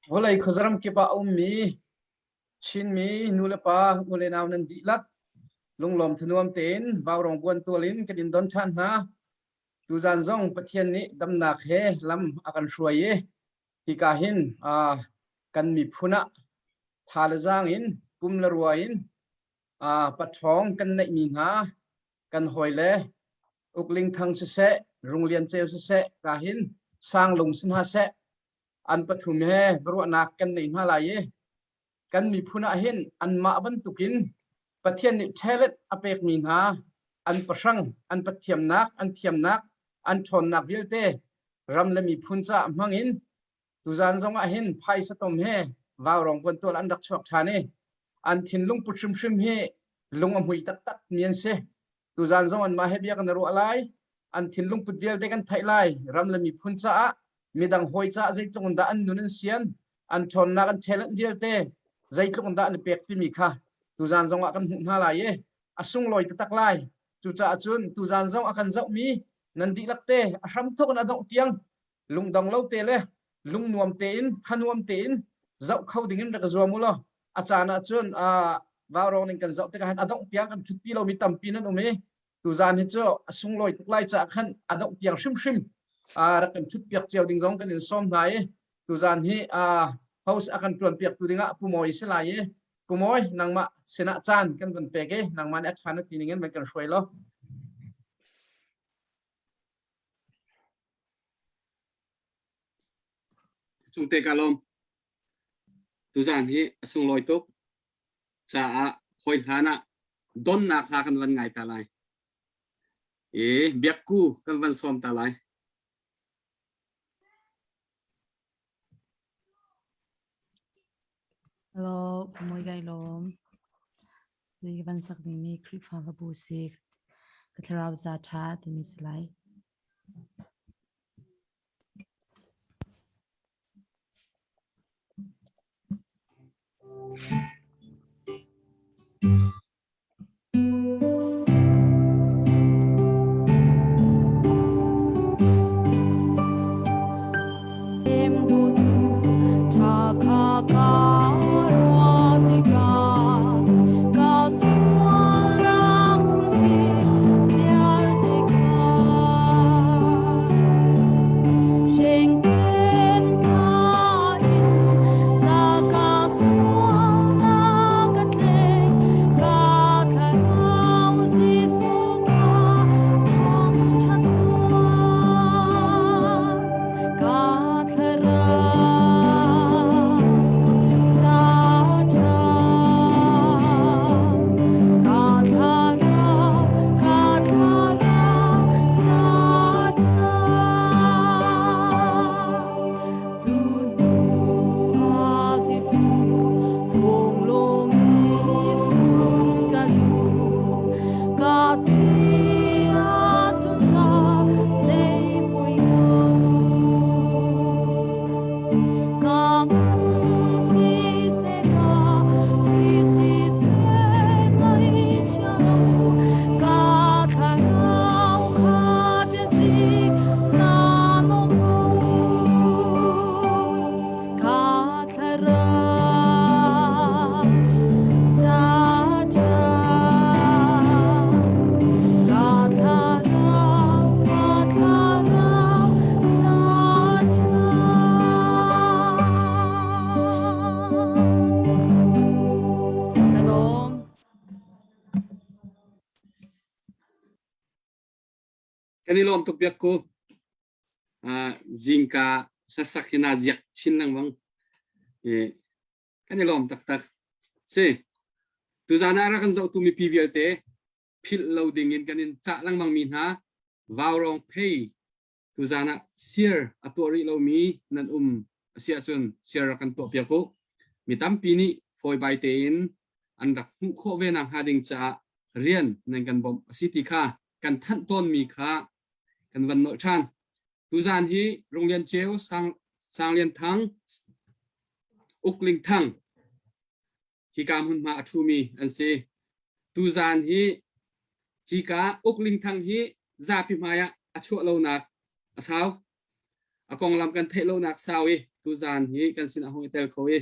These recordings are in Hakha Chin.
Vawlei khuazaram kip ah a ummi Chinmi nulepa ulenau nan dihlak lunglawm thanuam tein vaurawng buan tual in kan in don ṭhan hna. Tuzan zong Pathian nih damnak he lam a kan hruai i hika hin kan miphun ah tha le zaang in pum le rua in paṭhawng kan neihmi hna kan hawile Ukling Thang siseh, Runglian Ceu siseh, ka hin Sanglung si hna seh, an pathum he ruahnak kan nei hna lai i kan miphun ah hin anmah bantukin Pathian nih talent a pekmi hna an pahrang, an pathiamnak, an thiamnak, an ṭhawnnak vialte ram le miphun caah hmang in tuzan zong ah hin phaisa tom he vaurawng buantual an rak chuak ṭhan i an thinlung put hrimhrim hi lung a hmui taktak mi an si. Tuzan zong anmah he bia kan i ruah lai. An thinlung put vialte kan theih lai. Ram le miphun caah midang hawi caah zeitluk in dah an nun an sian, an ṭhawnnak an talent vialte zeitluk in dah an i pek timi kha tuzan zong ah kan hmuh hna lai i a sunglawi taktak lai. Cucaah cun tuzan zong a kan zohmi nan dihlak te a hramthawk in a dongh tiang lungdong lo te le lungnuam tein thanuam tein zoh kho ding in rak zuam u law a caan ah cun vaurawng ning kan zoh tikah hin a dongh tiang kan ṭhutpi lomi tampi nan um i tuzaan hi cu a sunglawi tuk lai caah khan a dongh tiang hrimhrim rak kan ṭhutpiak cio ding zong kan in sawm hna i tuzaan hi host a kan ṭuanpiaktu dingah Pu Mawi si lai i Pu Mawi nangmah sinah caan kan van pek i nangmah nih a ṭha na ti ning in van kan hruai law. Cungte ka lawm. Tuzaan hi a sunglawi tuk caah hawi hlan ah donnak hla kan van ngai ta lai. I biakku kan van sawm ta lai. Hello, moi gai lawm. Ni van sak dingmi Khrihfa hlabu si ka thlarau ca ṭha timi si lai. Kan i lawm tuk biak ku. Zingka hlasak hi naa ziak chin lengmang. Kan i lawm taktak. Si. Tuzaan ah rak kan zohtu mipi vialte philh lo ding in kan in cah lengmang mi hna vaurawng phei tuzaan ah share a tuah rih lomi nan um a si ahcun share rak kan tuah piak u. Mi tampi nih fawibai tein an rak hmuh khawh ve nakhnga ding caah rian nan kan bawmh a si ti kha kan thanh tawnmi kha kan van nolh ṭhan. Tuzaan hi Runglian Ceu, Sang, Sanglian Thang, Ukling Thang hika hmunhma a ṭhumi an si. Tuzaan hi hika Ukling Thang hi zapi hmai ah a chuah lonak a sau. A konglam kan theih lonak sau i tuzan hi kan sin a hung i tel kho i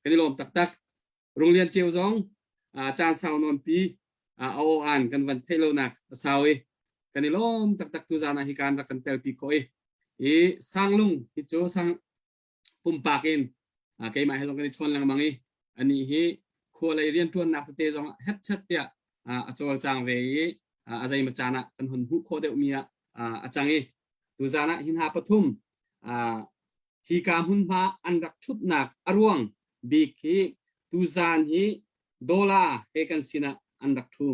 kan i lawm taktak. Runglian Ceu zong caan sau nawn pi a aw-an kan van theih lonak a sau i kan i lawm taktak tuzan ah hi kan rak kan telpi khawh i i Sanglung hi cu sang pumpak in keimah he zong kan i chawn lengmang i anih hi khua lei rianṭuannak tete zong hetchet tiah a cawlcang ve i a zeimaw caan ah kan hun hmuh khawh deuhmi ah a cang i tuzan ah hi hna pathum hika hmunhma an rak ṭhutnak a ruang bik hi tuzan hi Dola he kan sinah an rak ṭhu.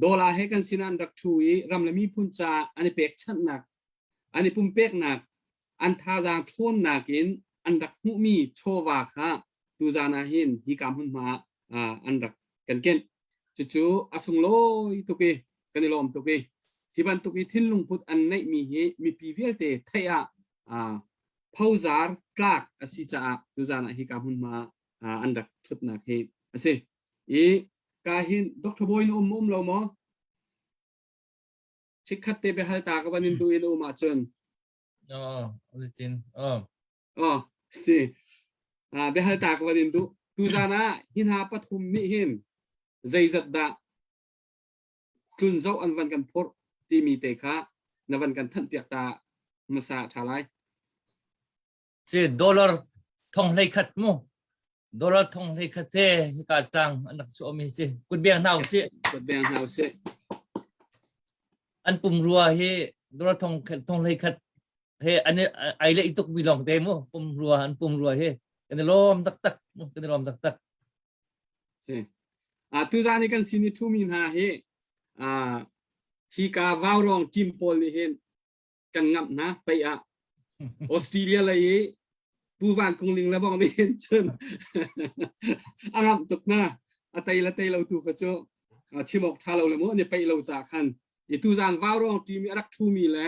Dola he kan sinah an rak ṭhu i ram le miphun caah an i pekchanhnak, an i pumpeknak, an thazaang ṭhawnnak in an rak hmuhmi chawva kha tuzan ah hin hika hmunhma ah an rak kan kenh. Cucu a sunglawi tuk i kan i lawm tuk i hi bantuk i thinlungput an neihmi hi mipi vialte theih ah phozar tlak a si caah tuzan ah hika hmunhma ah an rak thutnak hi a si. I ka hin Dr. Bawi na um um lo maw? Chikkhat te biahal ta ka van in duh in um ahcun. Oh, litin. Oh. Oh, si. Biahal ta ka van in duh. Tuzan ah hi hna pathum nih hin zeizat dah tlun zoh an van kan phurh timi te kha na van kan thanh piak ta hmasa ṭha lai. Si dollar thong hlei khat mu. Dollar thong hlei khat te hika tang an rak chuah mi si. Kut beng hna usih. Kut beng hna usih. An pum rua hi dollar thong thong hlei khat he an ai le tuk mi long te mu pum rua an pum rua hi kan i lawm taktak mu kan i lawm taktak. Si. Tuzan i kan sin i ṭhumi hna hi hika Vaurawng team pawl nih hin kan ngamh hna pei ah Australia lei i Pu Van Kung Ling le bang nih hin cun a ngamh tuk hna. A tei le tei lo tu kha cu chim awk ṭha lo le mu an i peih lo ca khan i tuzan Vaurawng team i a rak ṭhumi le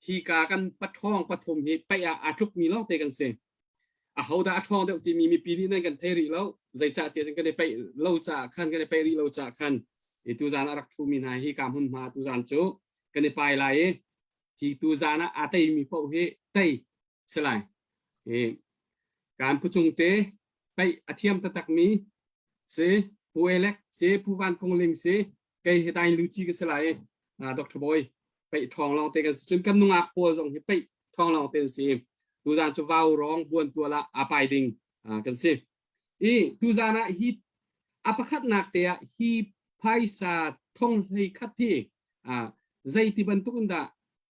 hika kan paṭhawng pathum hi peih ah aa tlukmi lawngte kan si. Ahodah a ṭhawng deuh timi mipi nih nan kan thei rih lo. Zeicah tiah cun kan i peih lo caah khan kan i peih rih lo caah khan i tuzan a rak ṭhumi hna hi ka hmunhma tuzan cu kan i pai lai i hi tuzan ah aa teimi paoh hi tei si lai. I kan pucung te peih a thiam taktakmi si Pu Elek si Pu Van Kung Ling si kei hi tain luci ka si lai i Dr. Bawi peih ṭhawng lawng te kan si cun kan nungak pawl zong hi peih ṭhawng lawng te an si tuzan cu vau rawng buan tual ah aa pai ding kan si i tuzan ah hi a pakhatnak te ah hi phaisa thong hlei khat hi zei ti bantuk in dah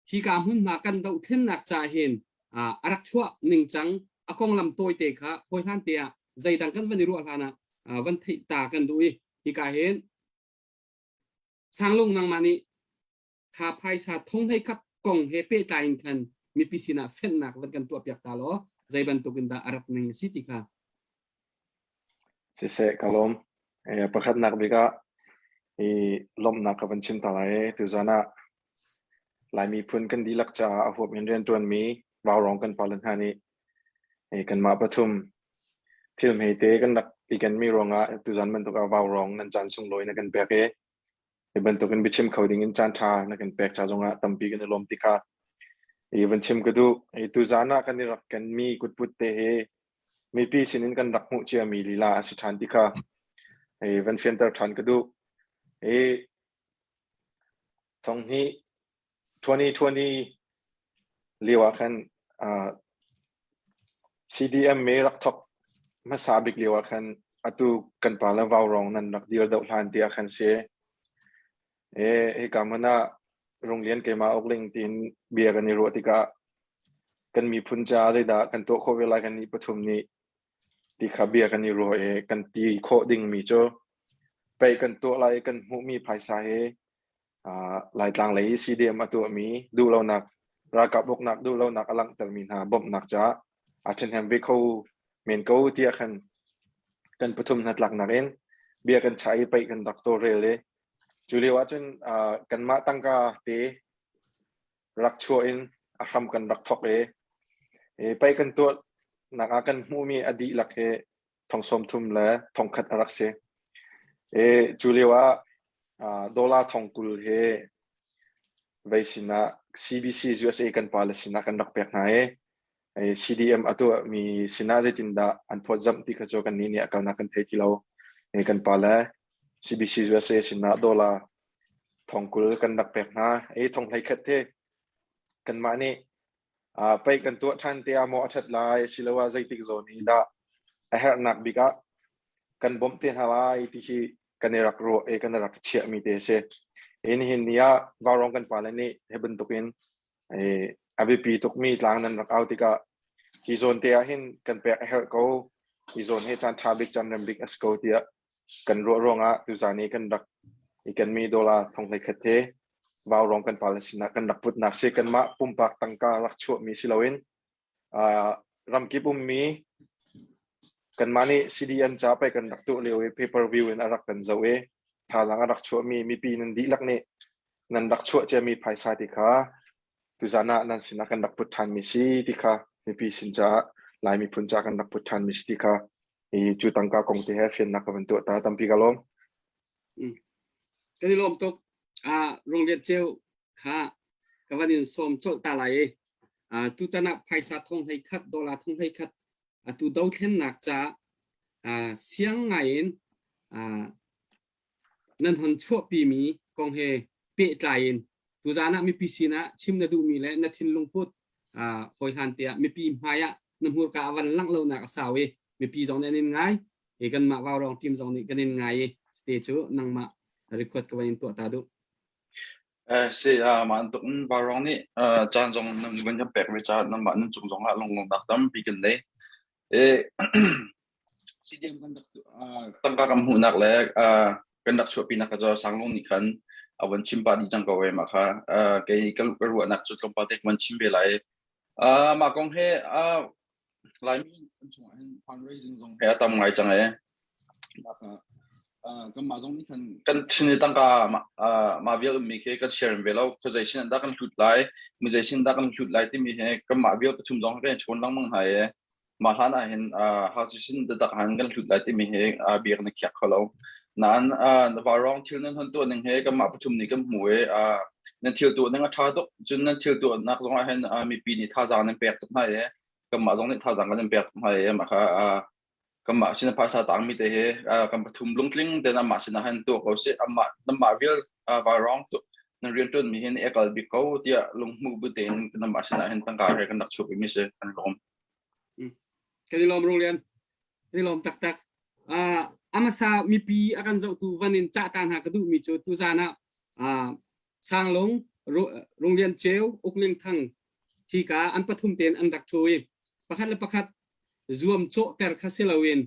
hika hmunhma kan dohthlennak ca hin a rak chuah ningcang a konglam tawite kha hawi hlan te ah zeidang kan van i ruah hlan ah van theih ta kan duh i hika hin Sanglung nangmah nih kha phaisa thong hlei khat kong he pehtlai in khan mipi sinah fenhnak van kan tuahpiak ta law zei bantuk in dah a rat ning a si ti kha. Siseh ka lawm. Pakhatnak bik ah i lawmhnak ka van chim ta lai. Tuzan ah Lai miphun kan dihlak caah a huap in rianṭuanmi Vaurawng kan pale hna nih kanmah pathum thil hmete kan rak i kenmi ruangah tuzan bantuk ah Vaurawng nan caan sunglawi na kan pek i hi bantukin biachim kho ding in caan ṭha na kan pek ca zongah tampi kan i lawm ti kha i van chim ka duh. Tuzan ah kan i rak kenmi kutput te hi mipi sinin kan rak hmuh ciami lila a si ṭhan ti kha van fianter ṭhan ka duh. I thong hnih 2020 lio ah khan CDM me rak thok hmasa bik lio ah khan atu kan pa le Vaurawng nan rak dir deuh hlan ti ah khan si. E hika hmun ah Runglian keimah Ukling tiin bia kan i ruah tikah kan miphun caah zeidah kan tuah khawh ve lai kan nih pathum nih ti kha bia kan i ruah i kan ti khawh dingmi cu pei kan tuah lai i kan hmuhmi phaisa hi Laitlang lei i CDM a tuahmi duhlonak ralkap uknak duhlonak a langhtermi hna bawmhnak caah aa ṭhahnem ve kho men ko tiah khan kan pathum hnatlaknak in bia kan chah i paih kan rak tawlrel i cu lio ahcun kanmah tangka te rak chuah in a hram kan rak thawk i paih kan tuahnak ah kan hmuhmi a dihlak hi thong 30 le 1000 a rak si. I cu lio ah dollar 20,000 hi vei sinah CBC USA kan pale sinah kan rak pek hna i. CDM a tuahmi sinah zeitindah an phawtzamh ti kha cu kannih nih a kalnak kan thei ti lo. Kan pa le CBC USA sinah dollar thongkul kan rak pek hna. I thong hlei khat te kanmah nih paih kan tuah ṭhan te ah maw a ṭhat lai asiloah zeitik zawn i dah a herhnak bik ah kan bawmh te hna lai ti hi kan i rak ruah i kan i rak chiahmi te a si. Nihin ni ah Vaurawng kan pale nih hi bantukin a biapi tukmi tlang nan rak au tikah hi zawn te ah hin kan pek a herh ko. Hi zawn hi caan ṭha bik, caan rem bik a si ko tiah kan ruah ruangah tuzaan i kan rak i kenmi dollar thong hlei khat he Vaurawng kan pale sinah kan rak putnak si. Kanmah pumpak tangka rak chuahmi si loin ramkip ummi kanmah nih CDM ca pei kan rak tuah lio i pay per view in a rak kan zoh i thazaang a rak chuahmi mipi nan dihlak nih nan rak chuah ciami phaisa ti kha tuzan ah nan sinah kan rak put ṭhanmi si ti kha mipi sin caah Lai miphun ca kan rak put ṭhanmi si ti kha i cu tangka kong te he fiannak ka van tuah ta tampi ka lawm. Kan i lawm tuk. Runglian Ceu kha ka van in sawm colh ta lai i tutan ah phaisa thong hlei khat dollar thong hlei khat atu dothlennak ca siang ngai in nan hon chuahpi mi kong he pehtlai in tuzan ah mipi sinah chim na duhmi le na thinlung put hawi hlan tiah mipi hmai ah na hmurka a van langh lonak a sau i mipi zong nih an in ngai i kanmah Vaurawng team zong nih kan in ngai i te cu nangmah record ka van in tuah ta duh. Si mah tuk in Vaurawng nih caan zong nan van kan pek ve caah nanmah nan cung zong ah lunglawmhnak tampi kan nei. CDM kan rak tangka kan hmuhnak le kan rak chuahpinak kha cu Sanglung nih khan a von chim pah dih cang ko e mah kha kei ka ruahnak cu tlawmpal te ka von chim ve lai. Mah kong he Laimi kan chungah hin fundraising zong he a tam ngai cang e. Kanmah zong nih khan kan thin i tangka mah vial ummi khi kan share ve lo. Khuazei sin dah kan hlut lai, muzei sin dah kan hlut lai timi he kanmah vial pathum zong kan chawn lengmang hna e. Mah hlan ah hin hausi sin taktak han kan hlut lai timi he biak na khiak kho lo. Nain vaurawng thil nan hon tuah ning he kanmah pathum nih kan hmu i nan thil tuah ning a ṭha tuk. Cun nan thil tuahnak zong ah hin mipi nih thazaang nan pek tuk hna i kanmah zong nih thazaang kan in pek tuk hna i mah kha kanmah sin phaisa tangmi te he kan pathum lungtling tein amah sinah hin tuah ko sih amah namah vial vaurawng tu nan rian ṭuanmi hin e kal bik ko tiah lunghmuh bu tein namah sinah hin tangka he kan rak chuak mi si kan lawm. Kan i lawm Rolian. Kan i lawm taktak. Amasa mipi a kan zohtu van in cah ta hna ka duhmi cu tuzan ah Sanglung, Runglian Ceu, Ukling Thang hi ka an pathum tein an rak ṭhu i pakhat le pakhat zuam cawhter kha si loin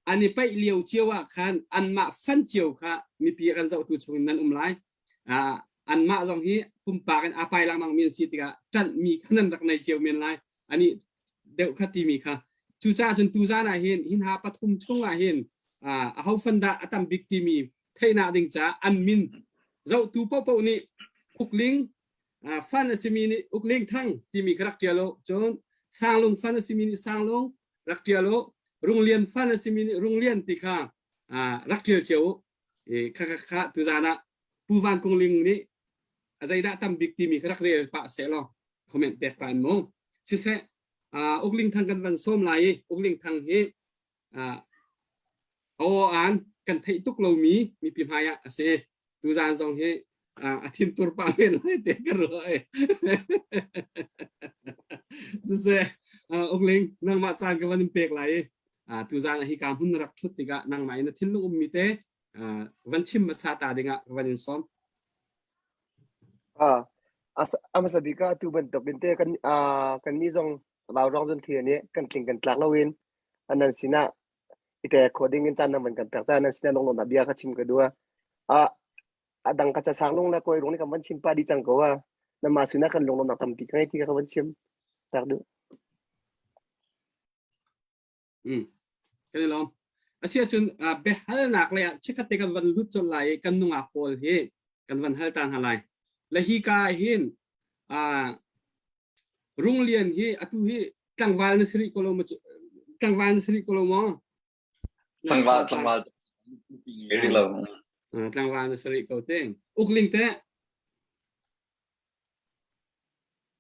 an i paih lio cio ah khan anmah fan cio kha mipi a kan zohtu chungin nan um lai. Anmah zong hi pumpak in aa pai lengmang mi an si tikah ṭanhmi kha nan rak nei cio men lai. Ani deuh kha timi kha. Cucaah cun tuzan ah hin hin ha pathum chung ah hin aho fan dah a tam bik timi theihnak ding caah an min zohtu paohpaoh nih ukling fan a simi nih ukling thang timi kha rak ṭial u. Cun sanglung fan a simi nih sanglung rak ṭial u Runglian fan a simi nih Runglian ti kha rak ṭial cio u kha kha kha tuzan ah Pu Van Kung Ling nih a zeidah tam bik timi kha rak rel pah seh law comment pek pah in mu siseh Ukling Thang kan van sawm lai i Ukling Thang hi aw an kan theih tuk lomi mipi hmai ah a si tuzan zong hi a thin tur pa men lai te ka ruah e siseh ukling nangmah caan ka van in pek lai i tuzan hi ka hmun rak thut tikah nangmah in na thinlung ummi te van chim hmasa ta dingah ka van in sawm Ah, a hmasa bik ah atu bantuk in te kan kan nih zong Laurang zun thil nih kan tling kan tlak loin nan sinah i te khawh ding in caan nan van kan pek ta nan sinah lunglawmhnak bia kha chim ka duh a a dang ka ca lung le kawi rung nih kan van chim pa di cang ko a namah sinah kan lunglawmhnak tampi ka ngei ti ka van chim tak duh Kan i lawm. Asiahcun biahalnak lei ah chikkhat te kan van lut colh lai i kan nungak pawl hi kan van hal ta hna lai. Le hi ka ah hin Runglian hi atu hi tlangval na si rih ko lo maw tlangval na si rih ko lo maw? Tlangval tlangval rih lo. Tlangval na si rih ko te. Ukling te.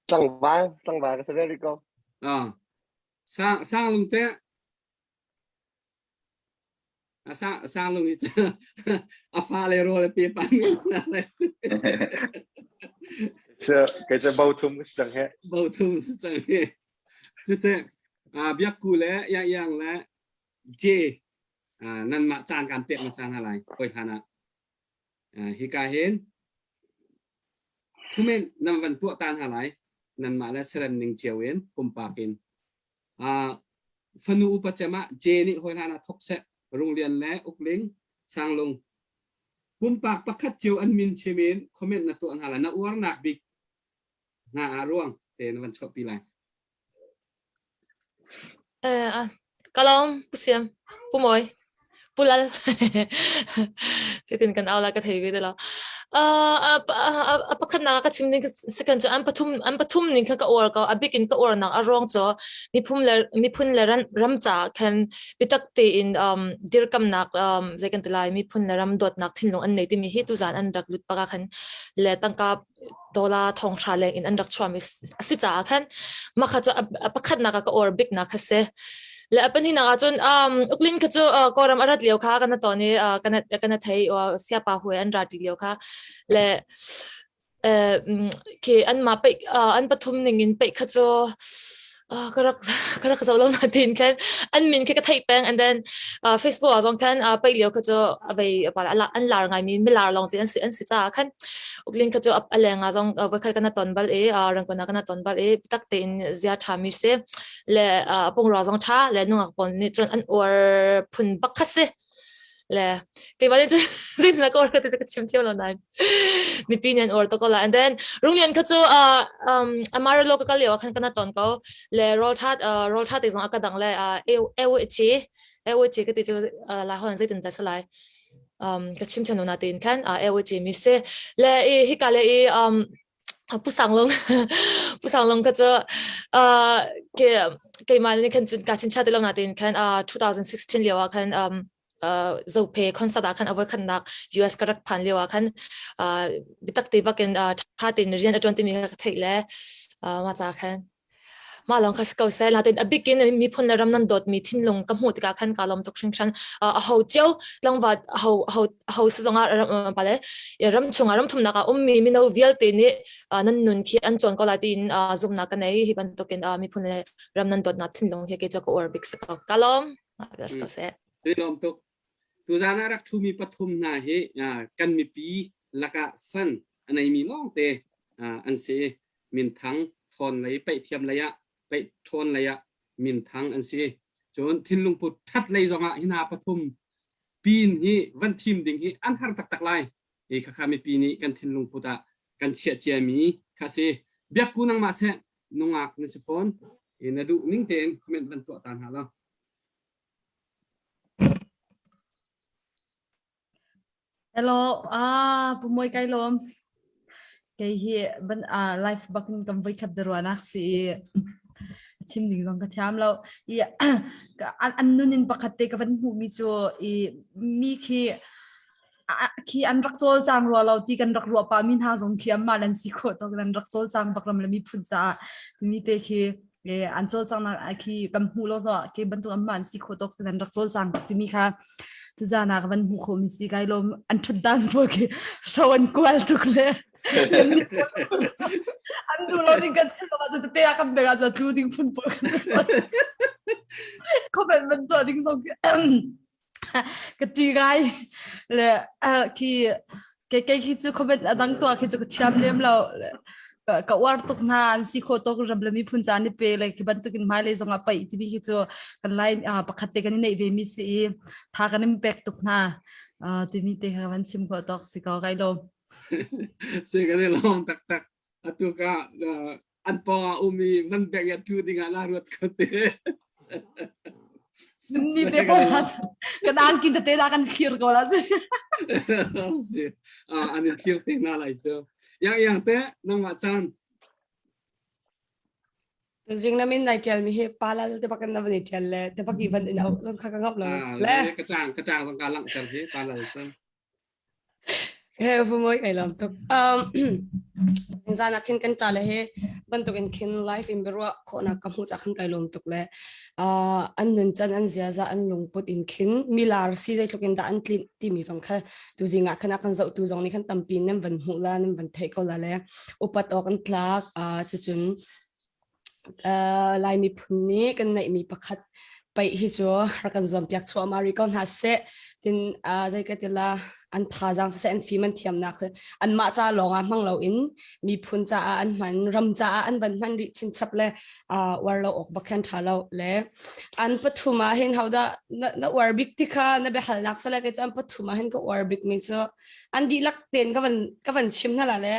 Tlangval tlangval ka si ve rih ko. Ah sang sang lung te a sang sang lung hi a fa le rawl a pe pa le Kei cu bo thum si cang he. Bo thum si cang he. Siseh biak ku le yang yang le J nanmah caan kan pek hmasa hna lai hoi hlan ah. Hika hin comment nan van tuah ta hna lai nanmah le serem ning cio in pumpak in. Fanu upa cem ah J nih hoi hlan ah thok seh Runglian le Ukling Sanglung pumpak pakhat cio an min chim in comment na tuah hna lai na uarnak bik hna ah ruang te na van chuahpi lai. Eh, ka lawm, Pu Siam, Pu Mawi, Pu Lal. Titin kan au la ka thei ve te lo. Uh, a pakhatnak ka chim ding second cu an pathum an pathum ning kha ka uar ko a bik in ka uar nak a ruang cu miphun le miphun le ram ca khan bitak tein um dirkamnak um zei kan ti lai miphun le ram dawtnak thinlung an nei timi hi tuzan an rak lut paka khan le tangka dollar thonghra leng in an rak chuahmi a si caah khan mah kha cu a pakhatnak ah ka uar biknak kha si. Le a pahnihnak ah cun um, Uklin kha cu uh, Kawlram a rat lio kha kan ton i uh, kan kan thei uh, siapa hui an ra ti lio kha le uh, khi an ma pe uh, an pathum ning in pe kha cu uh, ka rak ka rak zo lo na tin khan an min khi ka theih peng and then uh, Facebook ah zong khan uh, pei lio kha cu avei an lar ngai mi milar long ti an si an si ca khan uklin kha cu a leng ah zong voikhat kana ton bal i rangkon ah kana ton bal i tak tein zia tha mi si le pungra zong tha le nungak pawl nih cun an uar phun bak kha si le keimah nih cun zeitin ka uar ka ti cu ka chim thiam lo nain mipi nih an uar tuk ko la and then Runglian kha cu uh, um, Amarillo ka kal lio ah khan kana ton ko le roll tha uh, roll tha te zong a ka dang le uh, eu eu chi eu chi ka ti cu uh, la hon zeitin ta salai um, ka chim thiam lo na tein khan uh, eu chi mi se le i hika le i um, Pu Sang Lung Pu Sang Lung kha cu uh, ke keimah nih khan cun ka chincha ti lo natein khan uh, 2016 lio ah khan um, uh, Zophe concert ah khan a voikhatnak US ka rak phan lio ah khan uh, bitak te bakin uh, tha tein rian a ṭuan timi kha ka theih le uh, mah ca khan Mah lawng kha si ko seh. Nain a bik in miphun le ram nan dawtmi thinlung ka hmuh tikah khan kaa lawm tuk hringhran. Aho cio tlangval aho aho aho si zongah ram pale ram chungah ram thumnak ah ummi mino vialte nih nan nun khi an cawn ko lai tiin zumhnak ka nei. Hi bantukin miphun le ram nan dawtnak thinlung hi kei cu ka uar bik si ko. Kaa lawm. Si ko seh. Lawm tuk. Tuzaan ah rak ṭhumi pathum hna hi kan mipi lakah fan a neimi lawngte an si. Minthang ṭhawn lei peihthiam lei ah peih ṭhawn lei ah minthang an si. Cun thinlungput ṭhat lei zongah hi hna pathum pin hi van thim ding hi an har taktak lai. Hi khakha mipi nih kan thinlungput ah kan chiah ciami kha si. Biakku nangmah seh nungak na si fawn. Na duh ning tein comment van tuah ta hna law. Hello, ah Pu Mawi kai lawm. Kei hi ban ah life bak in kan voikhat biaruahnak si i chim ding zong ka thiam lo. I an, an nun in pakhat te ka van hmuhmi cu i mi khi khi an rak cawlcang rua lo ti kan rak ruah pah mi hna zong khi anmah nan si khawh tuk nan rak cawlcang bak ram le miphun caah timi te khi e an cawlcangnak khi kan hmuh lo zo ke bantuk an man si kho tok an rak cawlcang bak timi kha tuzan ah ka van hmuh khawh mi si kai lom an thut dan pawl khi show an kual tuk le an du lo ding kan si lo te te a kan bega za tlu ding phun pawl comment man to ding zong ka ṭi ngai le khi kei kei khi cu comment a dang tuah khi cu ka thiam lem lo ka uar tuk hna an si kho tok ram le miphun caan i pe le khi bantukin hmailei zong ah paih timi khi cu kan lai pakhat te kan i neih ve mi si i tha kan in pek tuk hna timi te kha van chim khawh tawk si ko kai lawm. Si kan i lawm taktak. Atu ka an pawng ah um i van bek ya tu ding ah la ruat ko te. Ni te po kan an kin te da kan thlir ko la si. Si. An in thlir te na lai so. Yang yang te nangmah chan. Tuzing na min nai ṭial mi hi palal te bak in na van i ṭial le te bak i van in auh zong kha ka ngap lo. Le ka ṭang ka ṭang zong ka langhter hi palal cu. He vumoi kai lam tuk. Um zan ah khin kan ta le he bantuk in khin life in berua khawhnak ka hmu cha khan kai lom tuk le uh, an nun chan an ziaza an lungput in khin milar si zeitluk in dah an tlinh timi zong kha tu zingah khan a kan zoh tu zong nih khan tampi nan van hmuh la nan van theih ko la le upat awk an tlak uh, cucun uh, Lai miphun nih kan neihmi pakhat paih hi cu rak kan zuam piak chuahmah rih ko hna seh tin uh, zei ka tila an thazaang siseh an fim an thiamnak anmah ca lawng ah hmang loin miphun caah an hman ram caah an van hman rih chinchap le uh, uar lo awk bak khan tha lo le an pathum ah hin hoda na, na uar bik ti kha na biahalnak sale ke cu an pathum ah hin ka uar bik mi cu an dihlak ten ka van ka van chim hna la le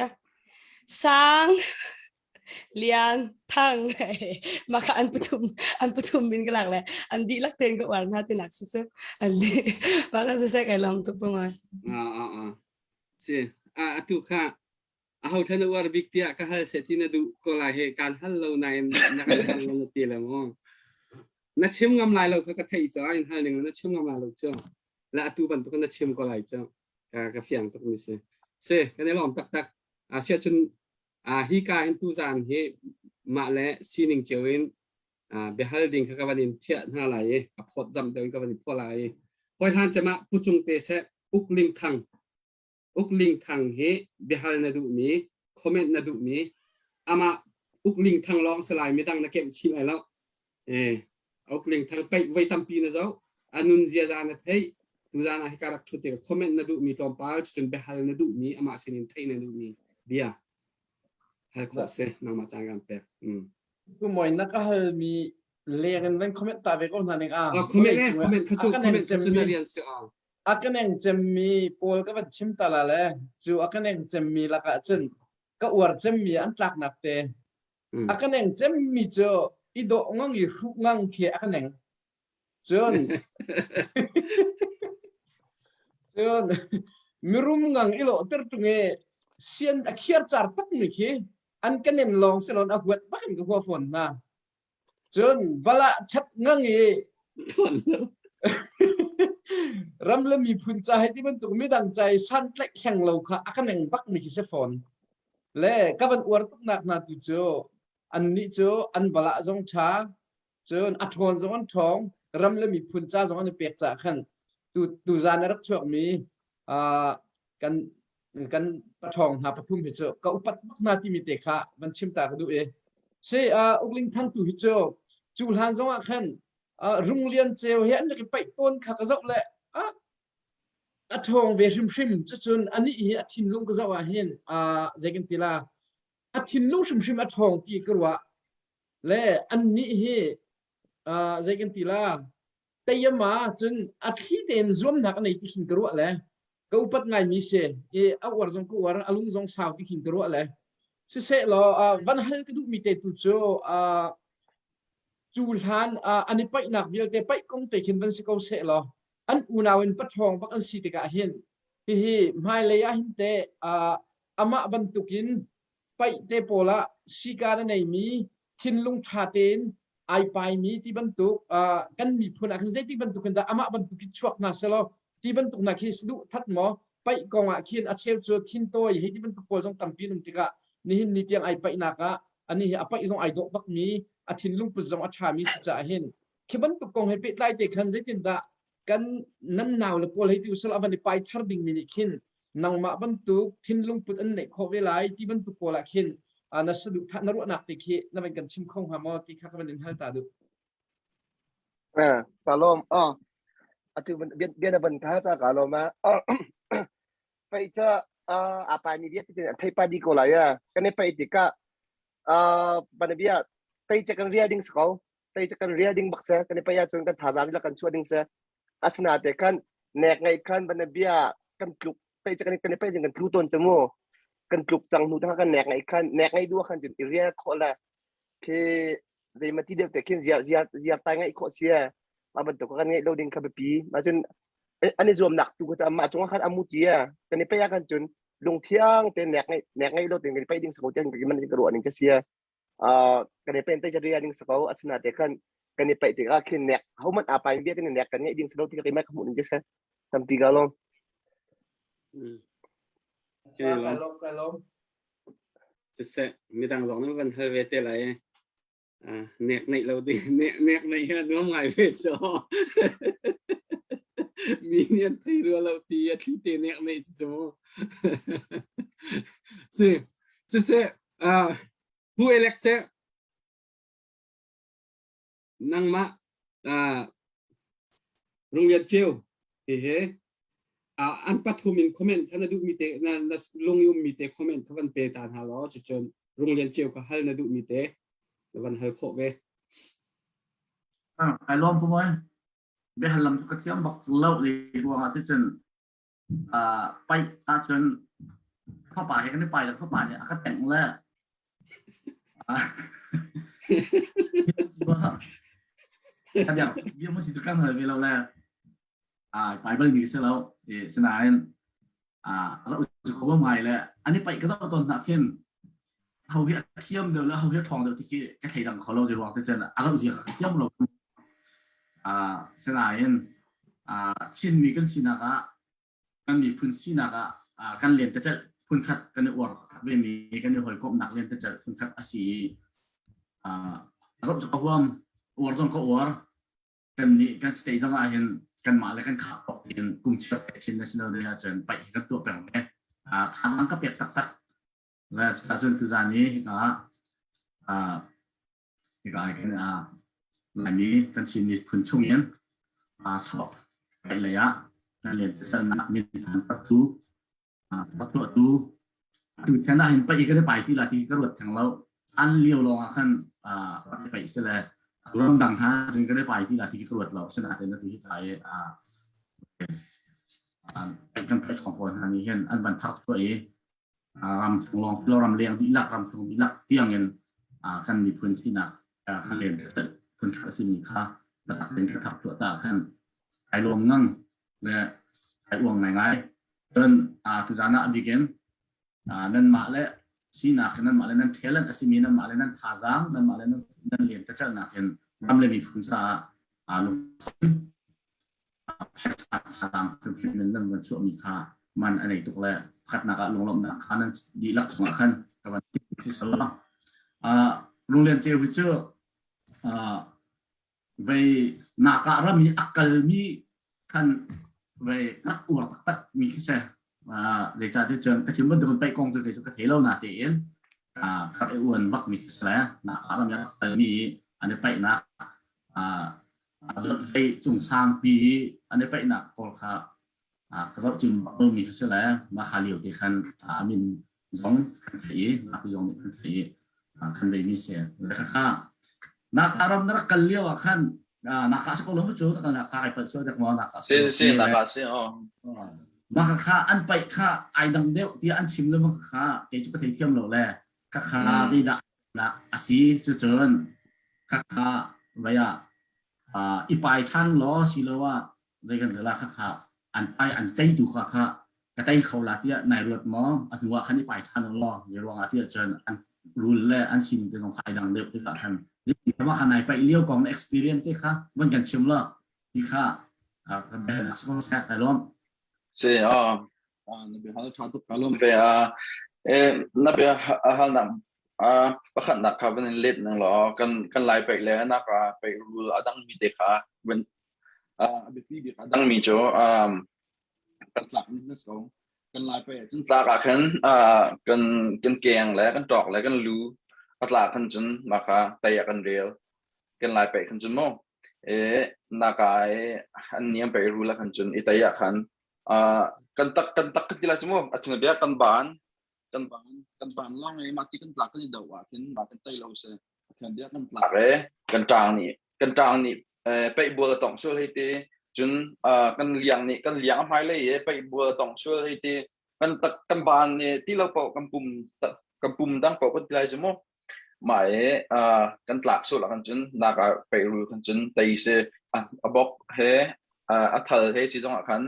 sang Lian Thang mah kha an pathum an pathum min ka lak le an dihlak tein ka uar hna tinak si cu an di mah kha siseh kai lawm tuk pung ai. Ah ah ah si a atu kha a ho than uar bik tiah ka hal se ti na duh ko lai he kan hal lo nain na kan hal lo na ti le mo na chim ngam lai lo kha ka theih ca in hal ning na chim ngam lai lo cu la atu bantuk na chim ko lai cu ka ka fiang tuk mi si si kan i lawm taktak a sia cun Hi ka hin tuzaan hi mah le sining cio in biahal ding kha ka van in thiah hna lai i a phawt zamh deuh in ka van in phawt lai i hawi hlan cem ah Pu Cung te seh Uk Ling Thang Uk Ling Thang hi biahal na duhmi comment na duhmi amah Uk Ling Thang lawng si lai midang na kemh chin lai lo eh Uk Ling Thang peih voi tampi na zoh a nun ziaza na theih tuzaan ah hika rak ṭhut tikah comment na duhmi tlawmpal cun biahal na duhmi amah sinin theih na duhmi bia hal khawh si nangmah caan kan pek mm. Tu moi na ka hal mi leng in van comment ta ve ko hna ning a ah comment eh comment kha cu comment kha cu na rian si a a ka neng cem mi pawl ka van chim ta la le cu a ka neng cem mi lakah cun ka uar cem mi an tlak nak te a ka neng cem mi cu i dawh ngang i hruh ngang khi a ka neng Cun cun mirum ngang i lawhter ṭung i sian a khiar car takmi khi an ka nen lawng si loin a huat bak in ka hua fawn hna. Cun valah ṭhat ngang i ram le miphun ca hei ti bantuk midang ca i santlaih hleng lo kha a ka neng bakmi khi si fawn. Le ka van uar tuknak hna tu cu annih cu an valah zong ṭha, Cun a ṭhawn zong an ṭhawng, ram le miphun ca zong an i pek caah khan tu tuzan a rak chuakmi uh, kan kan paṭhawng hna pathum hi cu ka upat bak hna timi te kha van chim ta ka duh i si uh, Ukling Thang tu hi cu cu hlan zong ah khan uh, Runglian Ceu he an rak i paih tawn kha ka zoh le ah a ṭhawng ve hrimhrim cucun anih hi a thinlung ka zoh ah hin uh, zei kan ti la a thinlung hrimhrim a ṭhawng ti ka ruah Le annih hi uh, zei kan ti la teiama cun a thli tein zuamnak a nei ti khin ka ruah le ka upat ngaimi si i a uar zong ka uar a lung zong sau ti khin ka ruah le siseh law uh, van hal ka duhmi te tu cu uh, cu hlan uh, an i paihnak vialte paih kong te khin van si ko seh law an unau in paṭhawng bak an si tikah hin hihi hmailei ah hin te uh, amah bantukin paih te pawl ah sikan a neimi thinlung ṭha tein ai paimi ti bantuk kan miphun ah khin zeiti bantuk in dah amah bantuk hi chuak hna selaw ti bantuk hna khi saduh that maw paih kong ah khin a cheu cu thintawi hei ti bantuk pawl zong tampi an um tikah nihin ni tiang ai paihnak ah ani hi a paih zong ai dawh bakmi a thinlung put zong a ṭhami si caah hin khi bantuk kong he pehtlai te khan zeitindah kan nan nau le pawl hei ti usal a van i pai thar dingmi nih khin nangmah bantuk thinlung put an neih khawh ve lai ti bantuk pawl ah khin na saduhthah na ruahnak te khi na van kan chim kho hnga maw ti kha ka van in hal ta duh. Eh, ka lawm. Ah, atu bia na van tha ca ka lawm a. Pei ca a pai mi bia ti an thei pa di ko lai a. Kan i pei tikah bana bia tei che kan ria ding ko. Tei che kan ria ding bak se kan i pei ahcun kan thazaang la kan chuah ding se. Asina te khan nek ngai khan bana bia kan tluk pei kan kan pei kan tlu ton chu mu kan tluk cang hnu ta kan nek ngai khan nek ngai du khan cun i ria khawh la khi zeimati deuh te khin ziar ziar ziar tai ngai khawh sia ma bantuk kan ngai lo ding kha biapi ma cun an i zuamnak tu ka mah cungah khan amu tia kan i pe kan cun lungthiang te nek ngai nek ngai lo ting kan i pe ding sako tiang kan man ka ruah ning ka sia kan i pen te ria ding sako asina te khan kan i paih tikah khin nek hohmanh aa pai bia kan i nek kan ngeih ding silo ti ka keimah ka hmuh ning ti si tampi ka lawm. Kai lawm, kai lawm. Siseh, midang zong nan van hal ve te lai. Nek neih lo ding, nek nek neih hi nuam ngai ve cho. Mi nih an thei rua lo ti a thli te nek neih cu mu. Si, siseh, Pu Alex se nangmah Runglian Ceu hihi an pathum in comment kha na duhmi te na na lung i ummi te comment kha van pe ta hna law cucun Runglian Ceu kha hal na duhmi te na van hal khawh ve. Kai lawm pu moi. Biahal lam cu ka thiam bak lo le ruangah cucun paih ahcun fapa he kan i pai le fapa nih a ka tengh le ka biak bia mu si tu kan hal ve lo le Bible mi si lo sinain za u ko ngai le ani paih ka zoh ton na khin ho hi a thiam deuh le ho hi a ṭhawng deuh ti khi ka thei dang kho lo ti ruang te cun a zoh zia ka thiam lo sinain Chinmi kan sinak ah kan miphun sinak ah kan lentecelh phunkhat kan i uar ve mi kan i hawikomhnak lentecelh phunkhat a si i zoh cu ka huam uar zong ka uar kan nih kan state zong ah hin kanmah le kan khah tawk in kum chiar Chin National Day ahcun paih hi kan tuah peng ve. Thazaang ka pek taktak. Le cun tuzaan i hika ah hika ah hin Laimi kan Chin miphun chung in thawk paih lei ah kan lentecelhnak min han patu tuahtu tu then ah hin paih kan i pai ti la ti ka ruat theng lo an lio lawng ah khan paih si le ram dang hna cun kan i pai ti la ti ka ruat lo sinain atu hi kai kan paih chong pawl hna nih hin an van thar chuah i ram chung lawng lo ram leng dihlak ram chung dihlak tiang in kan miphun sinak kan len phun khat simi kha tak in ka thar chuah ta khan ai lawm ngang le ai uang ngai ngai Cun tuzaan ah a bik in nanmah le sinak nanmah le nan talent a simi nanmah le nan thazaang nanmah le nan lentecelhnak in ram le miphun caah lungthin phaisa thazaang hrimhrim in nan van chuahmi kha man a nei tuk le pakhatnak ah lunglawmhnak kha nan dihlak chungah khan ka van ti sal lo. Runglian Ceu hi cu vei naka ram i a kalmi khan vei rak uar taktak mi khi si. Zeicahtiah cun ka thim bantukin paih kong cu kei cu ka thei lo na tein ka rak i uan bak mi khi si le naka ram i a rak kalmi an i paihnak vei cung sangpi i an i paihnak pawl kha ka zoh cim bak lomi kha si le mah kha lio te khan a min zong kan theih i napi zong nih kan theih i kan veimi si le kha naka ram na rak kal lio ah khan naka si ko lo cu na naka ai palh sual dek maw naka si si naka si oh maka kha an paih kha ai dang deuh tiah an chim lo maka kha kei cu ka thei thiam lo le kha kha zeidah a si cu cun kha kha vaya i pai than law si lo ah zei kan la kha kha an pai an teitu kha kha ka tei kho la tiah nai ruat maw a hnu ah khan i pai than law zei ruangah tiah cun an rul le an sining te zong kha ai dang deuh tikah khan ma kha nai paih lio kong na experience te kha van kan chim la ti kha kan bel kai lom si a na bia hal tha tuk ka lom ve a e na bia hal na pakhat nak kha van in let nang lo kan kan lai paih le na ka paih rul adang mi te kha van A biapi bik a dangmi cu um, kan tlak ning a si ko. Kan Lai pei ahcun tlak ah khan uh, kan kan keng le kan ṭawk le kan lu a tlak khan cun mah kha tei ah kan rel. Kan Lai pei khan cun mu. E naka i an niam pei rul ah khan cun i tei ah khan uh, kan tak kan tak kan ti lai cu mu. A thuna bia kan ban kan ban kan ban lawng i mah ti kan tlak kan i do ah khin mah kan tei lo si. A thuna bia kan tlak e kan ṭang nih kan ṭang nih peih bual a tong sual hei ti cun kan liang nih kan liang a hmailei i peih bual a tong sual hei ti kan tak kan baan nih ti lo paoh kan pum kan pum dang paoh kan ti lai si mu mah i kan tlak sual ah kan cun nak ah peih rul kan cun tei si a bok he a thal he si zong ah khan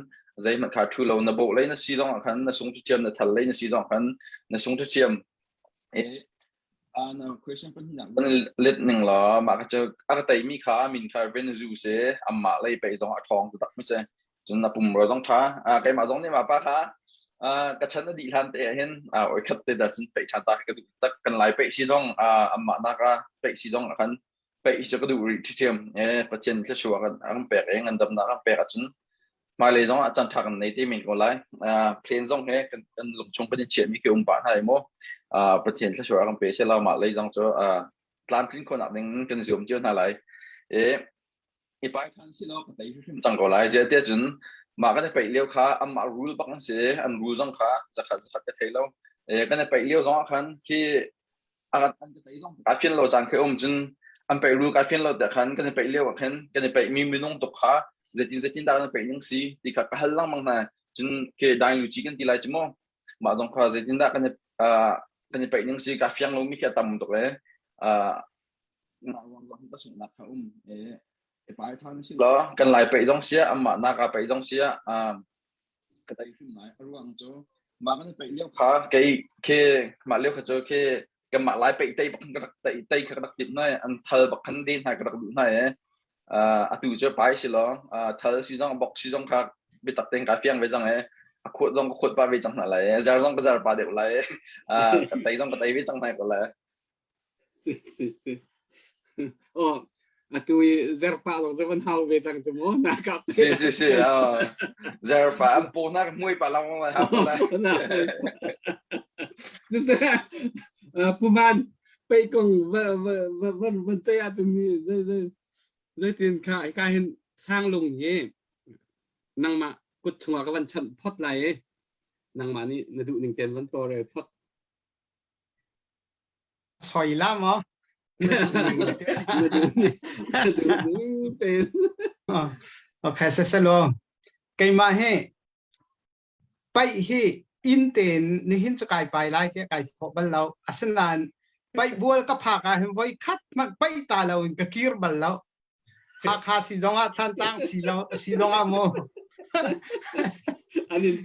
zeihmanh kha thu lo na bawh lei na si zong ah khan na sung thiam na thal lei na si zong ah khan na sung thiam Na question pahnihnak van let ning law mah kha cu a ka teimi kha a min kha Venezu si amah lei pei zong a ṭhawng taktak mi si cun a pumrua zong ṭha keimah zong nih mah pa kha Ka chan a dih hlan te ah hin oi khat te dah cun peih ṭhan ta ka duh tak kan lai peih si zong amah nak ah peih si zong ah khan peih cu ka duh rih ṭhiṭhiam. Pathian thluachuah kan an pek i ngandamnak an pek ahcun hmailei zong ah caan ṭha kan nei te men ko lai. Plan zong he kan kan lungchung kan i chiahmi khi um pah hna i mu. Pathian thluachuah kan pe seh law mah lei zong cu tlamtlin khawhnak ding kan zuam cio hna lai. I pai ṭhan si law ka tei hrimhrim cang ko lai. Ziah tiah cun mah kan i paih lio kha anmah rule bak an si. An rule zong kha zakhat zakhat ka thei lo. Kan i paih lio zong ah khan khi an ka tei zong kaa fian lo caan khi um cun an paih rule kaa fian lo tiah khan kan i paih lio ah khan kan i paih mi minung tuk kha zeitin zeitin dah kan paih ning si ti kha ka hal lengmang hna. Cun khi dai lu ci kan ti lai cu mu. Mah zong kha zeitin dah kan i kan i paih ning si kaa fiang lomi khi a tam tuk le mah ruang zong ka sunghnak kha um i pai ṭhan si law kan lai paih zong sia amah naka paih zong sia ka tei hrim lai a ruang cu mah kan paih lio kha kei khi mah lio kha cu khi kanmah lai paih tei bak ka rak tei tei kha ka rak timh nai an thal bak khan den hna ka rak duh hna e atu cu pai si law thal si zong bok si zong kha biatak tein ka fiang ve cang e a khuat zong ka khuat pa ve cang hna lai e zer zong ka zer pa deuh lai e ka tei zong ka tei ve cang hna ko lai Si si si. Oh, atu i zerpa zong cu van hau ve cang cu mu na kap. Si si si. Oh. Zerpa an po nak mui pa lang lai hau lai. Si si. Pu Van pei kong va va va van van cei ah cun ni zei zei zeitin kha ka hin sanglung hi nangmah kut chungah ka van chanh phot lai i nangmah nih na duh ning ten van tawlrel phot. Soi la maw? Okay, seselo. Keimah hi paih hi inn tein nihin cu kai pai lai tiah kai thawh bal lo. Asinain paih bual ka phak ah hin voi khat hmanh paih ta lo in ka kir bal lo. Hakha si zongah Thlantlang si lo si zongah mu.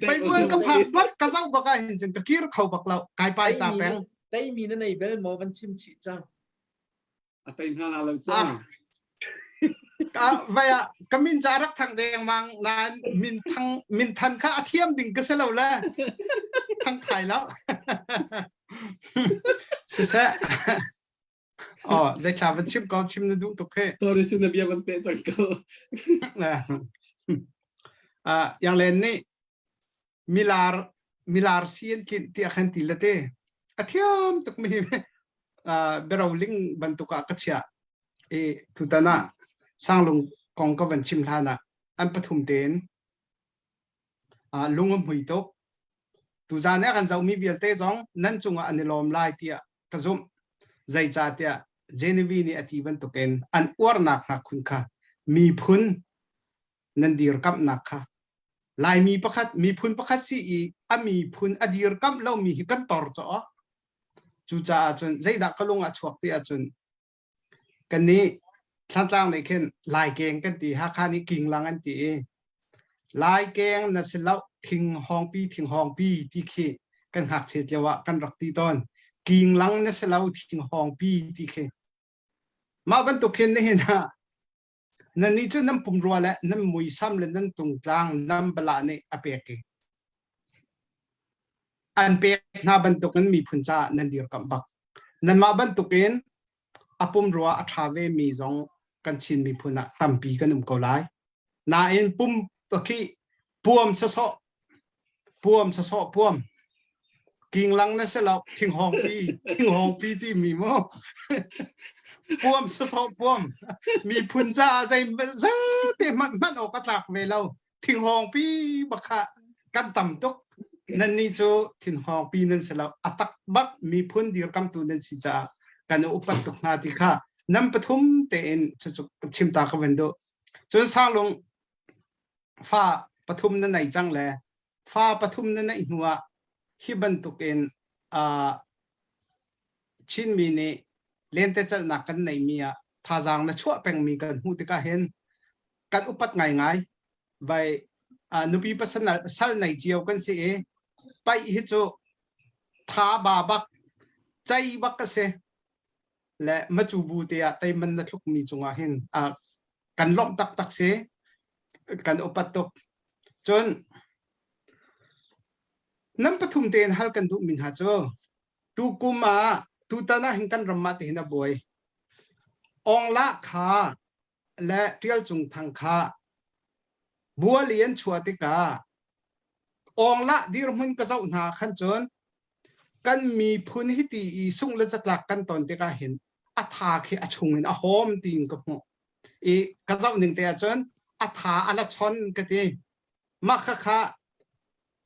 Paih bual ka phak bak ka zoh bak ah hin cun ka kir kho bak lo. Kai pai ta peng. Teimi na nei bel maw van chim chih cang. A tei hna la lo cang. Ka vai ah ka min ca rak thang deng mang nain min thang min than kha a thiam ding ka si lo le thang thai lo. Siseh Oh, zeithla van chim ko chim na duh tuk he. Sorry sin na bia van pe cang ko. Ah, yang len nih milar milar si an tlinh ti a khan ti le te. A thiam tuk mi ah beroling bantuk ah ka chia. E tutan ah sanglung kong ka van chim hlan ah an pathum tein lung a hmui tuk. Tuzaan i a kan zohmi vialte zong nan cungah an i lawm lai tiah ka zumh. Zeicahtiah Genevieve nih a ti bantukin an uarnak hna khun kha miphun nan dirkamhnak kha Laimi pakhat miphun pakhat si i a miphun a dirkamh lomi hi kan tor caw. Cucaah cun zeidah ka lung ah chuak ti ahcun Kannih Thlantlang nih khin Laikeng kan ti, Hakha nih Kinglang an ti i Laikeng na si loh thinghawngpi thinghawngpi ti khi kan ngakchiat lio ah kan rak ti tawn. Kinglang na si lo thinghawngpi ti khi. Mah bantuk khin nihin ah nannih cu nan pumrua le nan muisam le nan tungtlang nan balah nih a pek i an pek hna bantukin miphun caah nan dirkamh bak. Nanmah bantukin a pumrua a ṭha vemi zong kan Chin miphun ah tampi kan um ko lai. Nain pum khi puam sawsawh puam sawsawh puam kinglang na si lo thinghawngpi thinghawngpi timi mu puam sawsawh puam miphun caah zei zeite hmanh hman awk a tlak ve lo thinghawngpi bak kha kan tam tuk nannih cu thinhawngpi nan si lo a tak bak miphun dirkamtu nan si caah kan upat tuk hna ti kha nan pathum tein cucu chim ta ka van duh cun sanglung fa pathum na nei cang le fa pathum na neih hnu ah hi bantukin uh, Chinmi nih lentecelhnak kan neihmi ah thazaang na chuah pengmi kan hmuh tikah hin kan upat ngaingai vai uh, nupi pasal sal nei cio kan si i paih hi cu tha ba bak cei bak ka si le macu bu te ah teiman na thluk mi cungah hin uh, kan lawmh taktak si kan upat tuk cun. Nan pathum tein hal kan duhmi hna cu tukum ah tutan ah hin kan ram ah tihin a buai. Ongla kha le Ṭial Cung Thang kha buali an chuah tikah Onglah dirhmun ka zoh hna khan cun kan miphun hiti i sungh le zatlak kan ton tikah hin a tha khi a chung in a hawm tiin ka hmuh. I ka zoh ning te ahcun a tha a la chon ka ti. Mah khakha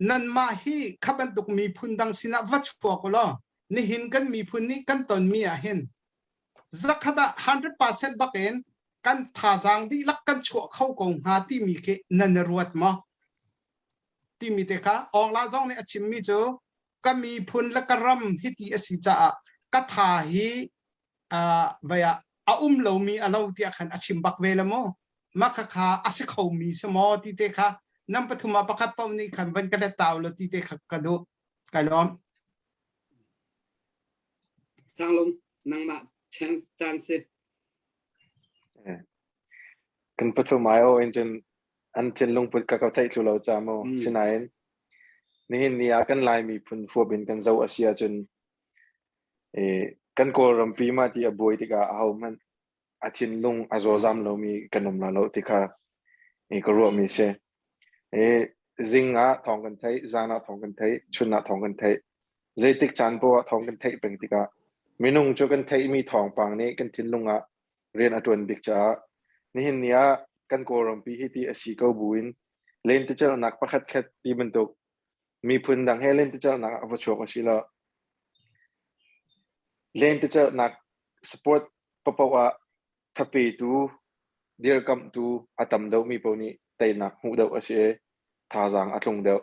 nanmah hi kha bantuk miphun dang sinah va chuak u law nihin kan miphun nih kan tonmi ah hin zakhat ah 100% bak in kan thazaang dihlak kan chuah kho ko hnga timi khi nan i ruat maw? Timi te kha Awngla zong nih a chimmi cu ka miphun le ka ram hiti a si caah ka tha hi uh, vai ah a um lomi a lo tiah khan a chim bak ve la maw? Mah khakha a si khomi si maw ti te kha nan pathum ah pakhat paoh nih khan van ka let tau lo ti te kha ka duh. Kai lawm. Sanglung nangmah chance chance si. Kan pathum ai o in cun an thinlung put ka ka theih thlu lo cha mu. Sinain nihin ni ah kan Lai miphun fuap in kan zoh a si ahcun kan Kawlrampi mah ti a buai tikah ahohmanh a thinlung a zawzam lomi kan um la lo ti kha ka ruahmi si. Zing ah thawng kan theih, zan ah thawng kan theih, chun ah thawng kan theih. Zeitik caan poah ah thawng kan theih peng tikah minung cu kan theihmi thawngpang nih kan thinlung ah rian a ṭuan bik caah nihin ni ah kan Kawlrampi hi ti a si ko buin lentecelhnak pakhat khat ti bantuk miphun dang he lentecelhnak a va chuak a si lo. Lentecelhnak sport paoh ah thapetu, dirkamhtu a tam deuhmi paoh nih teinak hmuh deuh a si i thazaang a tlung deuh.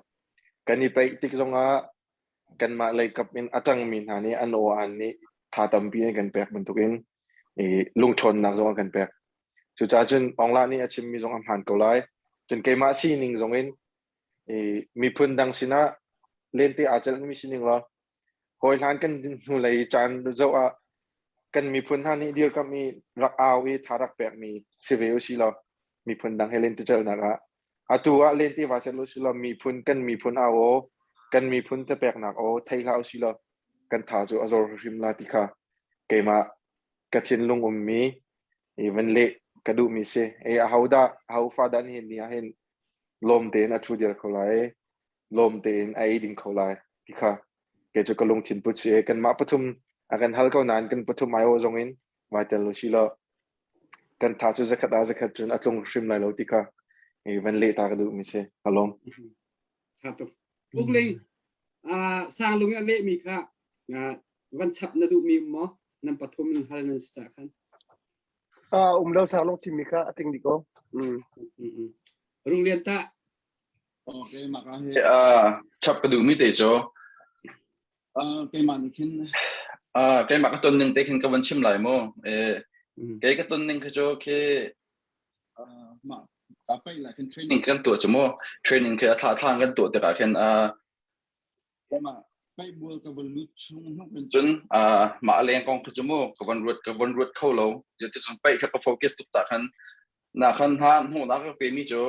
Kan i peih tik zongah kanmah lei kap in a ṭangmi hna nih an aw-aan nih tha tampi an kan pek bantukin i lungṭhawnnak zong an kan pek. Cucaah cun Aung La nih a chimmi zong a hmaan ko lai. Cun keimah sining zongin i miphun dang sinah lente aa celhmi sining law hawi hlan kan hnulei caan zoh ah kan miphun hna nih dirkamh i rak au i tha rak pekmi si ve u si law miphun dang he lentecelhnak ah atu ah lente va celh u si law miphun kan miphun au aw kan miphun thapeknak aw thei hlah u si law kan tha cu a zor hrim la ti kha keimah ka thinlung ummi i van leh ka duhmi si e aho dah aho fa dah nihin ni ah hin lawm tein a ṭhu dir kho lai lawm tein a ei ding kho lai ti kha kei cu ka lungthin put si kanmah pathum a kan hal ko nain kan pathum ai awh zong in vai tel u si law kan tha cu zakhat ah zakhat cun a tlung hrim lai lo ti kha van leh ta ka duh mi si ka lawm Tha tuk. Ukling sanglung a leh mi kha van chap na duh mi maw nan pathum in hal nan si ca khan um lo sanglung chim mi kha a ting di ko Rung Lian ta Keimah ka hi chap ka duhmi te cu keimah nih khin keimah ka ton ning te khin ka van chim lai mu. Kei ka ton ning kha cu khi mah ka paih lai khin training kan tuah cu mu. Training khi a thla thla kan tuah tikah khin keimah paih bual ka van lut chung hnu khin cun mah leng kong kha cu mu ka van ruat ka van ruat kho lo. Zeticun paih kha ka focus tuk ta khan na khan hna hnuhnak ka pe mi cu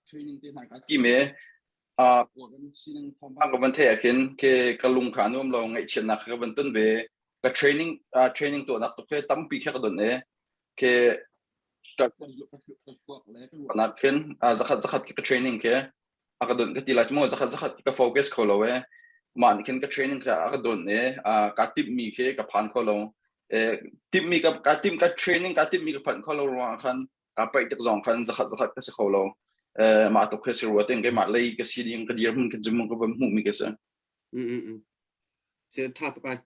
Training te hna ka tim i sining thawngpang ka van theih ah khin ke ka lung kha nuam lo ngaihchiatnak ka van ton ve ka training training tuahnak tuk he tampi kha ka don i ke ka le ka ruahnak khin zakhat zakhat ka training ke a ka don ka ti lai mu zakhat zakhat ka focus kho lo e mah nih khin ka training kha a ka don i ka timh mi khi ka phan kho lo timh mi ka ka timh ka training ka timh mi ka phanh kho lo ruangah khan ka paih tik zong khan zakhat zakhat ka si kho lo mah tuk khi si rua ting keimah lei ka si ding ka dir hmun ka zum ka van hmuh mi ka si mm se tha tuk ai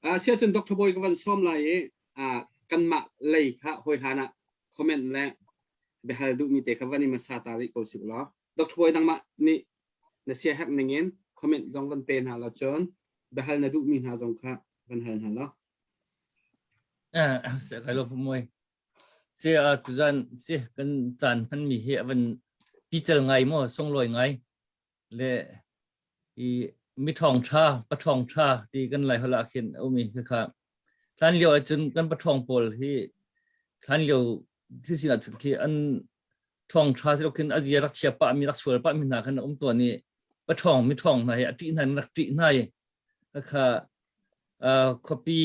a sia cun doctor boy ka van som lai i a kanmah lei kha hoi hlan ah comment le behal duh mi te kha van i masa ta rih ko si law doctor boy nangmah nih na sia herh ning in comment zong van pe hna lo cun behal na duh mi hna zong kha van hal hna law eh se kai lo moi Si tuzan si kan caan hmanmi hi a van pical ngai maw sunglawi ngai le i mi ṭhawng ṭha paṭhawng ṭha ti kan lai holh ah khin a um i khakha hlan lio ahcun kan paṭhawng pawl hi hlan lio thil sinak khi an ṭhawng ṭha si lo khin a zia rak chia pah mi rak sual pah mi hna khan a um tawn i. Paṭhawng miṭhawng hna hi a ṭih hna in rak ṭih hna i khakha khuapi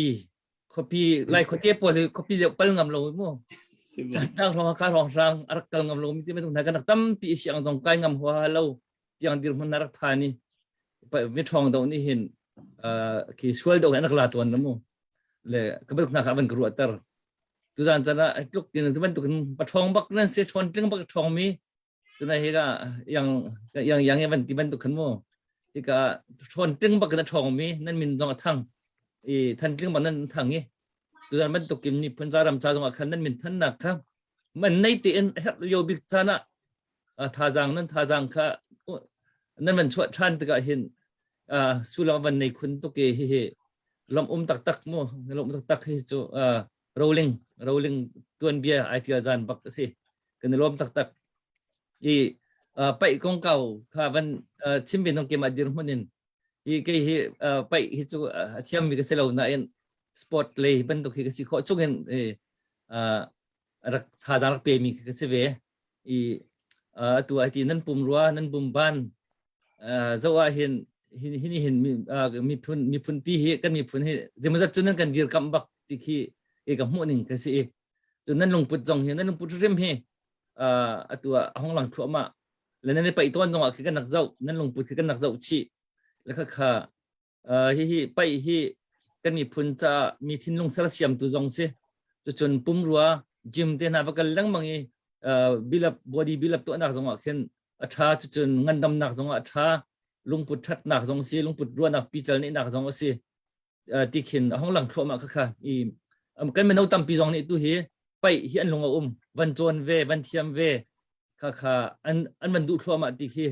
khuapi lai khuate pawl hi khuapi deuh pal ngam lo mu. Tang hrawng ka hrawng hrang a rak kal ngam lo mi ti bantuk hna kan rak tampi siang zong kai ngam huaha lo tiang dirhmun na rak phan i miṭhawng do nih hin khi sual do an rak la tuan mu. Le ka bantuk hna kha van ka ruahter. Tuzan chan ah tluk tin tu bantuk in paṭhawng bak nan si ṭhawn tling bak ṭhawng mi Tuna hi ka yang yang yang van ti bantuk khan mu. Hika ṭhawn tling bak in a ṭhawng mi nan min zong a thang. I than tling bak nan thang i tuzan bantuk in miphun zaram ca zong ah khan nan min thannak kha man nei tein a herh lio bik caan ah thazaang nan thazaang kha nan van chuah ṭhan tikah hin sullam van nei khun tuk i hihi lawmh um taktak mu lawmh um taktak hi cu rolling rolling tuanbia ai tial zan bak a si kan i lawm taktak i paih kongkau kha van chim ve nong keimah dirhmun in i kei hi paih hi cu a thiammi ka si lo nain sport lei bantuk hi ka si khawh chungin rak thazaang rak pemi ka si ve i atu ai ti nan pum rua nan bum ban zoh ah hin hin hin hin miphun miphun pi hi kan miphun hi zeimawzat cu nan kan dirkamh bak ti khi i ka hmuh ning ka si i cu nan lungput zong hi nan lungput hrim hi atu ah a hong lang thluahmah le nan i paih tawn zong ah khi kan rak zoh nan lungput khi kan rak zoh chih le kha kha hihi paih hi kan miphun caah mi thinlung sersiamtu zong si cucun pumrua gym te hna va kal lengmang i build up body build up tuahnak zong ah khin a ṭha cucun ngandamnak zong ah a ṭha lungput ṭhatnak zong si lungput ruahnak pical nehnak zong a si ti khin a hong lang thluahmah kha kha i kan mino tampi zong nih tu hi paih hi an lung a um van cawn ve van thiam ve kha kha an an van duh thluahmah ti khi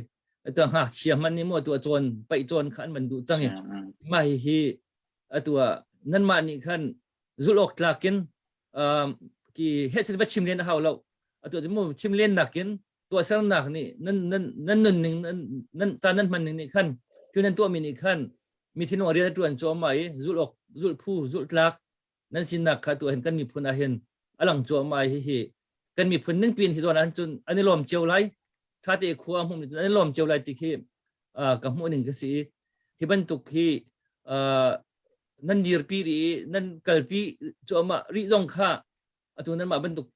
atu ngakchia hmanh nih mu atu a cawn paih cawn kha an van duh cang i mah hi hi atu ah nanmah nih khan zulh awk tlak in ki he va chim len a hau lo atu mu chim len nakin tuahsernak nih nan nan nan nunning nan nan ta nan hman ning nih khan thil nan tuahmi nih khan mi thinlung rian a ṭuan cuahmah i zulh awk zulh phu zulh tlak nan sinak kha tu hin kan miphun ah hin a lang cuahmah hi hi kan miphun ning pin hi zawn ahcun cun an i lawm cio lai ṭha te khua hmuh an i lawm cio lai ti khi ka hmuh ning ka si hi bantuk hi nan dirpi ri nan kalpi cuahmah rih zong kha atu nan mah bantuk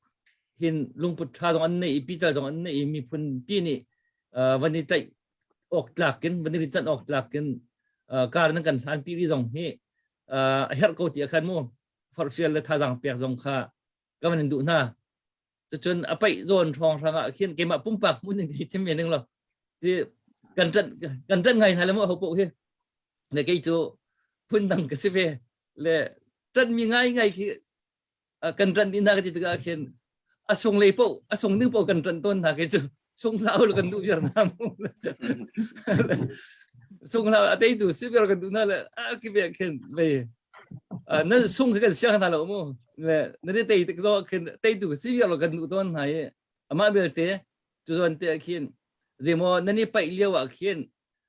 hin lungput ṭha zong an nei i pical zong an nei i miphun pi nih van i tlaih awk tlak in van i rinchanh awk tlak in kar nan kan hlan pi ri zong hi a herh ko ti a khan mu forhfial le thazaang pek zong kha ka van in duh hna cucun a paih zawn hrawng hrang ah khin keimah pumpak hmun in chim ve ning lo ti kan ṭanh kan ṭanh ngai hna le mu ho poh hi le kei cu phun dang ka si ve le ṭanhmi ngai ngai khi kan ṭanh dih hna ka ti tikah khin a sung lei paoh a sung ding paoh kan ṭanh tawn hna khi cu sung hlah u kan duh viar hna mu sung hlah a teitu si viar kan duh hna le a ki ve khin lei nan sung khi kan siang hna lo mu le na te tei tik zo khin teitu si viar lo kan duh tawn hna i amah belte cu zawn te khin zeimaw nan i paih lio ah khin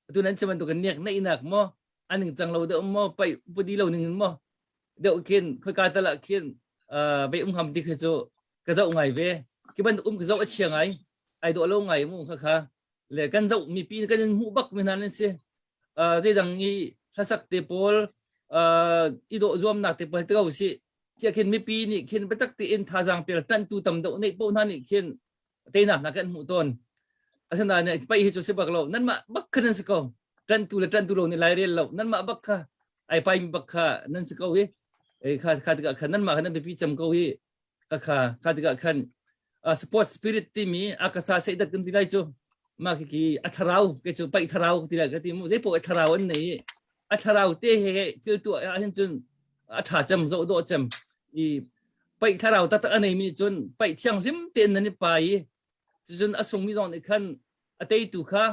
atu nan chim bantuk nek neihnak maw aning cang lo deuh maw paih upadi lo ning in maw deuh khin khoika tal ah khin ve um ham ti khi cu ka zoh ngai ve ki ban um ka zoh a chia ngai ai dawh lo ngai mu kha kha le kan zoh mipi kan in hmuh bak mi hna nan si zeidang i hlasak te pawl i dawh zuamnak te pawl te ko si tiah khin mipi nih khin biatak tein thazaang pel tantu tam deuh neih poh hna nih khin teinak hna kan hmuh tawn asinain pai hi cu si bak lo nanmah bak kha nan si ko ṭantu le ṭantu lo nih lai rel lo nanmah bak kha ai pai mi bak kha nan si ko hi kha kha tikah khan nanmah kha nan biapi cem ko hi kha kha kha tikah khan sport spirit timi akasa seidat kan ti lai cu ma khi ki a thlarau ke cu pai thlarau ti lai ka ti mu zei poh thlarau an nei a thlarau te he thil tu ah hin cun a ṭha cem zoh dawh cem i paih thlarau taktak a neimi nih cun paih thianghlim tein nan i pai i cucun a sungmi zong nih khan a teitu kha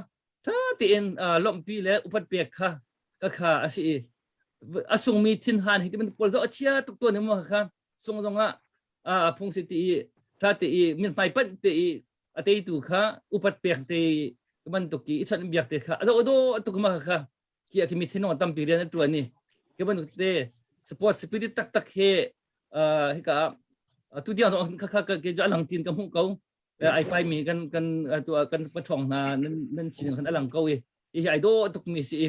ṭha tein lawmhpi le upat pek kha ka kha a si i a sungmi thinhan hi ti pawl zoh a chia tuk tawn i maw kha sung zong ah a phung si ti i ṭha te i mithmai panh te i a teitu kha upat pek te bantuk i chawnh biak te kha a zoh dawh tuk ma kha khi khi mi thinlung tampi rian a ṭuan i khi bantuk te sport spirit taktak he hika tu tiang zong kha kha ke a lang tin ka hmuh ko ai pai mi kan kan tu kan pathong hna nan nan sin khan a lang ko i. Hi ai dawh tuk mi si i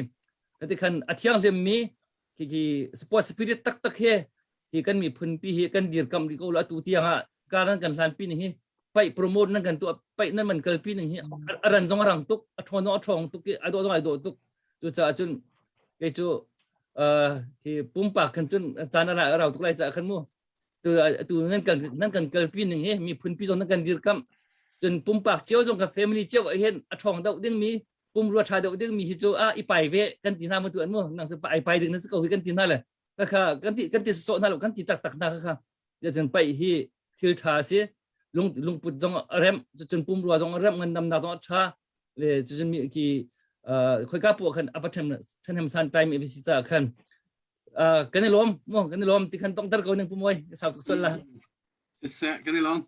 kati khan a thianghlim mi khi khi sport spirit taktak he hi kan miphun pi hi kan dirkam rih ko la tu tiang ah karan kan hlan pi ning hi pai promote nan kan tu pai nan man kalpi ning hi a ran zong a rang tuk a ṭhawn zong a ṭhawng tuk i a dawh zong ai dawh tuk cu caah cun kei cu hi pumpak khan cun caan a rau tuk lai caah khan mu tu tu nan kan nan kan kalpi ning hi miphun pi zong nan kan dirkamh cun pumpak cio zong ka family cio ah hin a ṭhawng deuh ding mi pumrua ṭha deuh ding mi hi cu a i pai ve kan ti hna mu tu an mu nang cu ai pai ding na si ko hi kan ti hna le kha kha kan ti kan ti sawh hna lo kan ti taktak hna kha kha cun pai hi thil ṭha si lung lungput zong a rem cun pumrua zong a rem ngandamnak zong a ṭha le cun mi ki khoika pu khan a va ṭhem ṭhenem san time abc ca khan kan i lawm mu kan i lawm ti khan tongter ko ning pu moi sau tuk sol la siseh kan i lawm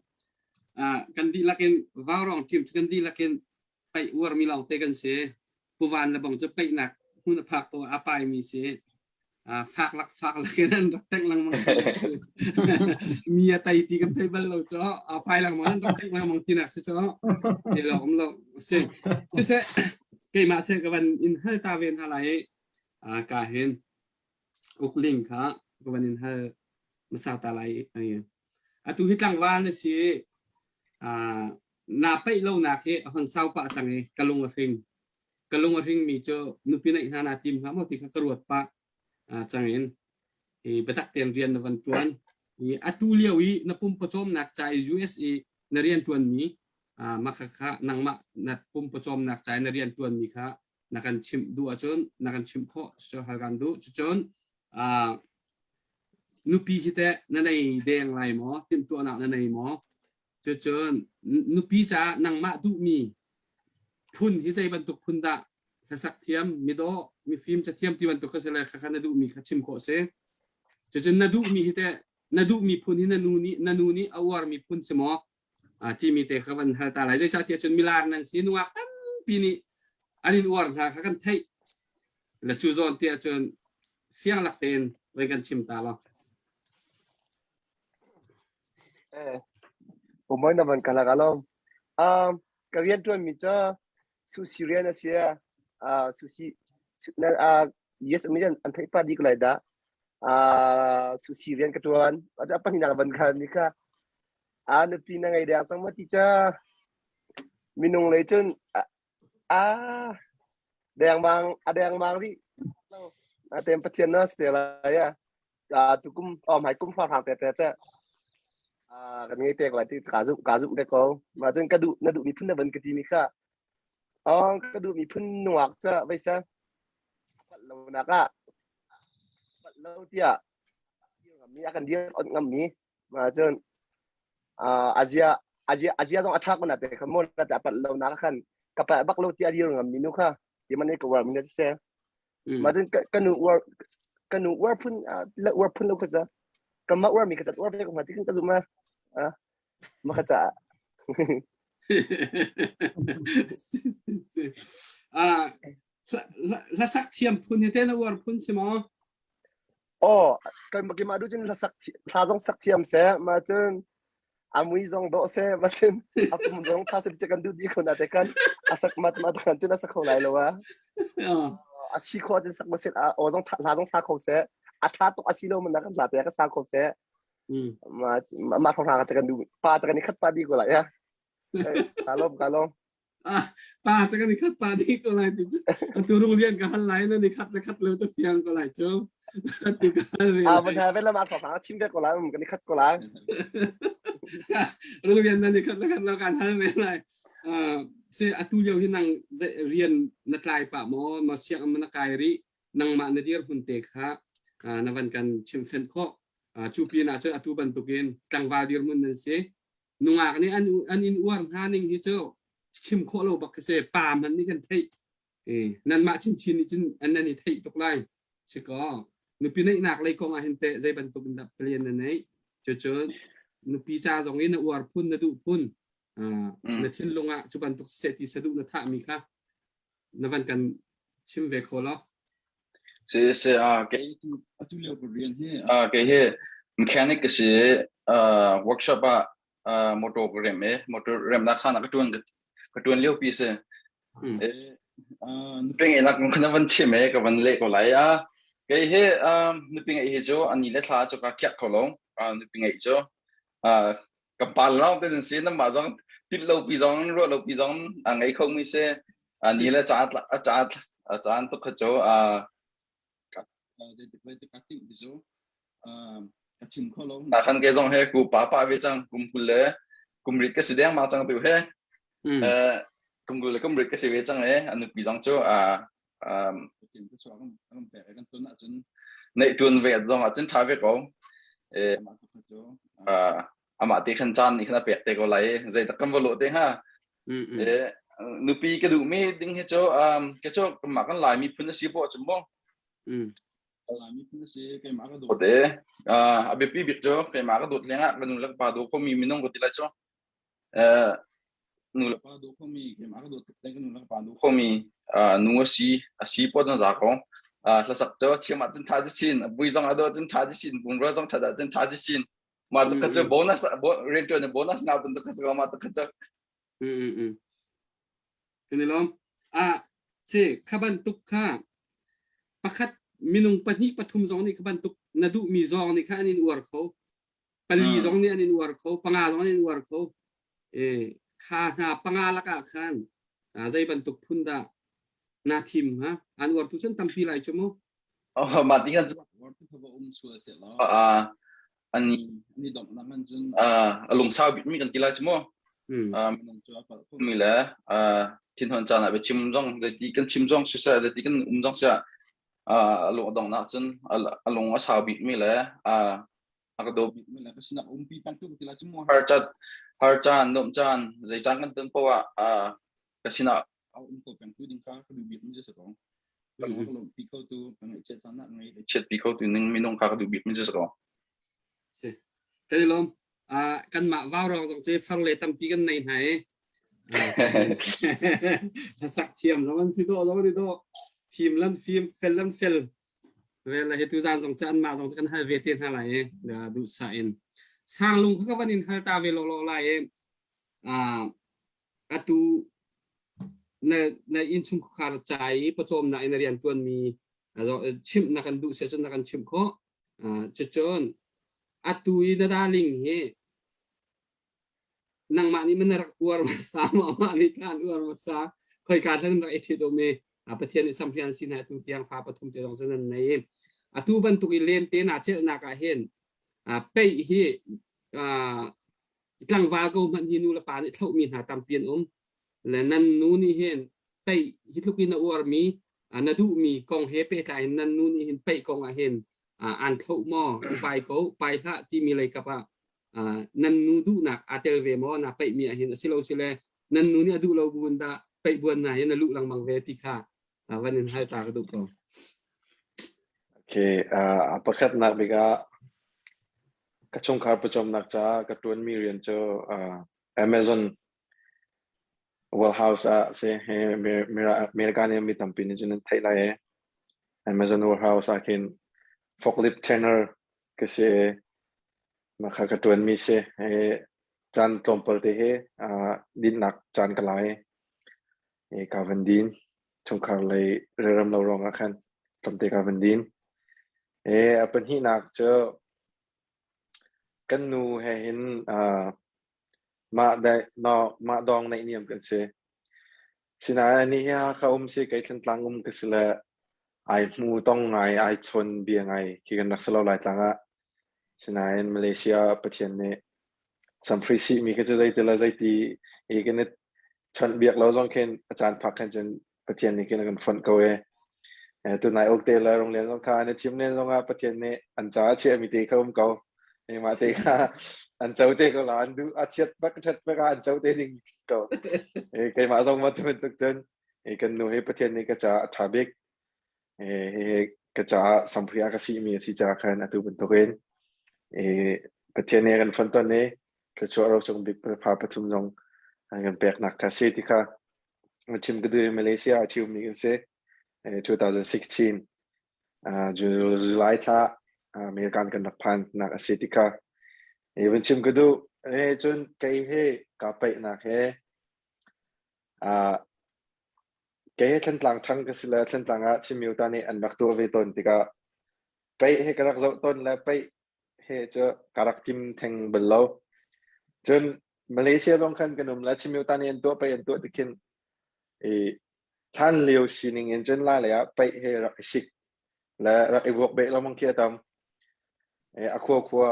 kan dihlak in vaurong team cu kan dihlak in paih uarmi lawngte kan si. Puvan le bang cu paihnak hmun a phak to a paimi si. Fak lak fak lak in an rak teng lengmang mi a tai ti kan thei bal lo cu a pai lengmang an rak teng lengmang ti nak si cu ti lo um lo si siseh keimah se ka van in hal ta ve hna lai ka hin ukling kha ka van in hal masa ta lai atu hi tlangval na si naa peih lonak hi a hon sau pah cang i ka lung a hring. Ka lung a hringmi cu nupi neih hna naa tim hnga maw ti kha ka ruat pah cang in i biatak tein rian na van ṭuan. I atu lio i na pumpawcawmnak ca i US i na rian ṭuanmi mah kha nangmah na pumpawcawmnak ca i na rian ṭuanmi kha na kan chimh duh ahcun na kan chimh khawh cucu hal kan duh. Cucun nupi hi teh na nei deng lai maw? Timhtuahnak na nei maw? Cucun nupi caah nangmah duhmi phun hi zei bantuk phun dah hlasak thiam, midawh, mifim, cathiam ti bantuk kha si le khakha na duhmi kha chim khawh si. Cucun na duhmi hi teh na duhmi phun hi na nu nih na nu nih a uarmi phun si maw? timi te kha van hal ta lai. Zeicahtiah cun milar nan si nungak tampi nih an in uar hna kha kan theih. Le cu zawn tiah cun fiang lak tein voi kan chim ta lo. Eh, Umoi na van kalak alom. Um, ka rian tuan mi cu sushi rian a si. Uh, sushi na uh, US mi an theih pa di ko lai dah. Uh, sushi rian ka tuan. A pahnih van khan mi kha a nupi na ngei deng cang ma ti ca minung lei cun a dengmang a dengmang rih a tem pathian na ste lai a tukum oh mai kum fa rang te te te kan ngei tek lai ti ka zum ka zum te ko ma cun ka duh na duh mi phun na van ka ti mi kha oh ka duh mi phun nuak cha vai sa pat lo nak ah pat lo tiah mi a kan dir on ngam mi ma cun azia azia azia zong a ṭha ko na te kha mo na te a pat lo nak khan ka pa bak lo ti a dir ngam mi nu kha ti man ka war mi na se ma cun ka nu uar ka nu uar phun la uar phun lo kha cha ka ma uar mi ka cat uar ve ko ma ti kan ka zum ma ma kha cha ah hlasak thiam phun hi te na uar phun si maw Oh, kan keimah du cun hlasak hla zong sak thiam seh, ma cun a mui zong dawh seh, ma cun a pum zong tha seh kan duh dih ko na te kan a sak mat mat kan cun a sak kho lai lo a. A si kho cun sak ma seh, a aw zong hla zong sa kho seh, a tha tuk a si lo man na kan hla te ka sa kho seh. Ma ma thong hla ka kan duh pa ca kan i khat pa di ko lai ya. Ka lom ka lom. Ah, pa cu kan i khat pa dih ko lai ti cu atu rung rian ka hal lai nan i khat le khat lo cu fiang ko lai cu tu ka hal ve Ah, van ha ve lam ah fa chim ve ko lai um kan i khat ko lai. Rung rian nan i khat le khat lo kan hal ve lai. Ah, se atu lio hi nang rian na tlai pa maw ma siang ma na kai ri nangmah na dir hun te kha na van kan chim fen khawh cu pin ah cun atu bantukin tlangval dirhmun nan si nungak nih an an in uar hna ning hi cu chim khawh lo bak khi si pa hmanh nih kan theih nanmah chinchin nih cun an nan i theih tuk lai si ko nupi neihnak lei kong ah hin teh zei bantuk in dah plan na neih cucu nupi ca zong in na uar phun na duh phun na thinlung ah cu bantuk seh ti saduh na thah mi kha na van kan chim ve kho lo Si si a kei atu lio ka rian hi a kei hi mechanic ka si uh, workshop ah uh, motor ka rem e motor remnak sana ka tuan ka tuan lio pi si. E. Nupi ngeihnak kong khan van chim e ka van leh ko lai a. Kei hi nupi ngeih hi cu ani le thla cu ka khiak kho lo. Nupi ngeih cu ka pal lawng te si namah zong tit lo pi zong ruah lo pi zong a ngei kho mi si. Ani le ca a ca a caan tuk kha cu zeitik zeitik ka timh ti cu ka chim kho lo. Na khan ke zong he ku pa pa ve cang kum kul le kum rit ka si deng ma cang tu he. Kum kul le kum rit ka si ve cang e anu pi zong cu a um cu chuak kan pek kan tun ahcun neih tun ve zong ahcun tha ve ko. E mah cu amah te khan caan nih khan a pek te ko lai zeitak kan va lawh te hnga. E nupi ka duh mi ding hi cu ke cu mah kan lai miphun a si poh cu mu. Laimi phun a si keimah ka dawt e a biapi bik cu keimah ka dawt lengah ka nu le ka pa daw khomi minung ka ti lai cu nu le pa daw khomi keimah ka dawt tuk ka nu le ka pa daw khomi nu a si a si pot na za ko hlasak cu thiam ah cun tha ti sin bui zong a daw cun tha ti sin pumrua zong tha cun tha ti sin mah tu kha cu bonus riantuan bonus na bantuk kha si ko mah tu kha cu Kan i lawm. Ah, si, kha bantuk kha pakhat minung pahnih pathum zong nih kha bantuk na duhmi zong nih kha an in uar kho. Pali zong nih an in uar kho, panga zong an in uar kho. Eh, kha hna panga lakah khan zei bantuk phun dah na thim ha? An uartu cun tampi lai cu mu. Oh, mah ti kan um sual se lo. Ani ani dong na man cun a lungsau bik mi kan ti lai cu mu. Minung cu a palh kho mi le thinhon caan ah biachim zong zeiti kan chim zong siseh zeiti kan um zong siseh a lung a dong nak cun a lung a sau bik mi le a ka daw bik mi le ka sinak umpi peng tu ka ti lai cu mu. Har caan har caan nuam caan zei caan kan ton poah ah ka sinah a um ko peng tu ding kha ka duh bik mi cu si ko. Ka lung a ka lawmhpi kho tu ka ngaihchiat caan ah ngaihchiatpi kho tu ning minung kha ka duh bik mi cu si ko. Si. Kan i lawm. Uh, kanmah vaurawng zong cu far le tampi kan nei hna i hlasak thiam zong an si dawh zong an i dawh fim lan fim fel lan fel vel hi tu zan zong cu anmah zong cu kan hal ve te hna lai i duhsah in sanglung kha ka van in hal ta ve lo lo lai i atu na na innchungkhar ca i pawcawmnak in na rian ṭuanmi chimh na kan duh si cun na kan chimh khawh. Cucun atu i na darling hi nangmah nih man na rak uar hmasa maw amah nih khan uar hmasa khoika hlan rak i ṭhit um i Pathian nih samhrian sin atu tiang fa pathum te zong cu nan nei i atu bantuk i lente naa celhnak ah hin peih hi tlangval ko hmanh hi nu le pa nih thlohmi hna tampi an um le nan nu nih hin peih hi tluk in na uarmi na duhmi kong he pehtlai in nan nu nih hin peih kong ah hin an thloh maw i pai ko pai hlah timi lei kap ah nan nu duhnak aa tel ve maw na peihmi ah hin asilo sile nan nu nih a duh lo buin dah peih buan na hin na luh lengmang ve ti kha van in hal ta ka duh ko. Okay, uh, pakhatnak bik ah ka chungkhar pawcawmnak caah ka ṭuanmi rian cu uh, Amazon warehouse ah si hi America nih mi tampi nih cun an theih lai i Amazon warehouse ah khin forklift trainer ka si i mah kha ka ṭuanmi si i caan tlawmpal te hi uh, dinnak caan ka la i i ka van din chungkhar lei relrem lo ruangah khan tlawmte ka van din. E a pahnihnak cu kan nu he hin uh, mah dai no mah dawng neih niam kan si. Sinain ani hi Hakha um si kei Thantlang um ka si le ai hmu tong ngai ai chawn bia ngai khi kan rak si lo lai tlang ah. Sinain Malaysia Pathian nih samhri sihmi kha cu zeiti le zeiti i kan i chawnh biak lo zong khin a caan phak khan cun Pathian nih khin a kan fonh ko e. Tunai ok te le Runglian zong kha an i thim len zong ah Pathian nih an caah chiahmi te kha um ko. Mah te kha an co te ko la an duh a chiat bak ṭhat bak ah an co te ding ko. Keimah zong ma tu bantuk cun kan nu hi Pathian nih ka caah a ṭha bik. Hihi ka caah samhri a ka sihmi a si caah khan atu bantukin Pathian nih a kan fonhtonh i thluachuah rosung bik fa pathum zong an kan peknak kha si ti kha chim ka duh i Malaysia a ṭhiummi kan si. 2016 July thla American kan rak phan nak a si ti kha vun chim ka duh. Cun kei he kaa paihnak he. Kei hi Thlantlang ṭhang ka si le Thlantlang ah Chinmi uta nih an rak tuah ve tawn tikah peih hi ka rak zoh tawn le peih he cu ka rak tim theng bal lo. Cun Malaysia zong khan kan um le Chinmi uta nih an tuah peih an tuah tikhin i hlan lio sining in cun lai lei ah peih he rak i sik le rak i vuak beh lengmang khi a tam. A khua khua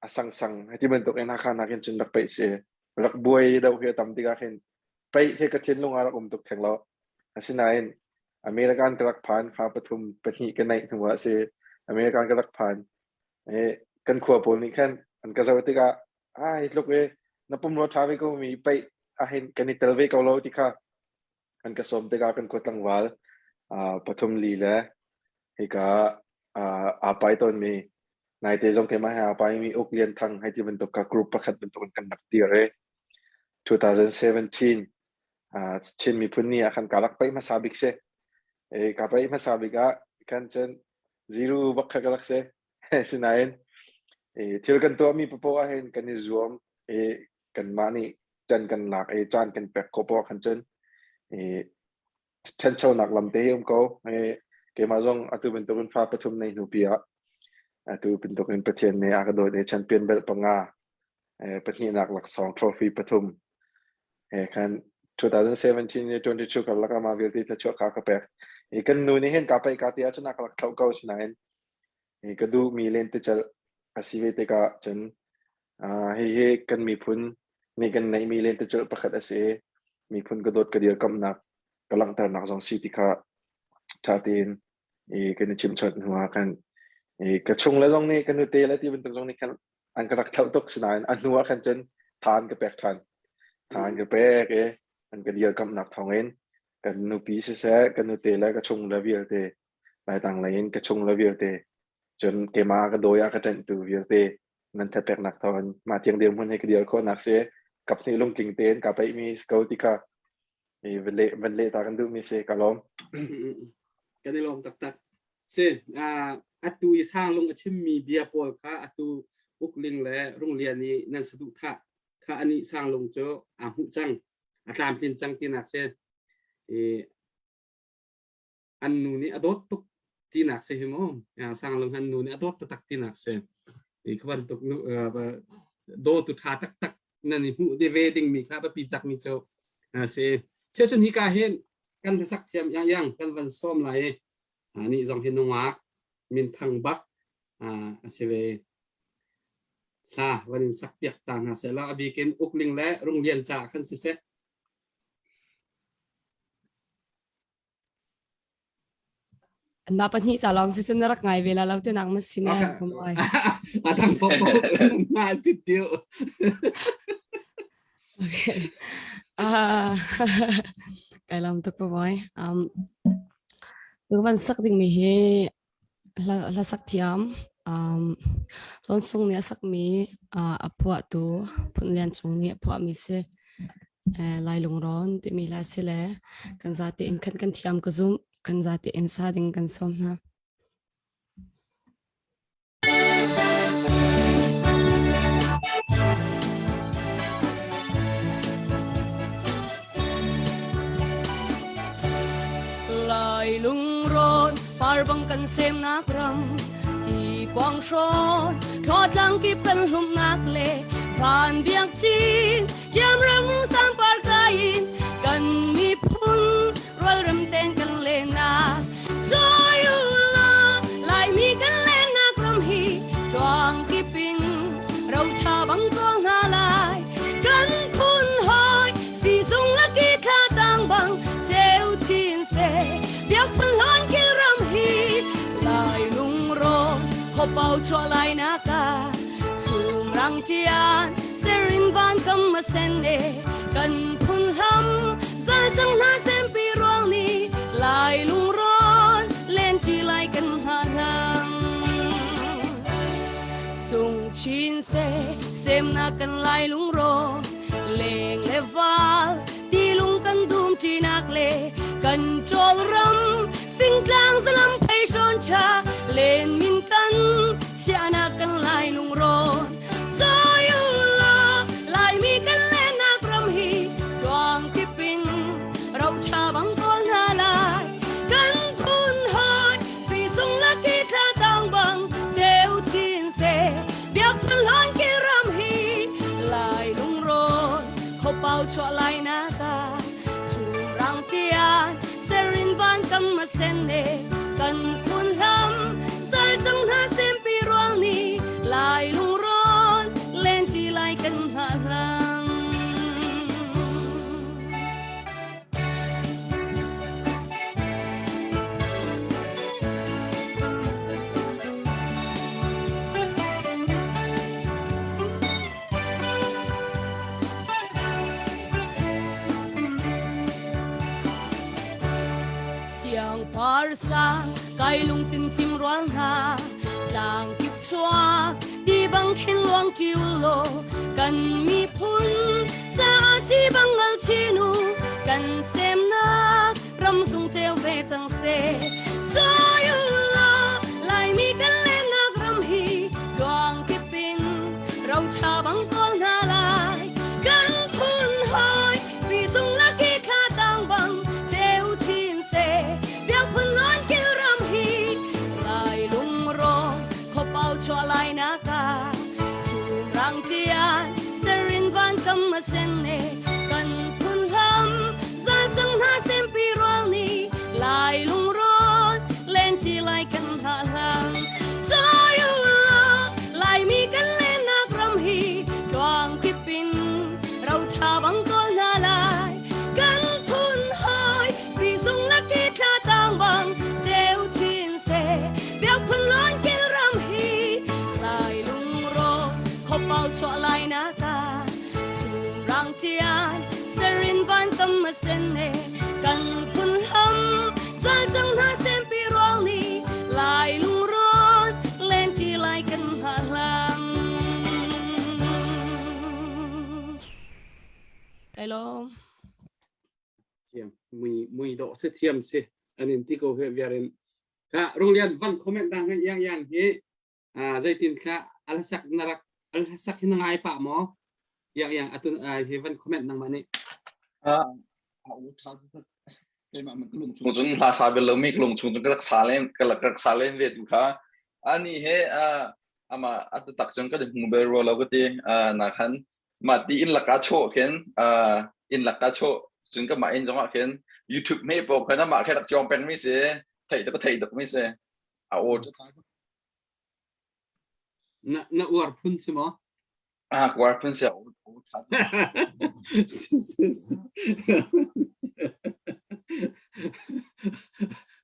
a sang sang hiti bantuk in Hakha nakin cun rak peih si. Rak buai deuh hi a tam tikah khin peih hi ka thinlung ah rak um tuk theng lo. Asinain American ka rak phan fa pathum pahnih ka neih hnu ah si American ka rak phan. Kan khua pawl nih khan an ka zoh tikah ah hi tluk e na pumrua ṭha ve ko mi peih ahhin kan i tel ve ko lo ti kha an ka sawm tikah kan khua tlangval pathum li le hika aa pai tawnmi naite zong keimah he aa paimi Uk Lian Thang hei ti bantuk ka group pakhat bantuk in kan rak dir i 2017 Chin miphun ni ah khan ka rak paih hmasa bik si. E, ka paih hmasa bik ah khan cun zero bak kha ka rak si. Sinain e, thil kan tuahmi papoh ah hin kan i zuam i kanmah nih can kan lak i caan kan pek khawh poah khan cun e, ṭhanchonak lam te hi um ko. E, keimah zong atu bantukin fa pathum nei hnu pi ah atu bantukin Pathian nih a ka dawt i champion belt panga pahnihnak laksawng trophy pathum he khan 2017 ni 22 karlak ah mah vialte thluachuah kha ka pek. I kan nu nih hin ka paih ka ti ahcun a ka rak thlauh ko sinain i ka duhmi lentecelh a si ve tikah cun hihi kan miphun nih kan neihmi lentecelh pakhat a si i miphun ka dawt ka dirkamhnak ka langhternak zong si ti kha ṭha tein i kan i chimhchawnh hnu ah khan i ka chung le zong nih ka nute le ti bantuk zong nih khan an ka rak thlauh tuk sinain a hnu ah khan cun tha an ka pek ṭhan. Tha an ka pek i an ka dirkamhnak thawngin kan nupi siseh ka nute le ka chung le vialte Laitlang lei in ka chung le vialte cun keimah ka dawi a ka ṭenhtu vialte nan thapeknak thawngin mah tiang dirhmun he ka dir khawhnak si kaphnih lungtling tein ka peihmi si ko ti kha van leh van leh ta kan duhmi si ka lawm. Kan i lawm taktak. Si, atu i Sanglung a chimmi bia pawl kha atu Ukling le Runglian i nan saduhthah kha anih Sanglung cu aa hmuh cang, a tlamtlin cang tinak si. I an nu nih a dawt tuk tinak si hi mu Sanglung an nu nih a dawt taktak tinak si i kha bantuk nu dawtu ṭha taktak nan i hmuh de ve dingmi kha biapi takmi cu si siacun hika hin kan hlasak thiam yang yang kan van sawm lai i nih zong hi nungak minthang bak a si ve hla van in sak piak ta hna seh la a bikin ukling le runglian ca khan siseh Anmah pahnih ca lawng si cun na rak ngai ve la lo ti nak ma si ne A thang pop pop na tit tiu. Okay. Ah, kai lam tuk pa boy. Um, tu van sak ding mi hi hla sak thiam um Hlawn Sung nih a sakmi uh, a phuahtu Phun Lian Cung nih a phuahmi si eh, Lai Lungrawn timi hla si le kan zate in khan kan thiam ka zumh kan zate in sa ding kan sawm hna. Lai lungrawn par bang kan semnak ram ti kuang hrawn thlawtlang kip kan hlumnak le van biak chin Chiam ram sang par kai in kan miphun rualrem ten kan lenak Choi u la Laimi kan lenak ram hi tuang kipin ro tha bang ko hna lai kan phun hoi fi zung laki thla tang bang cheu chin se biak phun hon kil ram hi lai lung ro kho pau chua lai na ka chum rang tian serin van kam ma sen e kan phun hlam zal cang hna sempi ruang ni lai lungrawn len chi lai kan hna hlang sung chin se sem na kan lai lungrawn leng le val ti lung kan dum ti nak le kan chol ram fingtlang zalam phei shon cha len min kan chia na kan lai lungrawn Choi u law Laimi kan lennak ram hi tluang kipin ro ṭha bang kawl hna. Khopau chuah lai na ka Chumrang tian serin van kam ma sen ne kan phun hlam zal cang hna sempi rual ni lai lungrawn len chi lai kan hna hlang. Siang par sang kai lungtin fim rual hna tlang kip chuak ti bang khin luang tiu lo kan miphun ca chi bang ngal chinu kan semnak ram sung ceu ve cang se Choi lo Laimi kan lennak ram hi luang kipin ro tha bang kawl hna lai kan phun hoi fi sung laki thla tang bang ceu chin se biak phun loan kil ram hi lai lung ro khopau chua lai na ka chum rang tian serin van kam ma sen ne kan phun hlam za cang hna sempi rual ni lai lung ron len chi lai kan ha hlang choi lo lai mi kan len nak ram hi tuang kipin rau tha bang kol na lai kan phun hoi vì dung là kỳ tha tang bang treo chin se biak phun lon kil ram hi lai lung ro khopau chua lai na ka chum rang tian serin van kam ma sen ne kan phun hlam za chang na sem pi rual ni lai lung ron len chi lai kan ha hlang Kai lawm. Thiam mui mui dawh si thiam si an in ti ko he viarin ka Runglian van comment dang yang yang hi zeitin thla alhasak narak alhasak hi na ngai pa maw yang yang atun hi van comment nang ma nih Ah, keimah man lung chung cun hla sa bel lomi lung chung cun ka rak sa len ka rak sa len ve tu kha ani he ama atu tak cun ka hmu bel ro lo ka ti na khan ma ti in laka cho khin in laka cho cun ka ma in zong ah khin YouTube me po khan ama khe rak chong peng mi si thei to ka thei tuk mi si a aw chu na na uar phun si maw ah uar phun si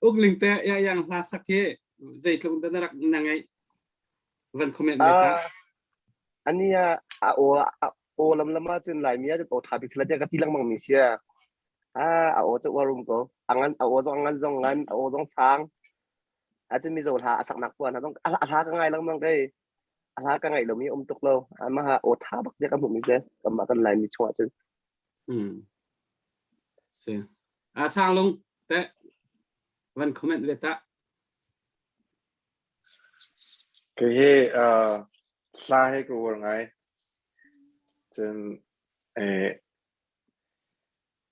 Uk ling te ya yang hla sak hi zeitluk da na rak na ngai van comment ve ta Ani a a o o lam lama cun Laimi ah cun aw ṭha bik sila tiah ka ti lengmang mi sia. A a aw cu uar um ko. A ngan a aw zong a ngan zong ngan, a aw zong sang. A cun Mizo hla a saknak puan hna zong a hla ka ngai lengmang kei. A hla ka ngaih lomi um tuk lo. Amah aw ṭha bak tiah ka hmuh mi si. Kanmah kan Laimi chungah cun. Mm. Si. A sang lung te van comment ve ta. Kei hi uh, hla hi ka uar ngai. Cun eh,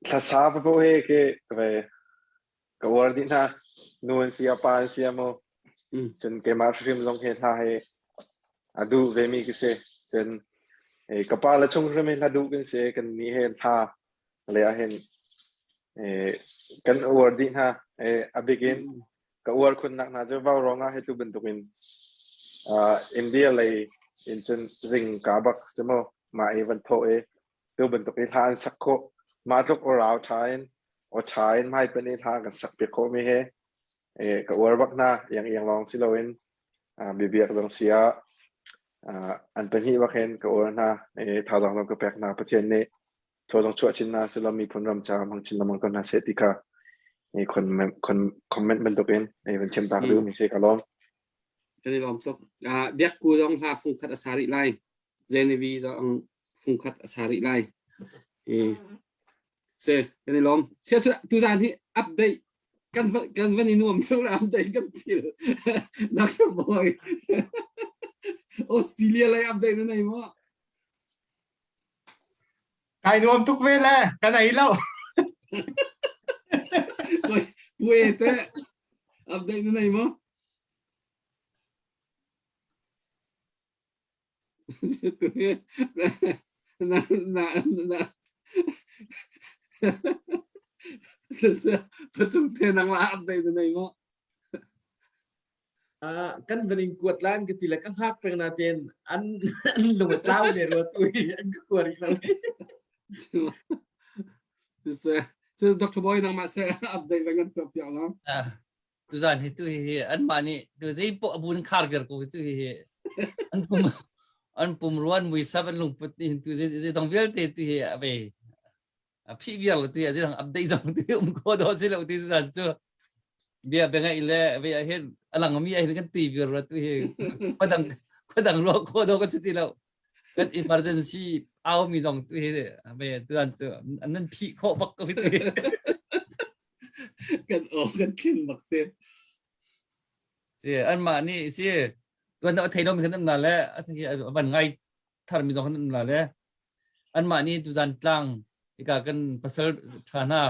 hlasa papoh hi ke ve ka uar dih hna. Nu an si a pa an si a mu. Cun keimah hrim zong hi hla hi a duh ve mi ka si. Cun eh, ka pa le chung hrim hi hla duh kan si. Kan ni he hla le ah hin eh, kan uar dih hna. Eh, a bik in ka uar khunnak hna cu vaurawng ah hitu bantukin uh, India lei in cun zing ka bak si mu mah i van thawh i tu bantuk i hla an sak khawh mah tluk aw tha in aw tha in hmai pen i hla kan sak piak khawh mi he eh, ka uar bak hna iang iang lawng si loin uh, biabiak zong si ah uh, an pahnih bak hin ka uar hna eh, thazaang zong ka pek hna Pathian nih thaw zong chuah chin na silo miphun ram ca hmang chin lengmang ko hna seh ti kha i comment bantukin i van chim tak duh mi si ka lawm. Kan i lawm tuk. Biak ku zong hla fung khat a sa rih lai. Zenevi zong fung khat a sa rih lai. Se kan i lawm. Sia chu tu zan hi update kan kan van i nuam tuk le update kan phil. Dr. Boy. Australia lei update na nei maw? Kai nuam tuk ve le, kan ei lo. Pue te update na nei maw? Na na na. Pacung te nang la update na nei maw? Kan van in kuat lan ka ti le ka hngak peng na ten an an lung a tlau le rua tu hi an ka kua rih lo. Siseh, Dr. Boy nangmah se update va ngan tuah piak lo. Tuzan hi tu hi anmah nih tu zei poh a bun khar viar ko tu hi an pum an pum ruan muisam an lungput ni tu zei dong vialte tu hi a ve a phih viar lo tu hi a dang update zong tu um ko do si lo ti zan cu bia be ngai le ve ah hin alang mi ah hin kan tui viar tu hi khuadang khuadang ruah kho do kan si ti lo kan emergency au mi zong tu hi ve tu an cu an nan phih khawh bak ko ti Kan aw kan thin bak te. Si anmah nih si tuan a thei lomi kan um na le a thei van ngai tharmi zong kan um na le anmah nih tuzan tlang hika kan pasal tha hna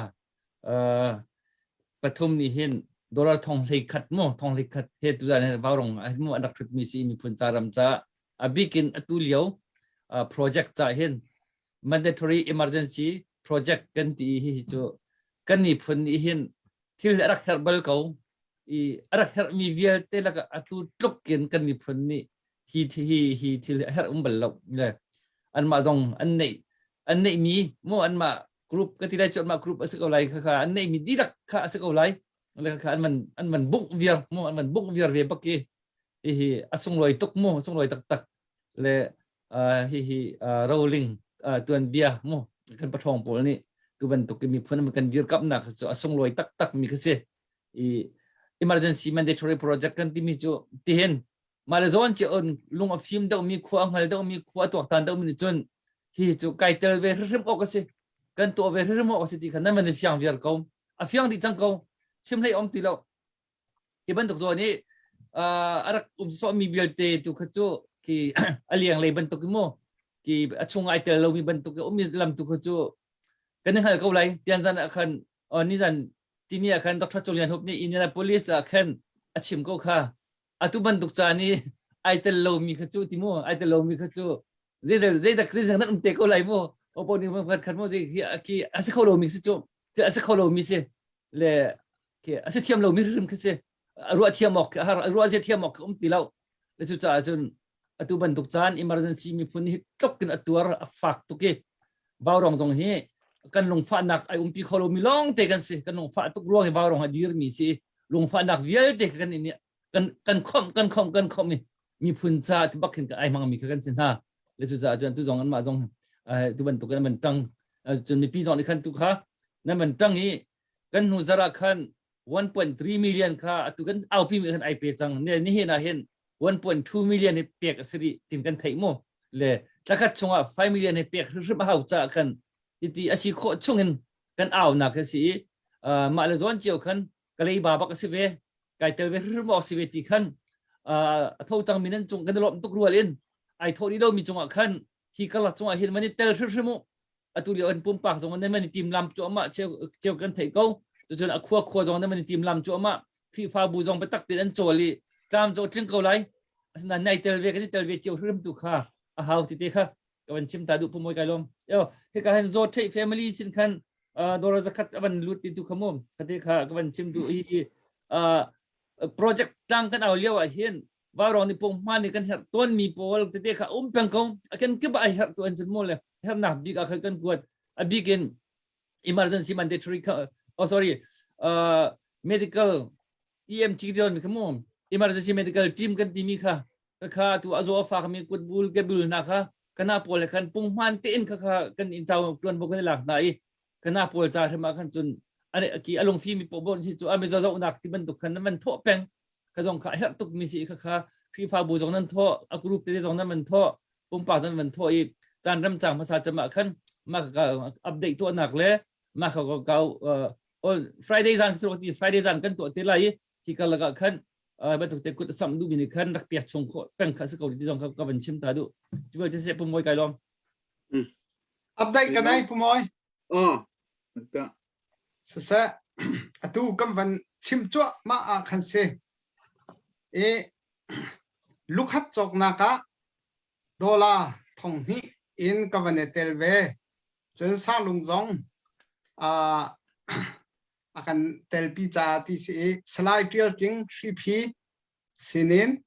pathum nih hin dollar thong hlei khat mu thong hlei khat he tuzan he vaurong mu an rak thut mi si miphun ca ram ca a bikin atu lio project ca hin mandatory emergency project kan ti hi hi cu kan miphun nih hin thil a rak herh bal ko i a rak herhmi vialte lakah atu tluk in kan miphun nih hi hi hi thil a herh um bal lo le anmah zong an neih an neihmi mu anmah group ka ti lai cu anmah group a si ko lai kha kha an neihmi dihlak kha a si ko lai le kha an man an man bungh viar mu an man bungh viar ve bak i hi a sunglawi tuk mu sunglawi taktak le hihi roling tuanbia mu kan pathawng pawl nih tu bantuk in miphun kan dirkamnak cu a sunglawi taktak mi kha si i emergency mandatory project kan timi cu tihin mah le zawn ci on lung a fim deuh mi khua a hngal deuh mi khua a tuaktan deuh mi nih cun hi cu kai tel ve hrimhrim awk a si kan tuah ve hrimhrim awk a si ti kha nan van i fiang viar ko a fiang dih cang ko chim hlei om ti lo Hi bantuk zawn i a rak um sawhmi vialte tu kha cu khi a liang lei bantuk mu ki a chung ai tel lomi bantuk ummi lam tu kha cu kan i hngal ko lai tian zan ah khan ni zan tini ah khan Dr. Chung Lian Hup nih Indianapolis ah khan a chim ko kha atu bantuk caan i ai tel lomi kha cu ti mu ai tel lomi kha cu zei zei dak zei nan um te ko lai mu opo ning khat khat mu khi khi a si kho lomi si cu a si kho lomi si le khi a si thiam lomi hrim khi si ruah thiam awk har ruah zia thiam awk um ti lo le cu caah cun atu bantuk caan emergency miphun hi tluk in a tuar a fak tuk i vaurong zong hi kan lungfahnak ai umpi kho lomi lawng te kan si kan lungfah tuk ruang hi vaurong a dirmi si lungfahnak vialte kan in kan kan khomh kan khomh kan khomh i miphun ca ti bak hin ai hmangmi kha kan si hna le cu caah cun tu zong anmah zong tu bantuk in an tang cun mipi zong nih khan tu kha nan van tang i kan hnu zara khan 1.3 million kha atu kan aupi mi khan ai pe cang ne ni hin ah hin 1.2 million hi pek a si rih tin kan theih mu le thlakhat chungah 5 million hi pek hrimhrim a hau ca khan iti a si khawh chungin kan au nak hi si i mah le zawn cio khan ka leiba bak a si ve kai tel ve hrim awk si ve ti khan a tho cang mi nan cung kan lawm tuk rual in ai tho rih lo mi cungah khan hi karlak cungah hin mani tel hrimhrim u atu lio an pumpak zong nan mani tim lam cu ama cheu cheu kan theih ko cucun a khua khua zong nan mani tim lam cu ama Khrihfabu zong biatak tein an cawl i tlam cu tling ko lai asinain nai tel ve kan i tel ve cio hrim tu kha a hau ti te kha ka van chim ta duh pu moi kai lom yo hika hin zo thei family sin khan dora zakhat avan lut ti tu kha mu khate kha ka van chim du hi project tlang kan au lio ah hin vaurong ni pung hma ni kan her ton mi pawl tete kha um peng ko akan kip ai her tu an chun mo le hernak bik a khan kan kuat a bik in emergency mandatory oh sorry uh, medical EMT dion mi kha mu emergency medical team kan ti mi kha kha tu a zaw a fak mi kutbul kebul hna kha kana pawl he khan punghman tein kha kha kan in tau tuan bo kan lak hna i kana pawl ca hrim ah khan cun ane ki alung fi mi po bon si chu a mi zo zo nak ti bantuk khan man tho peng kha zong kha herh tuk mi si kha kha Khrihfabu zong nan tho a group te zong nan man tho pumpak nan man tho i caan ram chang hmasa chama khan ma ka update to nak le ma ka ka Friday zan ti Friday zan kan to te lai hi ka laka khan bantuk te kut sam du mi nih khan rak piak chung khawh peng kha si ko ti zong kha ka van chim ta du tu vel se pumoi kai lom update ka nai pumoi oh ta sase atu kam van chim chuah ma a khan se e lukhat chok na ka dollar thong hnih in ka van e tel ve cun sanglung zong. uh, a kan telpi ca ti si i Salai Tial Ting Hriphi sinin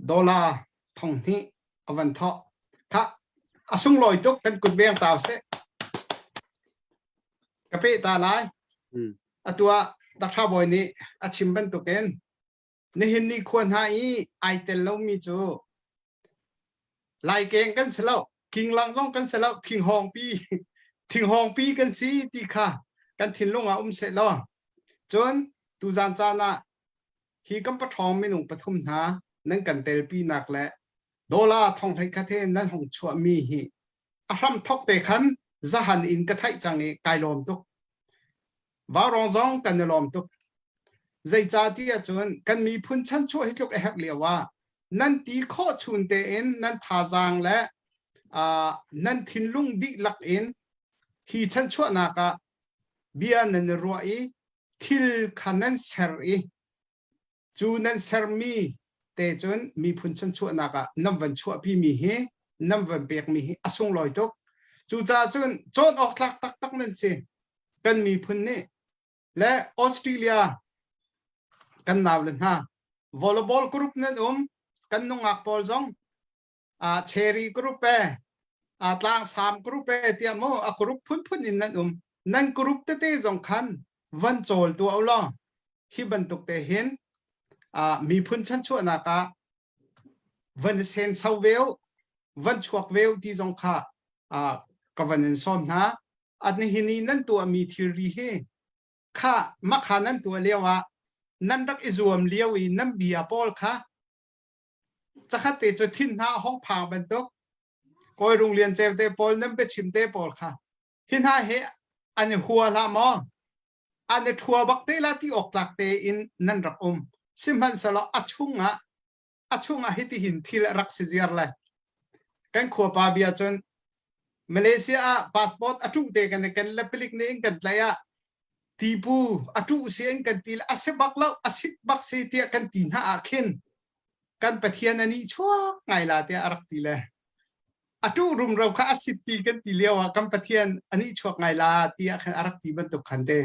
dollar thong hnih a van thawh. Kha a sunglawi tuk kan kut veng tau seh. Ka pe ta lai. Atu ah Dakṭha Bawi nih a chim bantukin nihin ni khua hna i ai tel lomi cu Laikeng kan si lo, kinglang zong kan si lo, thinghawngpi thinghawngpi kan si ti kha kan thinlung ah um seh law. Cun tuzan caan ah hi kan paṭhawng minung pathum hna nan kan telpi nak le dollar thong hlei khat he nan hong chuahmi hi a hram thok te khan zahan in ka theih cang i kai lawm tuk. Vaurawng zong kan i lawm tuk. Zeicahtiah cun kan miphun chanchuah hi tluk a herh lio ah nan ti khawh chun tein nan thazaang le uh, nan thinlung dihlak in hi chanchuahnak ah bia nan i ruah i thil kha nan ser i cu nan sermi te cun miphun chanchuahnak ah nan van chuahpi mi hi nan van pekmi hi a sunglawi tuk. Cucaah cun cawn awk tlak taktak nan si. Kan miphun nih le Australia kan nau le hna volleyball group nan um kan nungak pawl zong uh, cherry group e uh, tlangsam group e tiah mu a group phunphun in nan um nan group tete zong khan van cawl tu law hi bantuk te hin uh, miphun chanchuahnak ah van sen so veu van chuak veu ti zong kha uh, ka van in sawm hna at nihin i nan tuahmi thilri hi kha makha nan tuah lio ah nan rak i zuam lio i nan bia pawl kha cakhat te cu thin hna hong phang bantuk kawi rung lian ceu te pawl nan biachim te pawl kha hi hna he an i hua hlah maw an i thua bak te la ti awk tlak te in nan rak um sihmanhsehlaw a chungah a chungah hitihin thil a rak si ziar le kan khuapa bia cun Malaysia ah passport a tuh te kan kan le palik nih in kan tlai ah tipu a tuh si in kan ti le a si bak lo a sit bak si tiah kan ti hna ah khin kan Pathian ani chuak ngai la tiah a rak ti le a tuh rumro kha a sit ti kan ti lio ah kan Pathian ani chuak ngai la tiah khan a rak ti bantuk khan te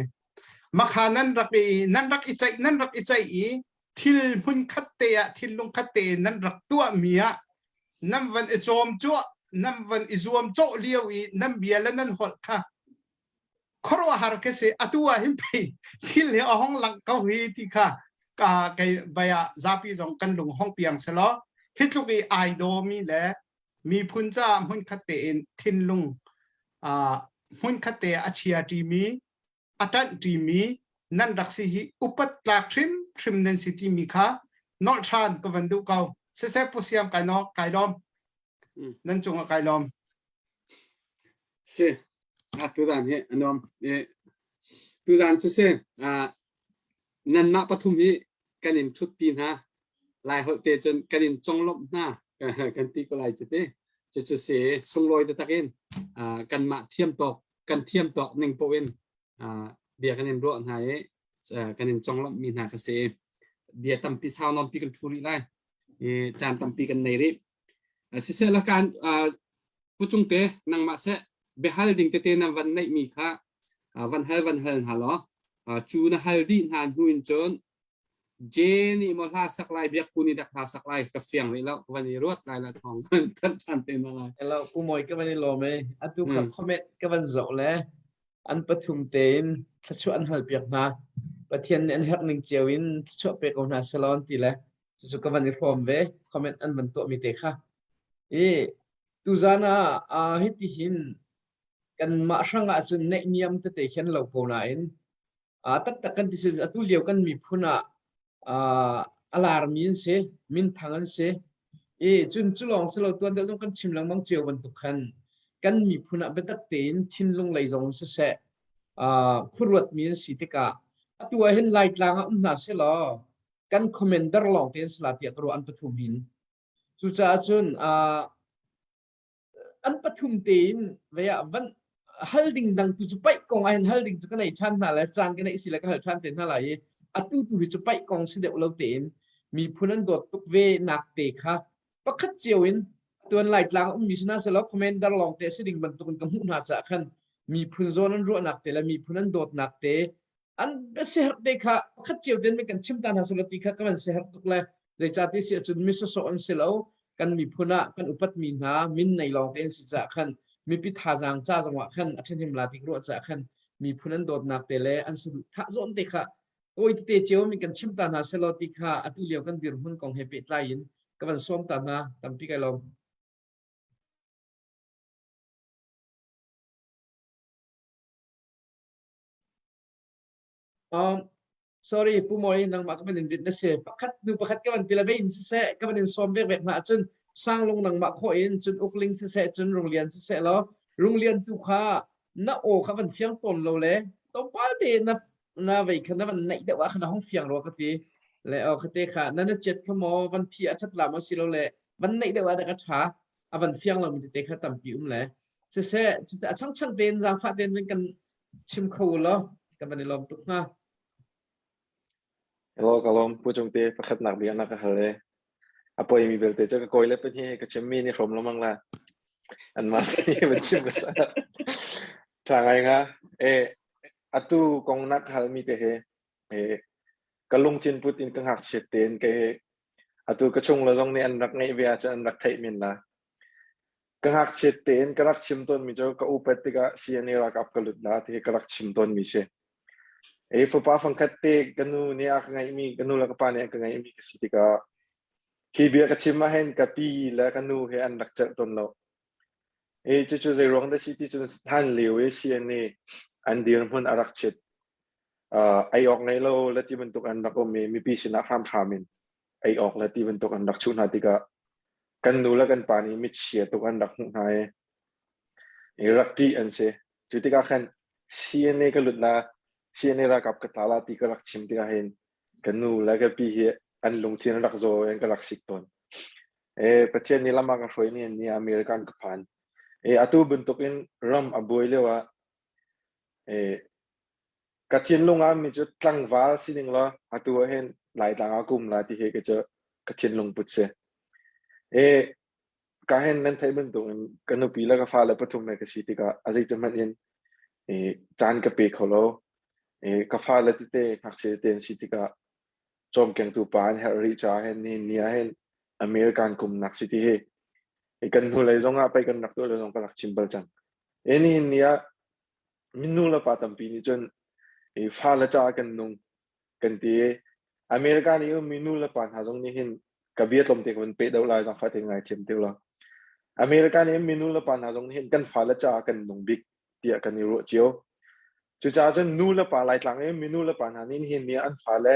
makha nan rak i nan rak i ceih nan rak i ceih i thil hmun khat te ah thinlung khat te nan rak tuahmi ah nan van i cawm cuah nan van i zuam cawh lio i nan bia le nan holh kha khuaruahhar ka si atu ah hin pei thil hi a hong lang ko hi ti kha ka kei vai ah zapi zong kan lung hong piang selaw hi tluk i ai dawmi le miphun caah hmun khat tein thinlung hmun khat te a chia ṭimi a ṭanh ṭimi nan rak si hi upat tlak hrimhrim nan si timi kha nolh ṭhan ka van duh ko. Siseh Pu Siam kai no kai lawm. Nan cungah kai lawm. Si. A tuzan hi a nuam. E tuzan cu si nanmah pathum hi kan in ṭhutpi hna. Lai holh te cun kan in conglawmh hna kan ti ko lai cu ti. Cucu si sunglawi taktak in kanmah thiam tawk kan thiam tawk ning paoh in bia kan in ruah hna i kan in conglawmh mi hna ka si. Bia tampi sau nawnpi kan thu rih lai. I caan tampi kan nei rih. Siseh la kan Pu Cungte nangmah seh biahal ding tete na van neih mi kha van hal van hal hna law cu na hal dih hna hnu in cun J nih maw hla sak lai biak pu nih dak hla sak lai ka fiang rih lo van i ruat lai la thawng than than te na lai. Hello Pu Mawi ka van i lawm e. Atu kha comment ka van zoh le an pathum tein thluachuah an hal piak hna. Pathian nih an herh ning cio in thluachuah pe ko hna selaw an ti le cucu ka van i hrawm ve comment an van tuah mi te kha. I tuzan ah hiti hin kanmah hrang ah cun neihniam tete khin lo ko nain taktak kan ti si atu lio kan miphun ah a larmi an si minthang an si i cun cu lawng si lo tuan deuh zong kan chim lengmang cio bantuk khan kan miphun ah biatak tein thinlung lei zong siseh khuaruatmi an si tikah atu ah hin Laitlang ah um hna seh law kan commander lawng te an si la tiah ka ruah an pathum hin cucaah cun an pathum tein vei ah van hal ding dang tu cu paih kong ah hin hal ding cu ka nei ṭhan hna le caan ka neih si le ka hal ṭhan te hna lai i atu tu hi cu paih kong si deuh lo tein miphun an dawt tuk ve nak te kha pakhat cio in tuan Laitlang ummi si hna selaw commander lawng te si ding bantuk in ka hmuh hna caah khan. Miphun zawn an ruahnak te le miphun an dawtnak te an siaherh te kha pakhat cio ten kan chim ta hna sula ti kha ka van siaherh tuk le zeicah ti si ahcun mi sawsawh an si lo kan miphun ah kan upatmi hna min nei lawng te an si caah khan mipi thazaang ca zongah khan a ṭhahnem la ti ruah caah khan miphun an dawtnak te le an saduhthah zawn te kha kawi tete cio mi kan chim ta hna selaw ti kha atu lio kan dirhmun kong he pehtlai in ka van sawm ta hna tampi kai lawm. Um, sorry Pu Moi nangmah ka van in rit na si pakhat nu pakhat ka van tila vein siseh ka van in sawm vek vek hna ahcun sanglung nangmah khawh in cun ukling siseh cun runglian siseh law runglian tu kha na aw kha van fiang tawn lo le tlawmpal te na na vei kha na van naih deuh ah khan a hung fiang rua ka ti le aw kha te kha na na chiat kha maw van phi a ṭhat la maw si lo le van naih deuh ah dah ka ṭha a van fiang lo mi tete kha tampi um le siseh cuti a changchang tein zaangfah tein kan chim kho u law kan van i lawm tuk hnga. Hello, ka lawm. Pu Cungte, pakhatnak bia na ka hal e. A poimi belte cu ka kawi le pahnih ka chimmi nih hrawm lengmang la. Anmah nih van chim ka sa. Ṭha ngai nga. E, atu kong na ka halmi te he, e, ka lungthin put in ka ngakchiat tein ke atu ka chung le zong nih an rak ngeih ve ahcun an rak theih men la. Ka ngakchiat tein ka rak chim tawnmi cu ka upat tikah CNA ralkap ka lut la ti hi ka rak chim tawnmi si. E fapa fangkhat te ka nu nih a ka ngeihmi ka nu le ka pa nih an ka ngeihmi ka si tikah hi bia ka chim ahhin ka pi le ka nu he an rak celh tawn lo. E cucu zei ruang dah si ti cun hlan lio i CNA an dirhmun a rak chit. Uh, ei awk ngei lo le ti bantuk an rak um i mipi sinah hramhram in ei awk le ti bantuk an rak chuh hna tikah kan nu le kan pa nih mitchia tuk an rak hmuh hna i i rak ṭih an si. Cu tikah khan CNA ka lut la, CNA ralkap ka tla la ti ka rak chim tikah hin ka nu le ka pi hi an lungthin an rak zaw in ka rak sik tawn. E, Pathian nih lam a ka hruai ni ni American ka phan. E, atu bantuk in ram a buai lio ah e, ka thinlung ah mi cu tlangval sining la atu ah hin Laitlang ah kum la ti hi ka cu ka thinlung put si. E, ka hen nan theih bantuk in ka nupi le ka fale pathum he ka si tikah a zeitin hmanh in e, caan ka pe kho lo. E, ka fale tete ngakchia tete an si tikah cawmkengtu pa an herh rih caah hin nihin ni ah hin American kumnak si ti hi e, kan hnulei zong ah pei kan rak tuah le zong ka rak chim bal cang. E, nihin ni ah minu le pa tampi nih cun e, fale caah kan nung kan ti i America nih ummi nu le pa hna zong nih hin ka bia tlawmte ka van peh deuh lai zangfah te ngai thiam te law America nih ummi nu le pa hna zong nih hin kan fale caah kan nung bik tiah kan i ruah cio. Cucaah cun nu le pa Laitlang i ummi nu le pa hna nih hin nih an fale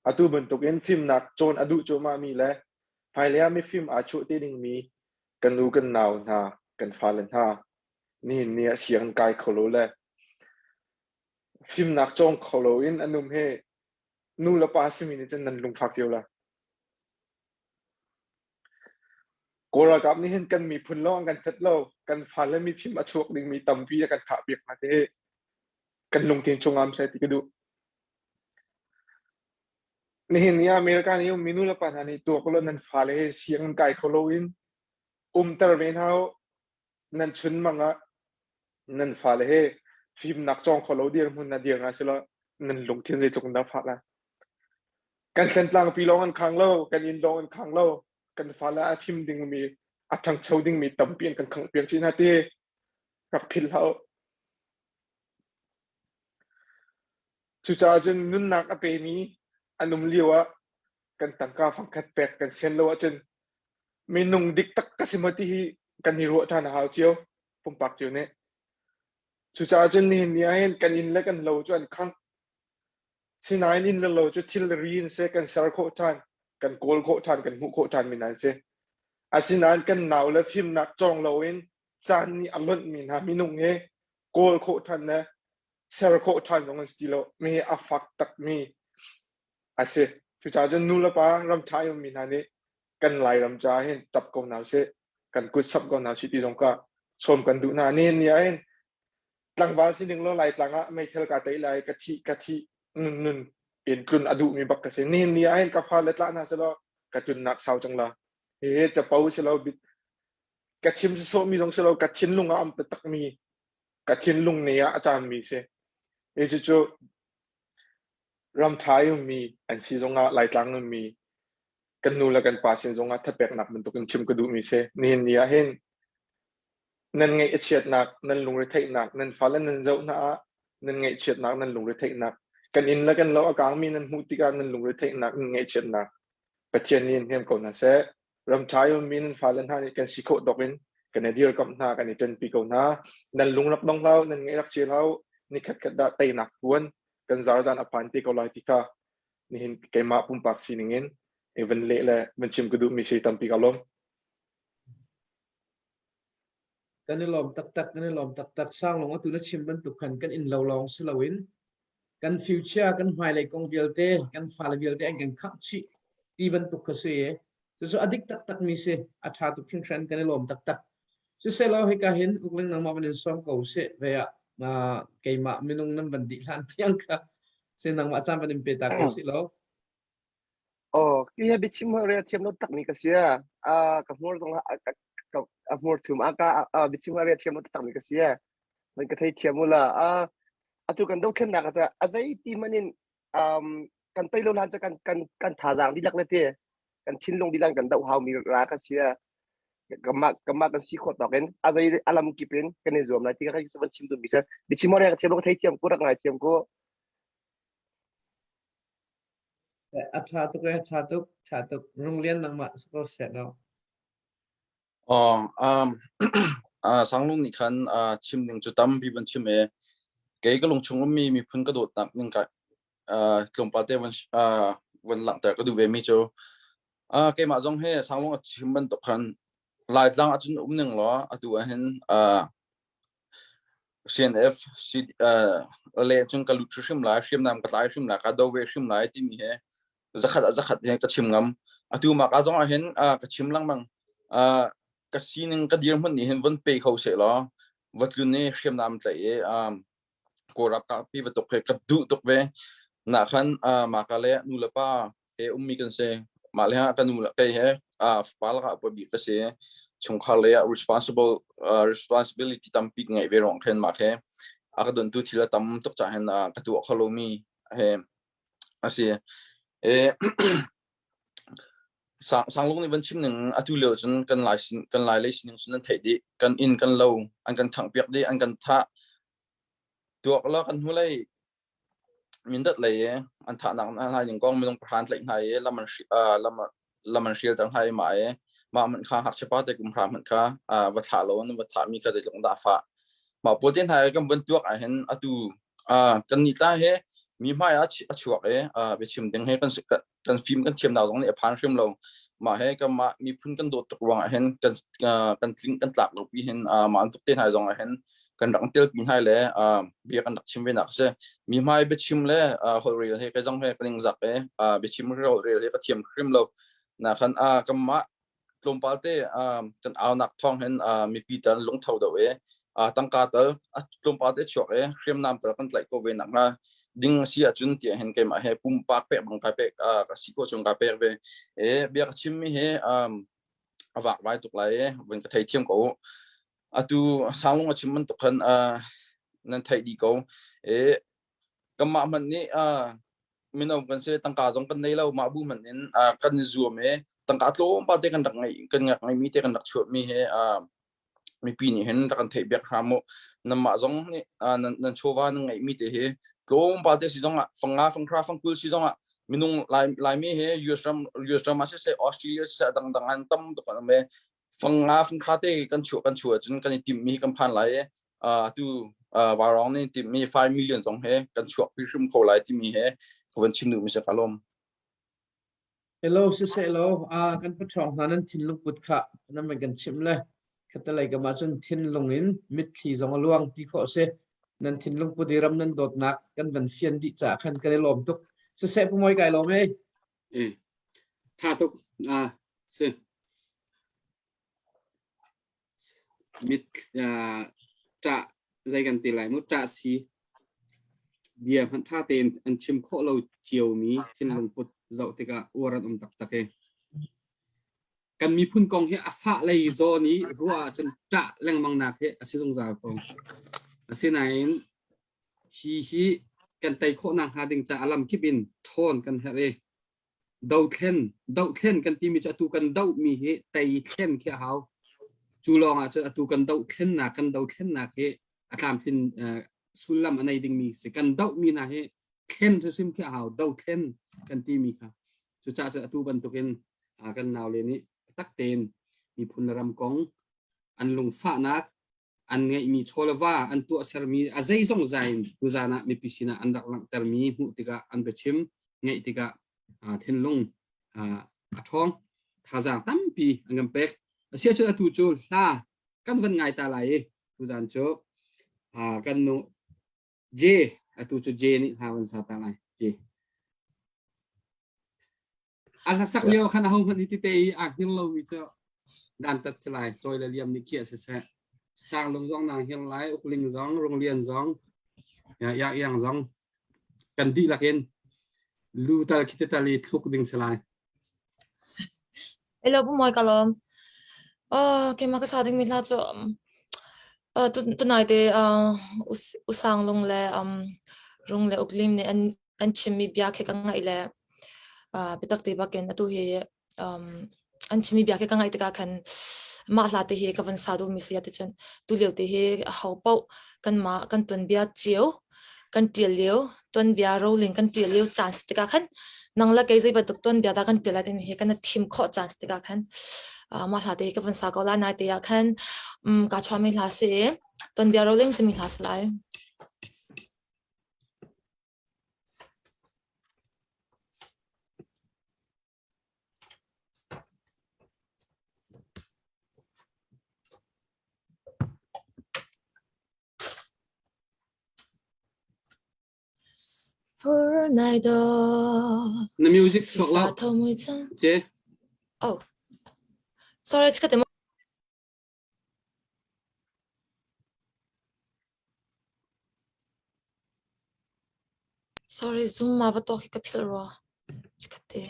atu bantukin fimnak cawn a duh cuahmah mi le hmailei ah mifim aa chuah te dingmi kan u kan nau hna kan fale hna nihin ni ah sianginn kai kho lo le Fimnak cawng kho loin an um hi nu le pa simi nih cun nan lungfak cio la. Kawl ralkap nih hin kan miphun lawng an kan that lo, kan fale mifim a chuak dingmi tampi a kan thah piak hna ti hi kan lungthin chung am seh ti ka duh. Nihin ni America nih ummi nu le pa hna nih tuak lo nan fale hi sianginn kai kho loin umter ve hna u. Nan chun mang ah nan fale he fimnak cawng kho lo dirhmun na dir hna sila nan lungthin zeitluk in dah fah lai kan thlentlang pi lawng an khang lo kan inn lawng an khang lo kan fale a thim dingmi a ṭhangcho dingmi tampi an kan khangh piak chin hna ti rak philh hlah u cucaah cun nunnak a pemi an um lio ah kan tangka fangkhat pek kan sian lo ahcun minung dik tak ka si maw ti hi kan i ruah ṭhan a hau cio pumpak cio nih. Cucaah cun nihin ni ah hin kan inn le kan lo cu an khangh. Sinain inn le lo cu thilri in seh kan ser khawh ṭhan, kan kawl khawh ṭhan, kan hmuh khawh ṭhan mi hna an si. Asinain kan nau le fimnak cawng loin caan nih a lonhmi hna minung hi kawl khawh ṭhan le ser khawh ṭhan zong an si ti lo. Mi hi a fak takmi a si. Cucaah cun nu le pa ram ṭha i ummi hna nih kan Lairam caah hin tap ko hna usih. Kan kut sap ko hna usih ti zong ka sawm kan duh hna. Nihin ni ah hin tlangval sining lo Laitlang ah meithal ka tei lai ka thih ka thih nun nun in tlun a duhmi bak ka si. Nihin ni ah hin ka fale tlah hna selaw ka tlunnak sau cang la. Hihi capo si lo ka chim sawhmi zong si lo ka thinlung ah am takmi. Ka thinlung ne ah a caammi si. Hi cucu ram ṭha i ummi an si zongah Laitlang ummi kan nu le kan pa sin zongah thapeknak bantukin chim ka duhmi si. Nihin ni ah hin nan ngaih a chiatnak, nan lungretheihnak, nan fale nan zoh hna ah nan ngaihchiatnak, nan lungretheihnak, kan inn le kan lo a kaangmi nan hmuh tikah nan lungretheihnak, nan ngaihchiatnak Pathian nih in hnem ko hna seh. Ramṭha i ummi nan fale hna nih kan si khawh tawk in kan i dirkamh hna, kan i ṭanpi ko hna. Nan lung rak dong hlah, nan ngaih rak chia hlah, ni khatkhat dah teinak puan kan zar zan a phan te ko lai ti kha nihin keimah pumpak sining in i van leh le van chim ka duhmi si tampi ka lawm. Kan i lawm taktak, kan i lawm taktak. Sanglung atu na chim bantuk khan kan inn lo lawng si loin kan future kan hmailei kong vialte kan fale vialte an kan khangh chih ti bantuk kha si i cucu a dik taktak mi si a ṭha tuk hringhran kan i lawm taktak siselaw hika hin ukling nangmah van in sawm ko sih ve ah keimah minung nan van dih hlan tiang kha si nangmah caan van in pe ta ko sih law Oh, ki he biachim rel thiam lo takmi ka si. A ka hmur zong a hmur thum a ka biachim rel thiam lo takmi ka si. Man ka thei thiam ula. A atu kan dothlennak ca a zei ti man in um kan tei lo hlan cu kan kan kan thazaang dihlak le te kan thinlung dihlak kan doh hau mi ra ka si. Kamah kamah kan si khawh tawk in a zei alam kip in kan i zuam lai ti ka ka van chim duh mi si. Biachim rel ka thiam lo ka thei thiam ko rak ngai thiam ko. A ṭha tuk ee, a ṭha tuk, ṭha tuk. Runglian nangmah si ko seh no. Aw, um, uh, Sanglung nih khan uh, chim ding cu tampi van chim e. Kei ka lungchung ummi miphun ka dawtnak ning ka uh, tlawmpal te van uh, van langhter ka duh ve mi cu uh, keimah zong he Sanglung a chim bantuk khan Laitlang ahcun um ning law atu ahhin uh, CNF le cun ka lut hrim lai hriamnam ka tlai hrim lai ka do ve hrim lai timi he zakhat ah zakhat he ka chim ngam atu ma ka zong ah hin ka chim lengmang ka sining ka dirhmun nih hin von pe kho seh law va tlun i hriamnam tlaih i Kawlram pi va tuk he ka duh tuk ve. Na khan mah ka le nu le pa he ummi kan si. Mah le ka nu le kei he fapa lakah upa bik ka si. Chungkhar lei ah responsible responsibility tampi ngeih ve ruang khin mah he a ka dontu thil a tam tuk cah hin ka tuah kho lomi he a si. E Sanglung nih van chim ning atu lio cun kan lai kan lai lei sining cun an theih dih. Kan inn kan lo an kan khangh piak dih an kan thah. Tuak law kan hnulei Mindat lei i an thahnak hna ning kong minung pahra an tlaih hna i lam an lam lam an hrialter hna i mah i mah hmanh kha ngakchia pa te kum hra hmanh kha va thlah lo an va thahmi kha zeitluk dah a fah. Mah pawl te hna i kan van tuak ahhin atu kan nih tla he mi hmai ah a chuak i biachim ding he kan kan fim kan thiamnak zong nih a phan hrim lo mah he kanmah miphun kan dawt tuk ruangah hin kan kan tling kan tlak lo pi hin mah an tuk te hna zong ah hin kan rak tel pi hna le bia kan rak chim ve nak si mi hmai biachim le holh rel he kai zong he kan ing zak e biachim holh rel he ka thiam hrim lo na khan kanmah tlawmpal te kan aunak thawng hin mipi tal lungtho deuh i tangka tal tlawmpal te chuak i hriamnam tal kan tlaih ko ve nak hnga ding a si ahcun tiah hin keimah he pumpak pek bang kai pek ka si ko chung ka pek ve e bia ka chim mi hi a vak vai tuk lai e vun ka thei thiam ko atu sanglung a chim bantuk khan nan theih dih ko e kanmah hmanh nih mino kan si tangka zong kan nei lo mah bu hmanh in kan i zuam i tangka tlawmpal te kan rak ngeih kan rak ngeihmi te kan rak chuahmi he mipi nih hin rak kan theih biak hram mu nanmah zong nih nan nan chawva nan ngeihmi te hi tlawmpal te si zong ah fanga fanghra fangkul si zong ah minung lai laimi he US ram US ram ah siseh Australia siseh dangdang an tam tuk an um i fanga fanghra te kan chuah kan chuah cun kan i timhmi kan phan lai i atu Vaurawng nih timhmi 5 million zong he kan chuak pi hrim kho lai timi he ka van chim duhmi si ka lawm. Hello siseh law kan paṭhawng hna nan thinlung put kha nan van kan chimh le khatalei kam ah cun thinlung in mitthli zong a luang ti khawh si nan thinlung put i ram nan dawtnak kan van fian dih caah khan kan i lawm tuk siseh pu Mawi kai lawm ei Eh, tha tuk ah si Mit ṭah zei kan ti lai mu ṭah si bia hmanh ṭha tein an chim khawh lo ciomi thinlung put zoh tikah uar an um taktak i kan miphun kong hi a fah lei zawn i ruah ahcun ṭah lengmang nak hi a si zungzal ko. Asinain hi hi kan tei khawh nak hnga ding caah lam kip in ṭhawn kan herh i dothlen dohthlen kan timi cu atu kan dohmi hi tei thlen khi a hau. Cu lawng ah cun atu kan dohthlennak kan dothlennak hi a tlamtlin sullam a nei dingmi si. Kan dohmi hna hi thlen hrimhrim khi a hau dothlen kan timi kha. Cucaah cun atu bantukin kan naule nih tak tein miphun le ram kong an lungfahnak an ngeihmi chaw le va an tuahsermi a zeizong zai in tuzan ah mipi sinah an rak langhtermi hmuh tikah an biachim ngeih tikah thinlung a ṭhawng thazaang tampi an kan pek asiahcun atu cu hla kan van ngai ta lai i tuzan cu kan nu J atu cu J nih hla van sa ta lai J A hlasak lio khan ahohmanh hi tete i aa hngir lomi cu dantat si lai. Cawi le liam nih khiah siseh. Sanglung zong naa hngir lai, Ukling zong, Runglian zong, Iang zong kan dihlak in lu tal khi te tal i thluk ding si lai. Hello, Pu Mawi ka lawm. Uh, keimah ka sa dingmi hla cu um, uh, tunai te uh, Usanglung le um, Rung le Uklim nih an an chimmi bia khi ka ngaih le uh, biatak te bakin atu hi um, an chimmi bia khi ka ngaih tikah khan mah hla te hi ka van sa duhmi si ti cun tu lio te hi ho paoh kanmah kan tuanbia cio kan ṭial lio tuanbia roling kan ṭial lio caan si tikah khan nang le kei zei bantuk tuanbia dah kan ṭial lai timi hi kan thim khawh caan si tikah khan uh, mah hla te hi ka van sa ko lai nai te ah khan um, kaa chuahmi hla si i tuanbia roling timi hla si lai. Na music chuak lo. Ce. Oh. Sorry, cakap Sorry, Zoom ma va tuak hi ka philh rua. Chikkhatte.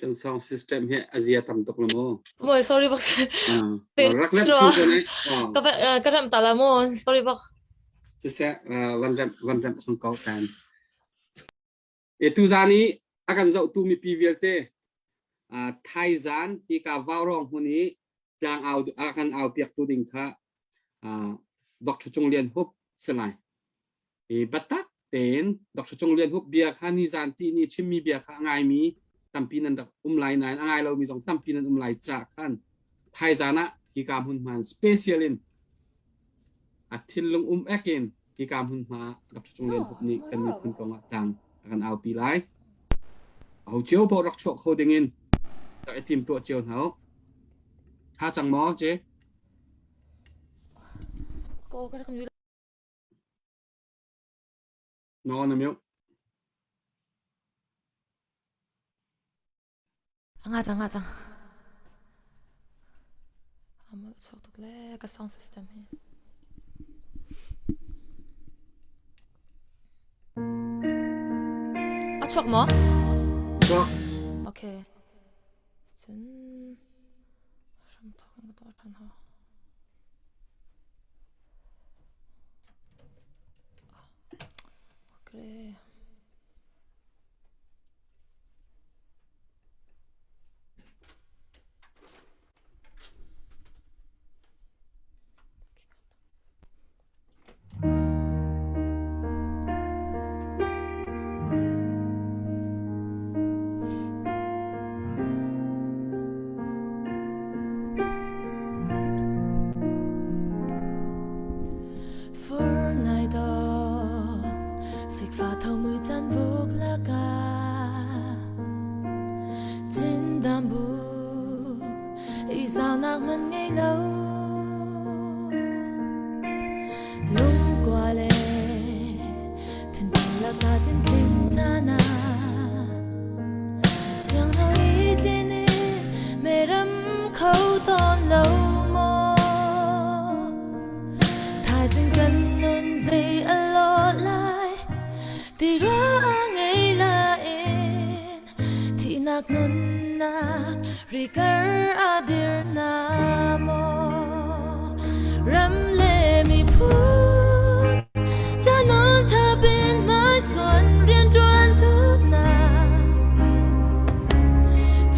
Kan sound system hi a zia tam tuk lo mu. Moi sorry bak. Rak lem chung ko ne. Ka ka ram ta la mu sorry bak. Siseh van rem van rem chung ko tan. E tu zan i a kan zohtu mipi vialte Thaizan hi ka Vaurong hmun i tlang au a kan au piaktu ding kha Dr. Cung Lian Hup si lai. I biatak tein Dr. Cung Lian Hup bia kha nizan ti ni chimmi bia kha a ngaimi tampi nan rak um lai nain a ngai lomi zong tampi nan um lai ca khan thaizan ah hika hmunhma special in a thinlung um ek in hika hmunhma Dr. Cung Lian Hup nih kan miphun kong ah tlang a kan aupi lai. Aho cio paoh rak chuak kho ding in rak i tim tuah cio hna u. Tha cang maw, Ce? Ko ka rak No, na mute. Nga cang nga cang. Amal chuak tuk le ka sound system hi. A chuak maw? Chuak. Okay. Cun hram thawk in ka tuah ṭhan hau. Okay. lo. Lungkua le thinpang lakah tintling caan ah Siangno i tlin in meram kho tawn lo maw? Thaizing kan nun zei a lawh lai ti rua a ngei lain thihnak nunnak rikar a dir na maw? Ram le miphun canon thapin hmaisuan rianṭuan tu hna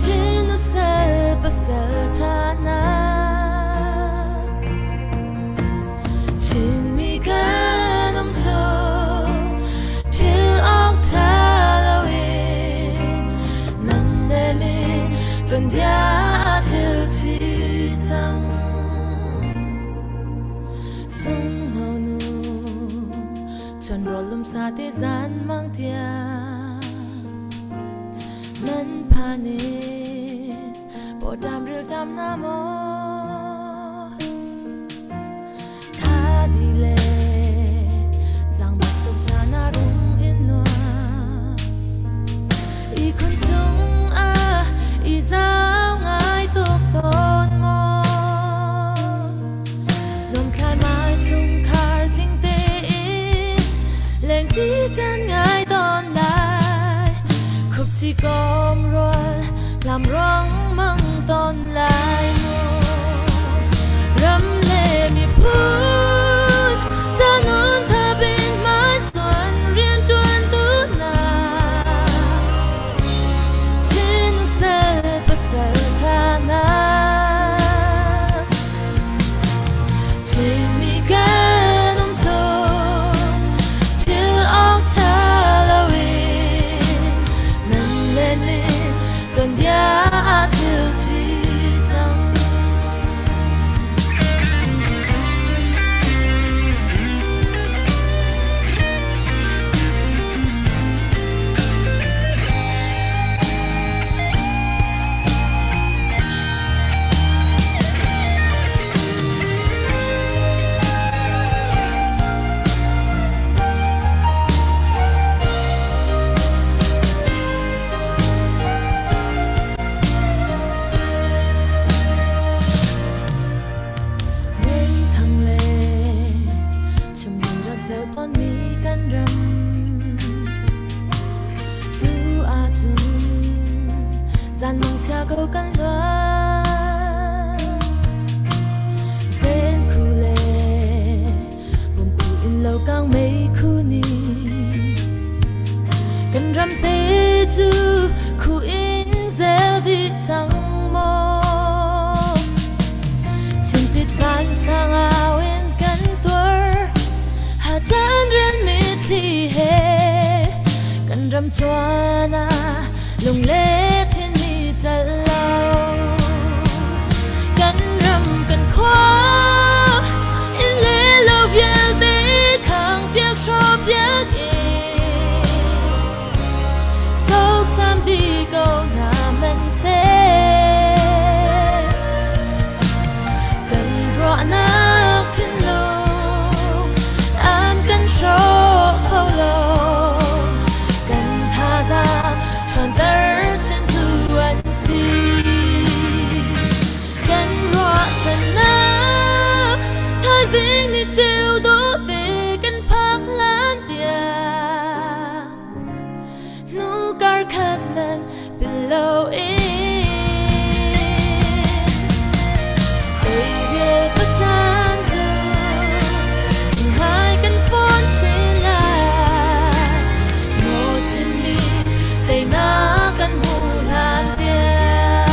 Chin usal pasal ṭha hna Chinmi kan um chung philh awk ṭha loin nang le min tuanbia aa thil chih cang. Sungno nu chon rawl lum sa te zan mang tiang nan phan in pawṭam rilṭam na maw tha di le zaang bantuk caan ah rung in nuam ihkhun cung ah i zau ngai tuk tawn maw nuamthlai mai chungkhar tling tein lengṭi caan ngai tawn lai khupṭi kawm rual lam rong mang tawn lai mu ram le miphun canun thabin hmaisuan rianṭuan tu hna Chin sel pasal ṭha hna Chinmi kan um chung philh awk ṭha loin nan len min tuanbia aa thil chih cang. Meithang le chimmi rak zel tawnmi kan ram Tu ahcun zan mangchia ko kan luan. Zen khu le bum khu in lo kang mei khu ni. Kan ram te cu khu in zel dih cang maw? Chimpit vansang au in kan tuar, hacaan rian mitthli he kan ram chuan ah lungle thin hi cal lo. Kan ram kan khua inn le lo vialte khang piak hrawh piak in soksam di ko hna hmanhseh. Kan ruahnak thinlung an kan hrawh kho lo. Kan thazaang ṭhawnter chintu an si. Kan ruahchannak thaizing ni ceu dawh te kan phak hlan tiang hnu kar khat man below in Teirial pacaan cu hmai kan fawn chin lai Maw Chinmi teinak kan hmu hlan tiang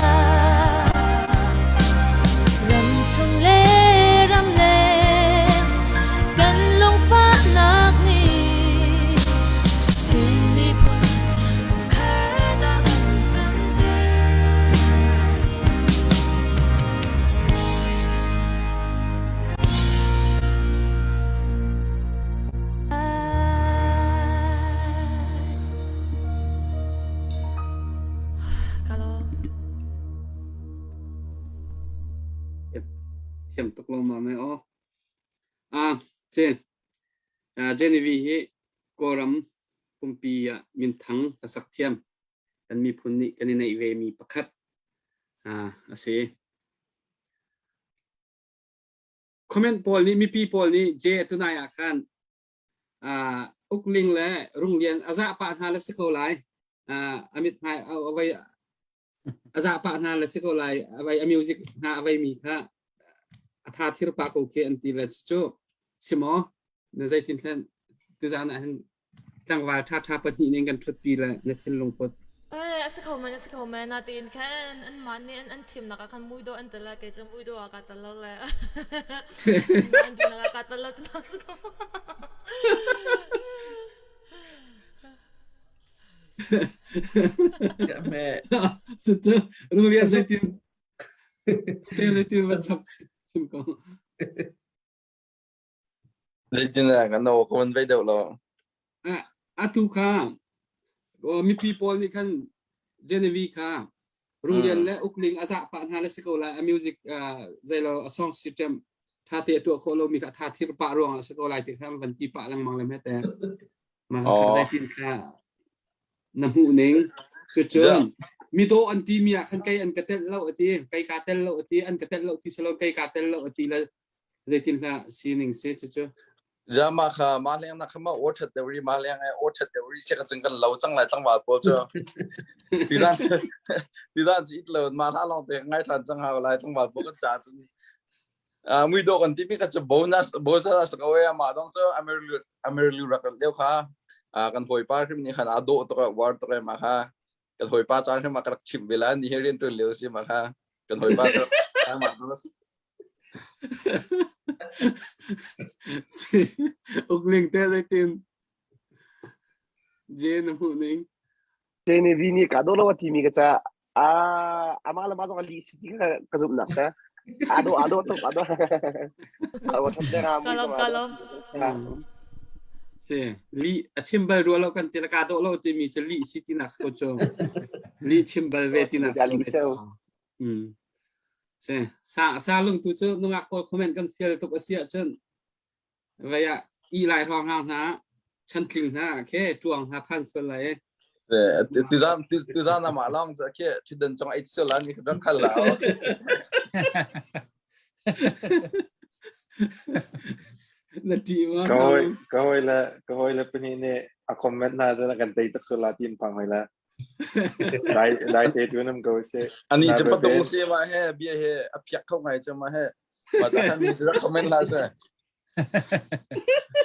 Ram chung le ram leng Thiam tuk lo ma me aw. Ah, si. Ah, Genevieve hi Kawlram pumpi ah minthang hlasak thiam kan miphun nih kan i neih ve mi pakhat ah a si. Comment pawl nih mipi pawl nih J tunai ah khan ah ukling le runglian a zah pah hna le si ko lai. Ah, a mithmai a vai a zah pah hna le si ko lai a vai a music hna a vai mi kha a tha thir pah ko khi an ti le cu si maw na zeitin thlen tuzan ah hin tlangval tha tha pahnih ning kan thut pi le na thinlung put Eh, a si kho men, a si kho men. Natein khan an mah nih an an thimnak ah khan muidaw an tel kei cu muidaw ah kaa tel lo le. An thimnak ah kaa tel lo tinak si ko. Cucu Rungrian zeitin te zeitin va chap chim ko. Zeitin eh kan no ka van vei deuh lo. Atu kha mipi pawl nih khan Genevieve kha Runglian le Ukling a zah pah hna le si ko lai a music zeilo a song system tha te a tuah khawh lomi kha tha thir pah ruangah si ko lai ti kha van ti pah lengmang le hme te. Mah kha zeitin kha na hmuh ning cucun midaw an ti mi ah khan kei an ka telh lo ati kei ka tel lo ati an ka telh lo ti silo kei ka tel lo ati le zeitin hla sining si cucu Ja ma kha ma leng na kha ma o that deuh ma leng ai o that deuh ri che ka ching kan lo chang lai tlangval pawl cu ti dan ti dan chi it lo ma hla long te ngai than chang ha lai tlangval pawl kan cha cun Muidawh kan timi kha cu bonus bonus ko e amah dong cu Amerilu rak lio kha kan hawipa hrim nih khan aa dawh tuk war tuk e mah kha kan hawipa caan hrim ah ka rak chimh ve la ni hi rian ṭuan lio si mah kha kan hawipa cu mah cu Ukling te zeitin Je na hmuh ning Te vi nih ka do lo timi ka ca a amah le mah zong a lih si ti ka ka zumhnak ka ado ado tuk ado ado that de ra Ka lawm ka lawm. Si li a chim bal rua lo kan ti la ka do lo timi cu lih si ti nak ko cu li chim bal ve ti nak ko Mm. Si sa sa lung tu cu nungak pawl comment kan fial tuk a si ahcun Vei ah i lai hrawng hna hna chantling hna khe tuang hna phan sual lai e. Tuzan tuzan ama long cu khi thutdan cung ai sual an ni rak khal la. Na ti ma. Ka hoi ka hoi le ka hoi le pahnih nih a comment hna cun a kan tei tuk sual la ti in phang hoi la. Lai lai te tu nam ko se. Ani cu patung si ma he bia he a phiak kho ngai cu ma he. Ma ta khan mi rak comment la se.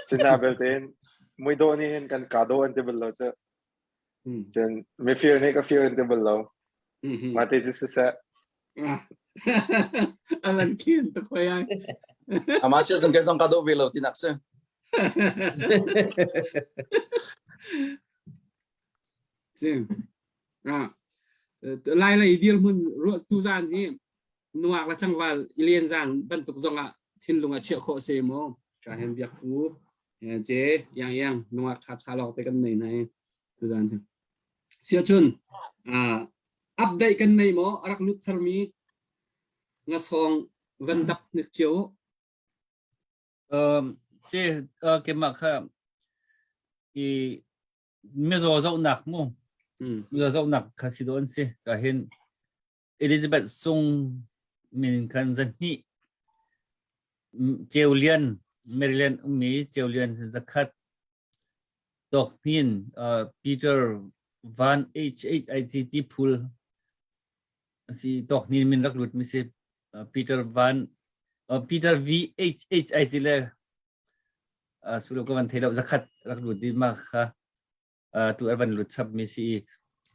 Cina belte in muidawh nih hin kan ka dawh an ti bal lo cu. Cun mifir nih ka fir an ti bal lo. Mah te cu siseh. Alan khin ta khoi ai. Ama sia kan kan ka dawh ve lo ti nak si. Si. Ah. Lai lei dirhmun ruah tu zan hi nungak le tlangval i len zan bantuk zongah thinlung ah chiah khawh se maw ka hen biak pu je yang yang nungak tha tha lawng te kan nei nai tu zan cu sia chun update kan nei maw rak lut tharmi nga song van dap nik cio um che keimah kha i mizaw zohnak mu mizaw zohnak kha si do an si ka hin Elizabeth Sung min khan zahnih Ceu Lian Maryland ummi Ceu Lian zakhat Tawk Hnin Peter Van H H I T T Phul si Tawk Hnin min rak lut mi si Peter Van Peter V H H I T le sulo ka van thei lo zakhat rak lut di ma kha tu an van lut chap mi si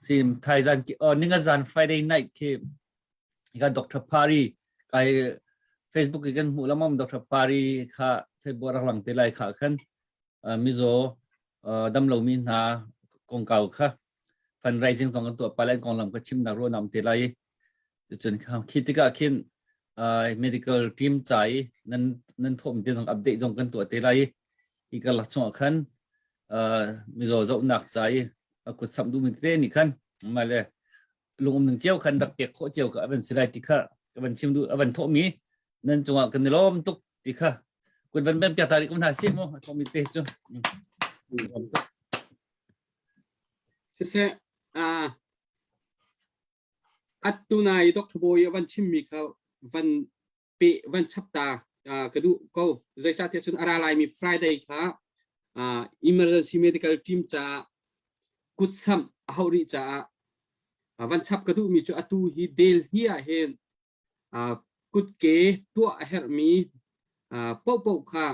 si thaizan ki oh ninga zan Friday night khi ka Dr. Pari kai Facebook i kan hmuh lamam Dr. Pari kha Facebook rak lang te lai kha khan mizo dam lo mi hna kongkau kha fundraising zong kan tuah pa len konglam ka chim nak ro nam te lai Cucun khi tikah khin medical team ca i nan nan thawhmi te zong update zong kan tuah te lai i hi karlak chungah khan mizaw zohnak ca i a kut samh duhmi tete nih khan mah le lungum ning cio khan rak pek khawh cio kha a van si lai ti kha ka van chim duh a van thawhmi. Nan cungah kan i lawm tuk ti kha kun van ben piak ta rih ko hna sih mu a thawmi te cu. Lawm tuk. Siseh, ah atu nai Dr. Bawi a van chimmi kha van pe van chap ta ka duh ko. Zeicahtiah cun a ra laimi Friday kha emergency medical team caah kutsamh a hauh rih caah van chap ka duhmi cu atu hi Delhi ah hin kutke tuah a herhmi paohpaoh kha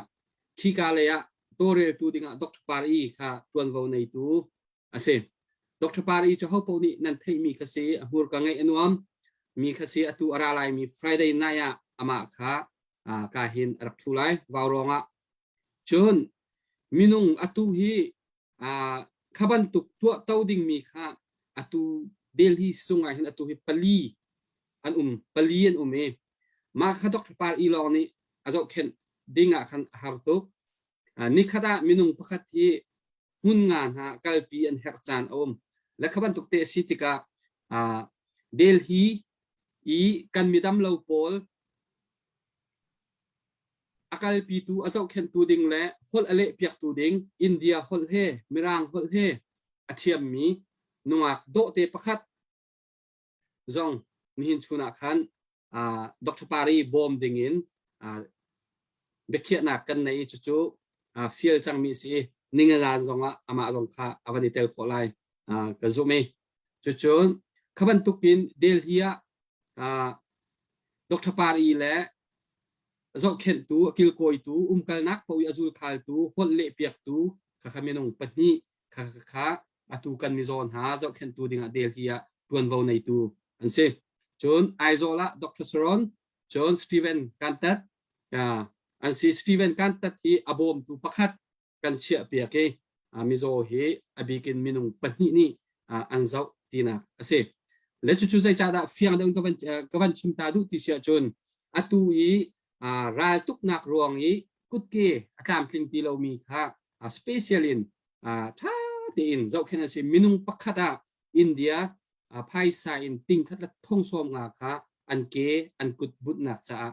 khika lei ah tawlreltu dingah Dr. Pari kha ṭuanvo neitu a si. Dr. Pari cu hopaoh nih nan theihmi kha si, a hmurka ngaih a nuam mi kha si, atu a ra laimi Friday night ah amah kha ka hin a rak ṭhu lai vaurawng ah. Cun minung atu hi kha bantuk tuahto dingmi kha atu Delhi sung ah hin atu hi pali an um pali an um i mah kha Dr. Par i lawng nih a zohkhenh ding ah khan a har tuk. Nikhat ah minung pakhat hi hmun nga hna kalpi an herh caan a um. Le kha bantuk te a si tikah Delhi i kan midam lo pawl a kalpitu a zohkhenhtu ding le holh a lehpiaktu ding India holh he Mirang holh he a thiammi nungak dawhte pakhat zong nihin chun ah khan Dr. Pari bawm ding in biakhiahnak kan nei i cucu fial cangmi a si i ningazan zong ah amah zong kha a van i tel khawh lai ka zumh i cucun kha bantukin Delhi ah Dr. Pari le zohkhenhtu, a kilkawitu, umkalnak paoh i a zulkhaltu, holh lehpiaktu kha minung pahnih kha kha atu kan mizaw hna zohkhenhtu dingah Delhi ah tuanvo neitu an si. Cun Aizawl ah Dr. Saron, cun Steven Kantat an si. Steven Kantat hi a bawmtu pakhat kan chiahpiak i mizaw hi a bik in minung pahnih nih an zoh tinak a si. Le cucu zeicahdah fiang deuh ka van chim ta duh ti si ahcun atu i raltuknak ruang i kutke a tlamtling ti lomi kha special in ṭha tein zohkhenh an si. Minung pakhat ah India phaisa in tingkhat le thong sawm nga kha an ke an kut bunhnak caah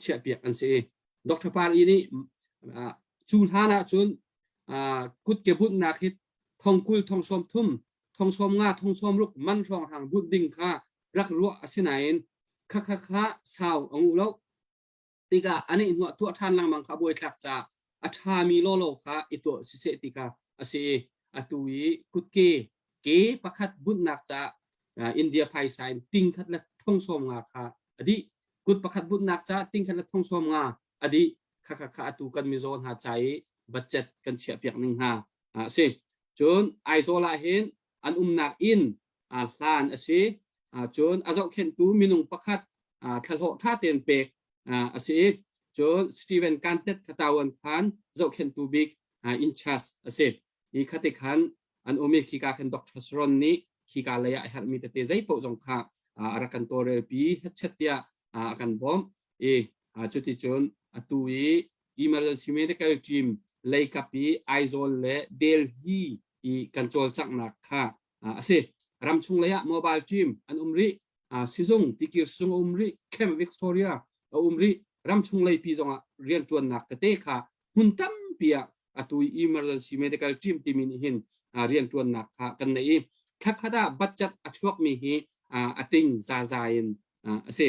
chiahpiak an si. Dr. Pari nih cu hlan ahcun kutke bunhnak hi thongkul thong sawm thum thong sawm nga thong sawm ruk man hrawnghrang bunh ding kha rak ruah a si nain kha kha kha sau a nguh lo tikah ani hnuah tuah ṭhan lengmang kha buaithlak caah a ṭhami lawlaw kha i tuah siseh ti kha a si i atu i kutke ke pakhat bunhnak caah India phaisa in ting khat le thong sawm nga kha a dih kut pakhat bunhnak caah ting khat le thong sawm nga a dih kha kha kha atu kan mizaw hna ca i budget kan chiah piak ning hna a si cun Aizawl ah hin an umnak inn hlan a si cun a zohkhenhtu minung pakhat thlahlawh ṭha tein pek a si i cun Steven Kantet Khatawan khan zohkhenhtu bik in charge a si i khati khan an um i khika khan Dr. Sharon nih khika lei ah a herhmi tete zei paoh zong kha a rak kan tawlrelpi hetchet tiah a kan bawmh i cuticun atu i emergency medical team leikap i Aizawl le Delhi i kan cawlcanghnak kha a si. Ramchung lei ah mobile team an um rih. Sizung tikir sizung a um rih. Camp Victoria a um rih. Ramchung leipi zongah rianṭuannak tete kha hmun tampi ah atu i emergency medical team timi nih hin rianṭuannak kha kan nei i thlakhat ah budget a chuakmi hi a ting zaza in a si.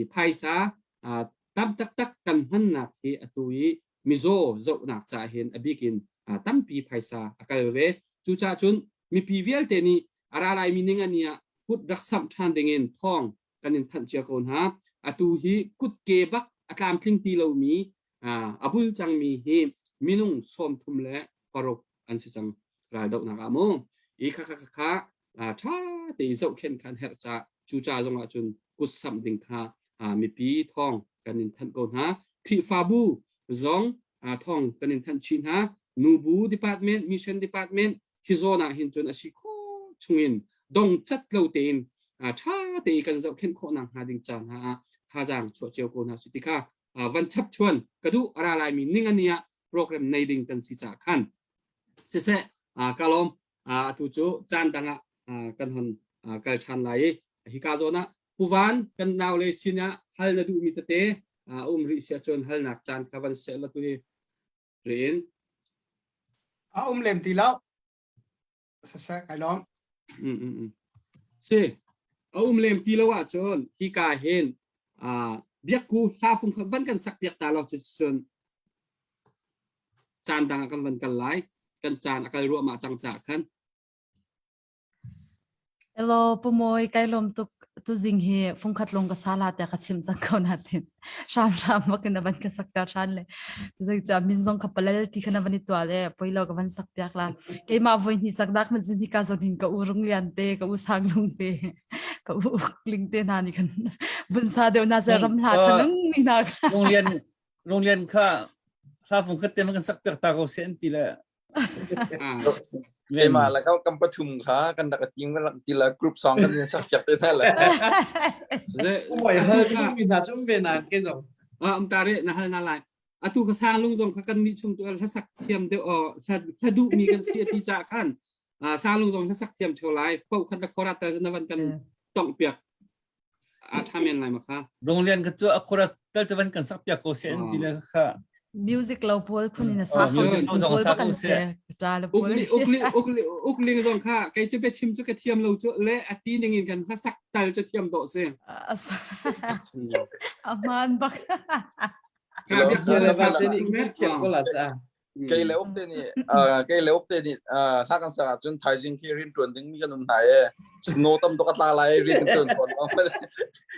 I phaisa tam taktak kan hmannak hi atu i mizaw zohnak caah hin a bik in tampi phaisa a kal ve. Cucaah cun mipi vialte nih a ra laimi ning ani ah kut rak samh ṭhan dingin thawng kan in thanh cia ko hna. Atu hi kutke bak a tlamtling ti lomi a bul cangmi hi minung 36 an si cang raldohnak ah mu. I kha kha kha ṭha tein zohkhenh kha an herh caah cu ca zongah cun kut samh ding kha mipi thawng kan in thanh ko hna. Khrihfabu zong thawng kan in thanh chih hna. Nubu department, mission department hi zawn ah hin cun a si khawh chungin dong cat lo tein ṭha tein kan zohkhenh khawh nak hnga ding ca hna ah thazaang chuah cio ko hna su ti kha van chap chuan ka duh a ra laimi ning ani ah program nei ding kan si caah khan siseh ka lawm atu cu caan dang ah kan hon kal ṭhan lai i hika zawn ah puvan kan nau le sin ah hal na duhmi tete. A um rih si ahcun halnak caan kha van seh la tu hi riin. A um lem ti lo. Saseh kai lawm. Mm, mm, mm. Si, a um lem ti lo ahcun hika hin uh, biakku hla fung kha van kan sak piak ta lo cun caan dang ah kan van kal lai kan caan a kal ruahmah cang caah khan Hello, Pu Mawi, kai lawm tuk tuzing hi fungkhat lawng ka sala tiah ka chim cang ko natin. Hram hram bak in na van ka sak ta than le. Tuzing cu min zong kha palal ti kha na van i tuah le poi lo ka van sak piak la. Keimah voi hnih sak dak man zin hi ka zon hin ka u rung lian te, ka u sang lung te, ka u kling te hna nih kan vun sa deuh na se ram hla thanung mi na. Rung lian Rung lian kha hla fungkhat te man kan sak piak ta ko se an ti le. Keimah le kam pathum kha kan rak team kan rak ti la group song kan in sak piak te hna le. Umoi hal mi hna cu um ve nan ke zong. Ah um ta re na hal na lai. Atu ka sang lung zong kha kan nih chung tu hla sak thiam deuh o hla duh mi kan si ti cha khan sang lung zong hla sak thiam theo lai pau khat la khora ta na van kan tong piak a ṭha men lai ma kha Runglian ka cu a khura tal cu van kan sak piak ko se an ti le kha music lo pawl phun in a sa kho pawl ba kan se ta le pawl ukli ukli ukli ukling zong kha kei cu biachim cu ka thiam lo cu le a ti ning in kan hla sak tal cu thiam dawh si aman bak thiam ko la cha Kei le uk te nih kei le uk te nih hla kan sak ahcun thaizing khi rian ṭuan ding mi kan um hna i snow tam tuk a tla lai rian kan ṭuan fawn lo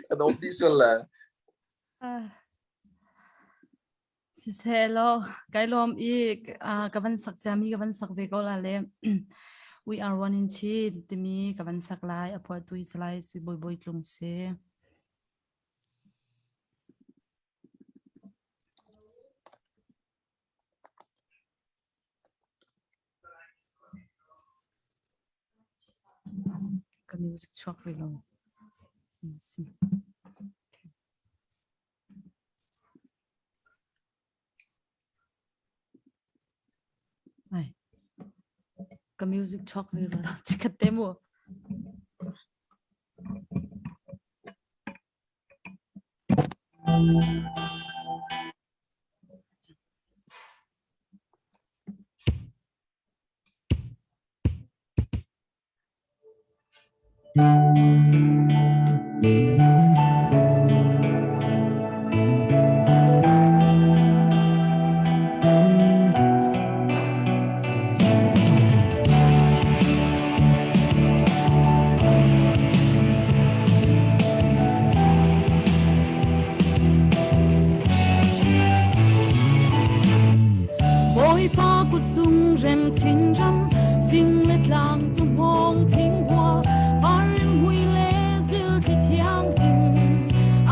kan um dih sual le. Siseh law kai lawm i ka van sak ciami ka van sak ve ko la le We are one in Chin timi ka van sak lai a phuahtu hi Salai Sui Bawi Bawi Tlung si. Ka music chuak rih lo. Si. Ai. Ka music chuak rih lo. Chikat te mu. Bawipa kutzung rem chinram fing le tlang tu hmawng thing hua varim hui le zil thli thianghlim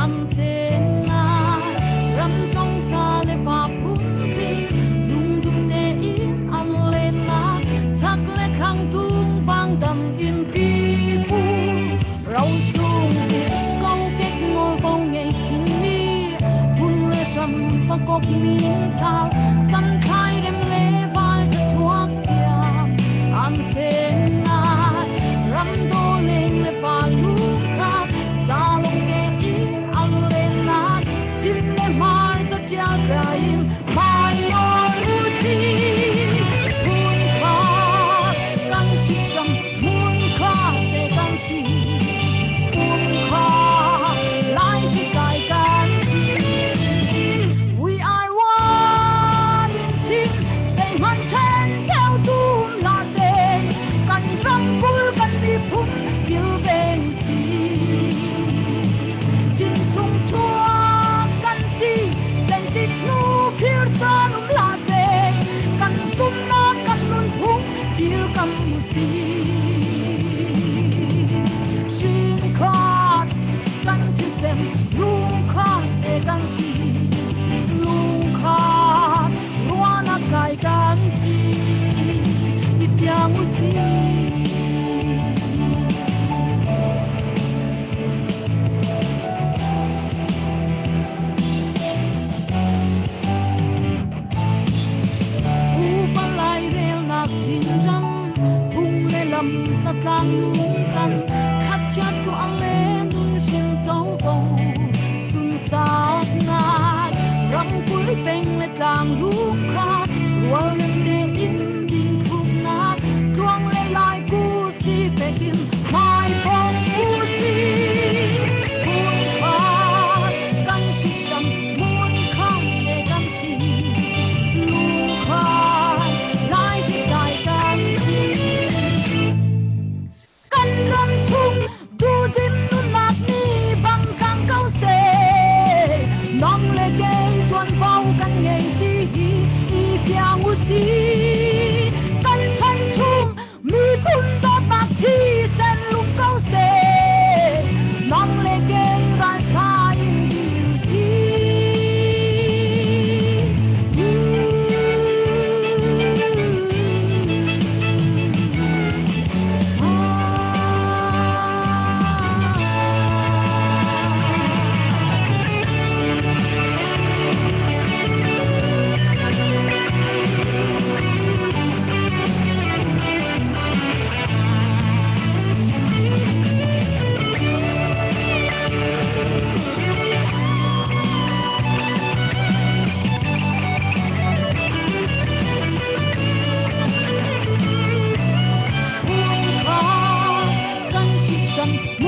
am chen ngai ram tong sa le va phunpi lungdum te in an len na chak le thlang tung vang dam in pi pu ro sung kokek ngol ngei chinmi phun le hram fakok min chal san khai rem le vai cha chuak thiam an sen ngai ram do leng le pa lu kha za long ke i an len na chim le mar za tia in mai or u si hun kha kan si sam hun kha te kan si hun kha lai si kai kan si we are one.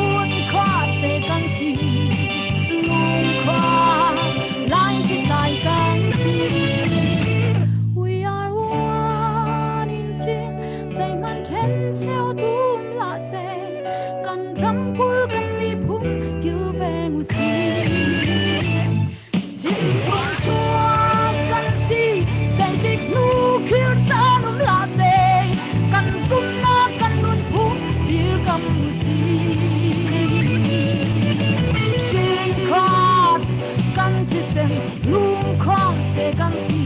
Phunkhat te kan si. Lungkhat lai hritlai kan si. We are one in Chin, zeihmanh ṭhen cheu tum hlah seh. Kan ramkulh kan miphun kilveng usih. Chin chung chuak kan si, zeitik hnu khir caan um hlah seh. Kan zumhnak kan nunphung dirkam usih. Chinkhat kan thisen lungkhong te kan si.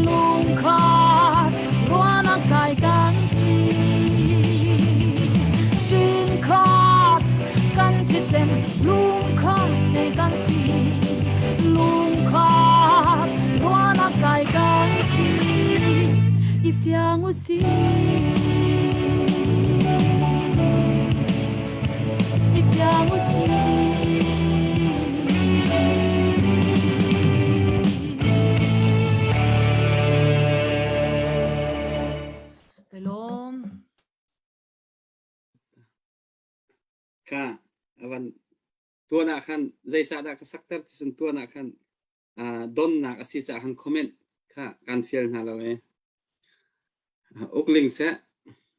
Lungkhat ruahnak kai kan si. Chinkhat kan thisen lungkhat te kan si. Lungkhat ruahnak kai kan si. I fiang usih. I fiang usih. Pelom. Kha avan tuan ah khan zeicahdah ka sakter ti cun tuan ah khan donnak a si caah khan comment kha kan fial hna lo e. Ukling seh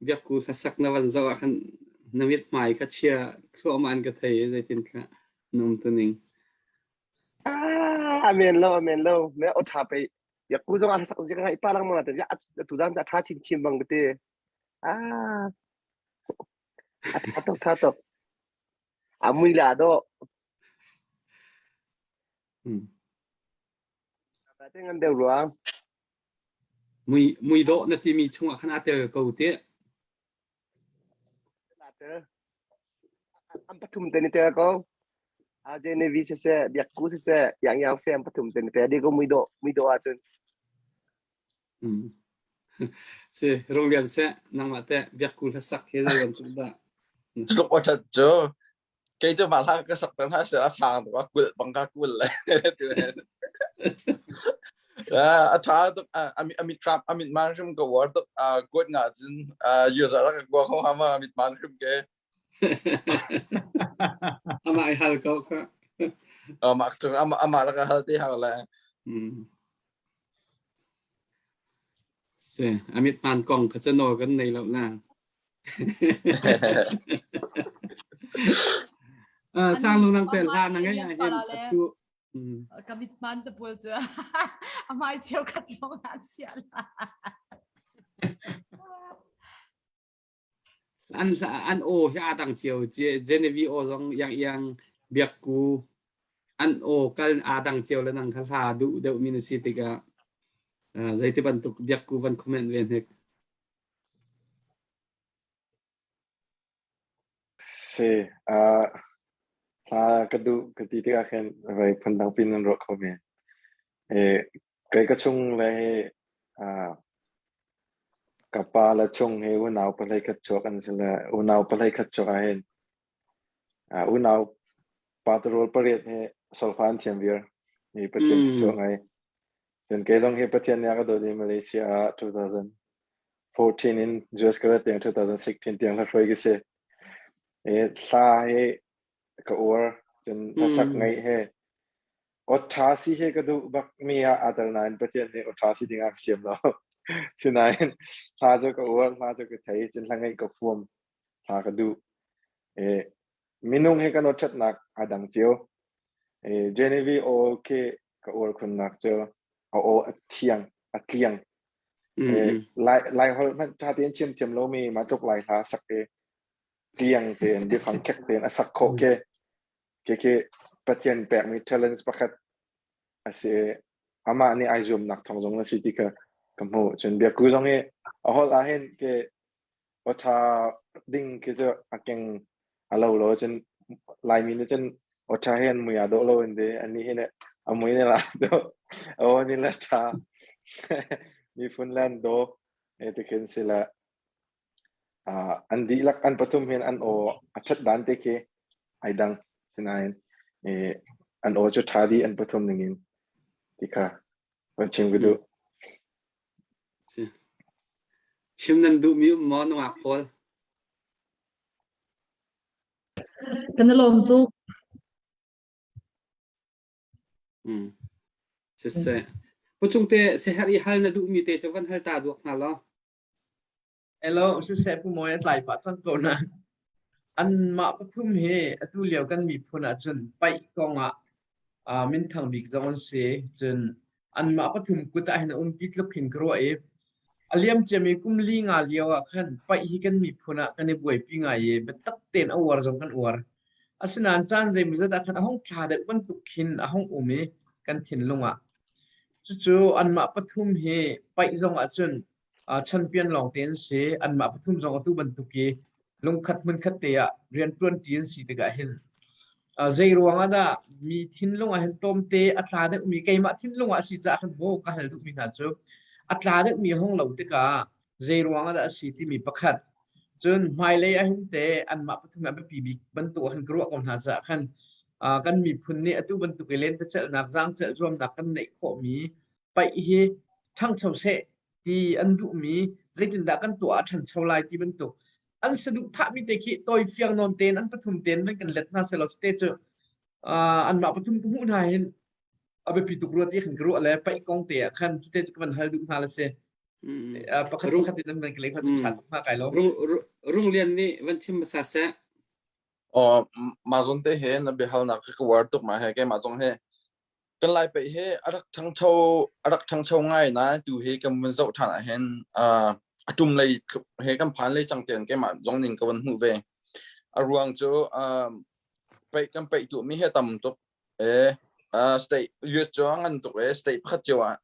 biakku hlasak na van zoh ah khan na mit hmai kha chia thluahmah in ka thei i zeitin thla na um tuning. Ah, amen lo amen lo me o tha pe biakku zong a hlasak zing ngai pa lang ma te tu zan tha chin chin bang te ah a tha tuk tha tuk a mui la do Hmm. Te ngan deuh rua. Mui mui dawh na timi chungah khan aa tel ko te. An pathum te ni tel ko. A Genevi siseh, Biakku siseh, Yang Yang se an pathum te ni tel. Di ko mui dawh mui dawh ahcun. Hmm. Si Rung Lian seh nangmah teh Biakku hlasak hi zei bantuk dah? Tluk wa that cu kei cu mah hla ka sak ter hna seh a sang tuk a kulh bang ka kul le a tha tuk a mit trap a mit man hrim ka war tuk kuat nga cun user ka kwa kho hama a mit man hrim ke amah i hal ko kha amah cung amah la ka hal te hal le Si amit man kong kha cu nawl kan nei lo na. Sang lung nang tel hla na ngai ah hin atu ka mit man te pawl cu a mai cheu khat lawng ah chia la. An an aw hi aa dang cio. Genevieve aw zong iang iang biakku an aw kal aa dang cio le nang kha hla duh deuh mi na si tikah zeiti bantuk biakku van comment ve hnik. Si, uh, hla ka duh ka ti tikah khin vai phundang pin nan ruah kho men. Eh, kei ka chung le hi uh, ka pa le chung hi unau pahlei khat chuak an si le unau pahlei khat chuak ah hin uh, unau pa tarawl pariat hi solfa an thiam viar. Hi Pathian mm. chuak ngai. Cun kei zong hi Pathian nih a ka dawt i Malaysia ah 2014 in US ka rat tiang 2016 tiang hla hruai ka si. I hla hi ka uar cun hlasak Mm. ngaih he awṭha si he ka duh bak mi ah aa tel nain Pathian nih awṭha si ding ah ka siam lo. Sinain hla cu ka uar, hla cu ka thei, cun hla ngaih ka fuam, hla ka duh. I minung hi kan awṭhatnak aa dang cio. I Genevieve aw khi ka uar khunnak cu a aw a thiang, a tliang. Mm. Lai Lai holh hmanh ṭha tein chim thiam lomi mah tluk Lai hla sak i tliang tein biafang khek tein a sak khawh khi khi khi Pathian pekmi talents pakhat a si i amah nih ai zuamnak thawng zong a si ti kha ka hmuh. Cun biakku zong hi a holh ah hin ke awṭha ding khi cu a keng a lo lo cun Laimi nih cun awṭha hi an mui aa dawh lo in ti anih hi nih a mui nih la dawh a aw nih la ṭha miphun le an daw e ti khin si le uh, an dihlak an pathum hin an aw a ṭhat dan te khi ai dang sinain eh, an aw cu ṭha dih an pathum ning in ti kha van chim ka duh. Chim nan duhmi um maw nungak pawl? Kan i lawm tuk. Mm. Siseh. Puchung te seher i hal na duhmi te cu van hal ta duak hna law. Hello, siseh Pu Mawi a tlai pah cang ko na. Anmah pathum hi atu lio kan miphun ahcun paih kong ah uh, minthang bik zong an si. Cun anmah pathum kut ah hin a um ti tluk hin ka ruah i a liam ciami kum li nga lio ah khan paih hi kan miphun ah kan i buaipi ngai i biatak tein a uar zong kan uar. Asinain caan zeimawzat ah khan a hung thla deuh bantuk khin a hung um i kan thinlung ah. Cucu anmah pathum hi paih zong ahcun champion lawngte an si. Anmah pathum zong atu bantuk i lungkhat hmunkhat te ah rianṭuanṭi an si tikah hin zei ruang ah dah mi thinlung ah hin tlawmte a tla deuhmi keimah thinlung ah a si caah khan maw ka hal duhmi hna cu a tla deuhmi a hung lo tikah zei ruang ah dah a si timi pakhat cun hmailei ah hin te anmah pathum ah biapi bik bantuk ah khan ka ruah ko hna caah khan kan miphun nih atu bantuk i lentecelhnak zaangcelh zuamnak kan neih khawhmi paih hi ṭhangcho seh ti an duhmi zeitindah kan tuah ah ṭhancho lai ti bantuk an saduhthahmi te khi tawifiang nawn tein an pathum tein nan kan let hna selaw te cu anmah pathum ka hmuh hna hin a biapi tuk rua ti khan ka ruah le paih kong te ah khan cute cu ka van hal duh hna la si pakhat pakhat in an van ka leh kha cu ṭha tuk hna kai lo Rung Lian nih van chim hmasa seh. Aw mah zawn te he na biahalnak ka uar tuk ma he keimah zong he Kan Lai paih hi a rak ṭhangcho a rak ṭhangcho ngai nain tu hi kan vun zoh ṭhan ahhin uh, a ṭum lei tluk he kan phan lei cang tein keimah zong ning ka vun hmuh ve. A ruang cu uh, paih kan paih tuahmi hi a tam tuk e uh, state US cu a ngan tuk e state pakhat cio ah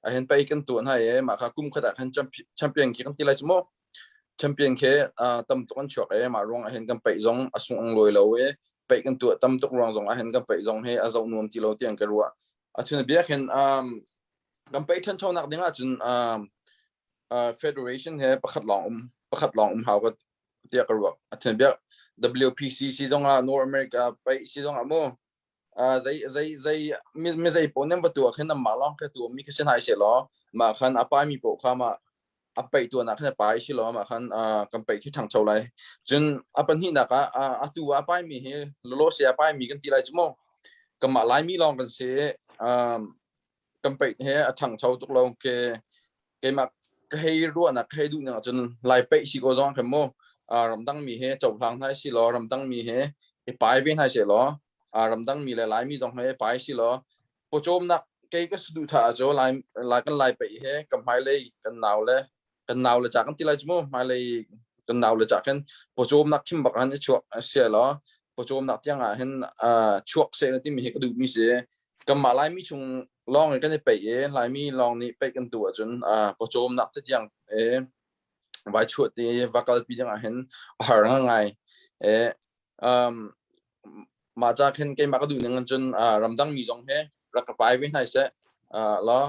ahin paih kan tuah hna e mah kha kum khat ah khan champion khi kan ti lai cu mu champion khi uh, tam tuk an chuak e mah ruang ahhin kan paih zong a sung ang lawi lo e paih kan tuah tam tuk ruang zong ahhin kan paih zong hi a zoh nuam ti lo tiang ka ruah athun bia khin um, kan paih ṭhanchonak ding ahcun um, uh, federation he pakhat lawng um pakhat lawng um hau ka tiah ka ruah athun bia WPC si zong ah North America paih si zong ah mu uh, zei zei zei mi mi zei pawl nan va tuah khin nan mah lawng kha tuah mi kha si hna seh law mah khan a pai mi paoh kha mah a paih tuan ah khan a pai si law mah khan kan paih khi ṭhangcho lai cun a pahnihnak ah atu a pai mi hi lolo se a pai mi kan ti lai cu mu kanmah Laimi lawng kan si kan paih he a ṭhangcho tuk lo ke keimah ka hei ruahnak ka hei duhnak cun Lai paih si ko zong khan mu ramdang mi he cohlang hna si law ramdang mi he i pai ve hna seh law ramdang mi le Laimi zong he pai si law pawcawmnak kei ka saduhthah cu lai lai kan lai paih he ka hmailei kan nau le kan nau le ca kan ti lai cu mu hmailei kan nau le ca khin pawcawmnak khim bak han i chuak sia law pawcawmnak tiang ah hin chuak seh na timi hi ka duhmi si kanmah Laimi chung lawng in kan i peih i Laimi lawng nih peih kan tuah ahcun pawcawmnak te tiang e vai chuah te va kalpi ding ah hin a har ngai e um, mah ca khin keimah ka duh ning cun ramdang mi zong he rak ka pai ve hna seh law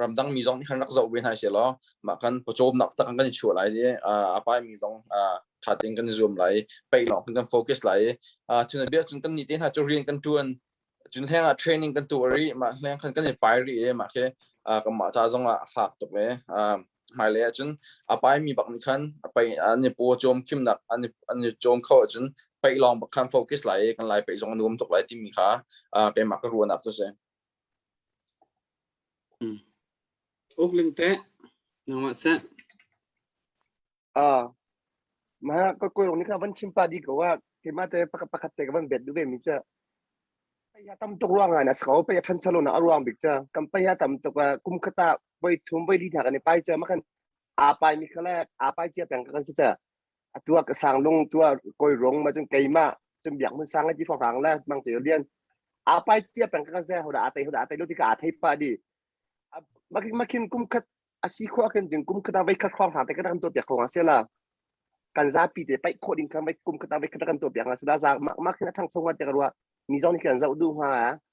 ramdang mi zong nih khan rak zoh ve hna seh law mah kan pawcawmnak tak kan i chuah lai i a pai mi zong tha tein kan i zuam lai peih lawng kan focus lai i bia cun kan nih te hna cu rian kan tuan cun hleng ah training kan tuah rih mah hleng khan kan i pai rih i mah khi kanmah ca zong ah a fak tuk e hmailei ahcun a paimi bak nih khan a pai an i paw cawm khimnak an i an i cawm kho ahcun paih lawng bak khan focus lai i kan lai paih zong a nuam tuk lai timi kha keimah ka ruahnak cu si. Uk ling te nangmah seh. Ah, mah ka koi rong ni kha van chim pa di ko wa keimah te pakhat pakhat te ka van bet du ve mi cha pei tam tuk ruang ah na sko pei than chalo na aruang bik cha kan pei tam tuk kum khata voi thum voi li tha kan i pai cha ma kan a pai mi khala a pai chia peng kan si cha atua ka sang lung tua koi rong ma chun keima chun biak mun sang ti phong rang la mang che lian a pai chia peng kan se hoda a tai hoda a tai lo ti ka a thei pa di makin makin kum khat a si khawh ahkhin cun kum khat ah voikhat hrawng hna te kan tuah piak kho hnga sela kan zapi te paih khawh ding kha kum khat ah voikhat kan tuah piak hnga sela za mah mah khin a thangcho hnga tiah ka ruah mi zong nih khin an zoh duh hnga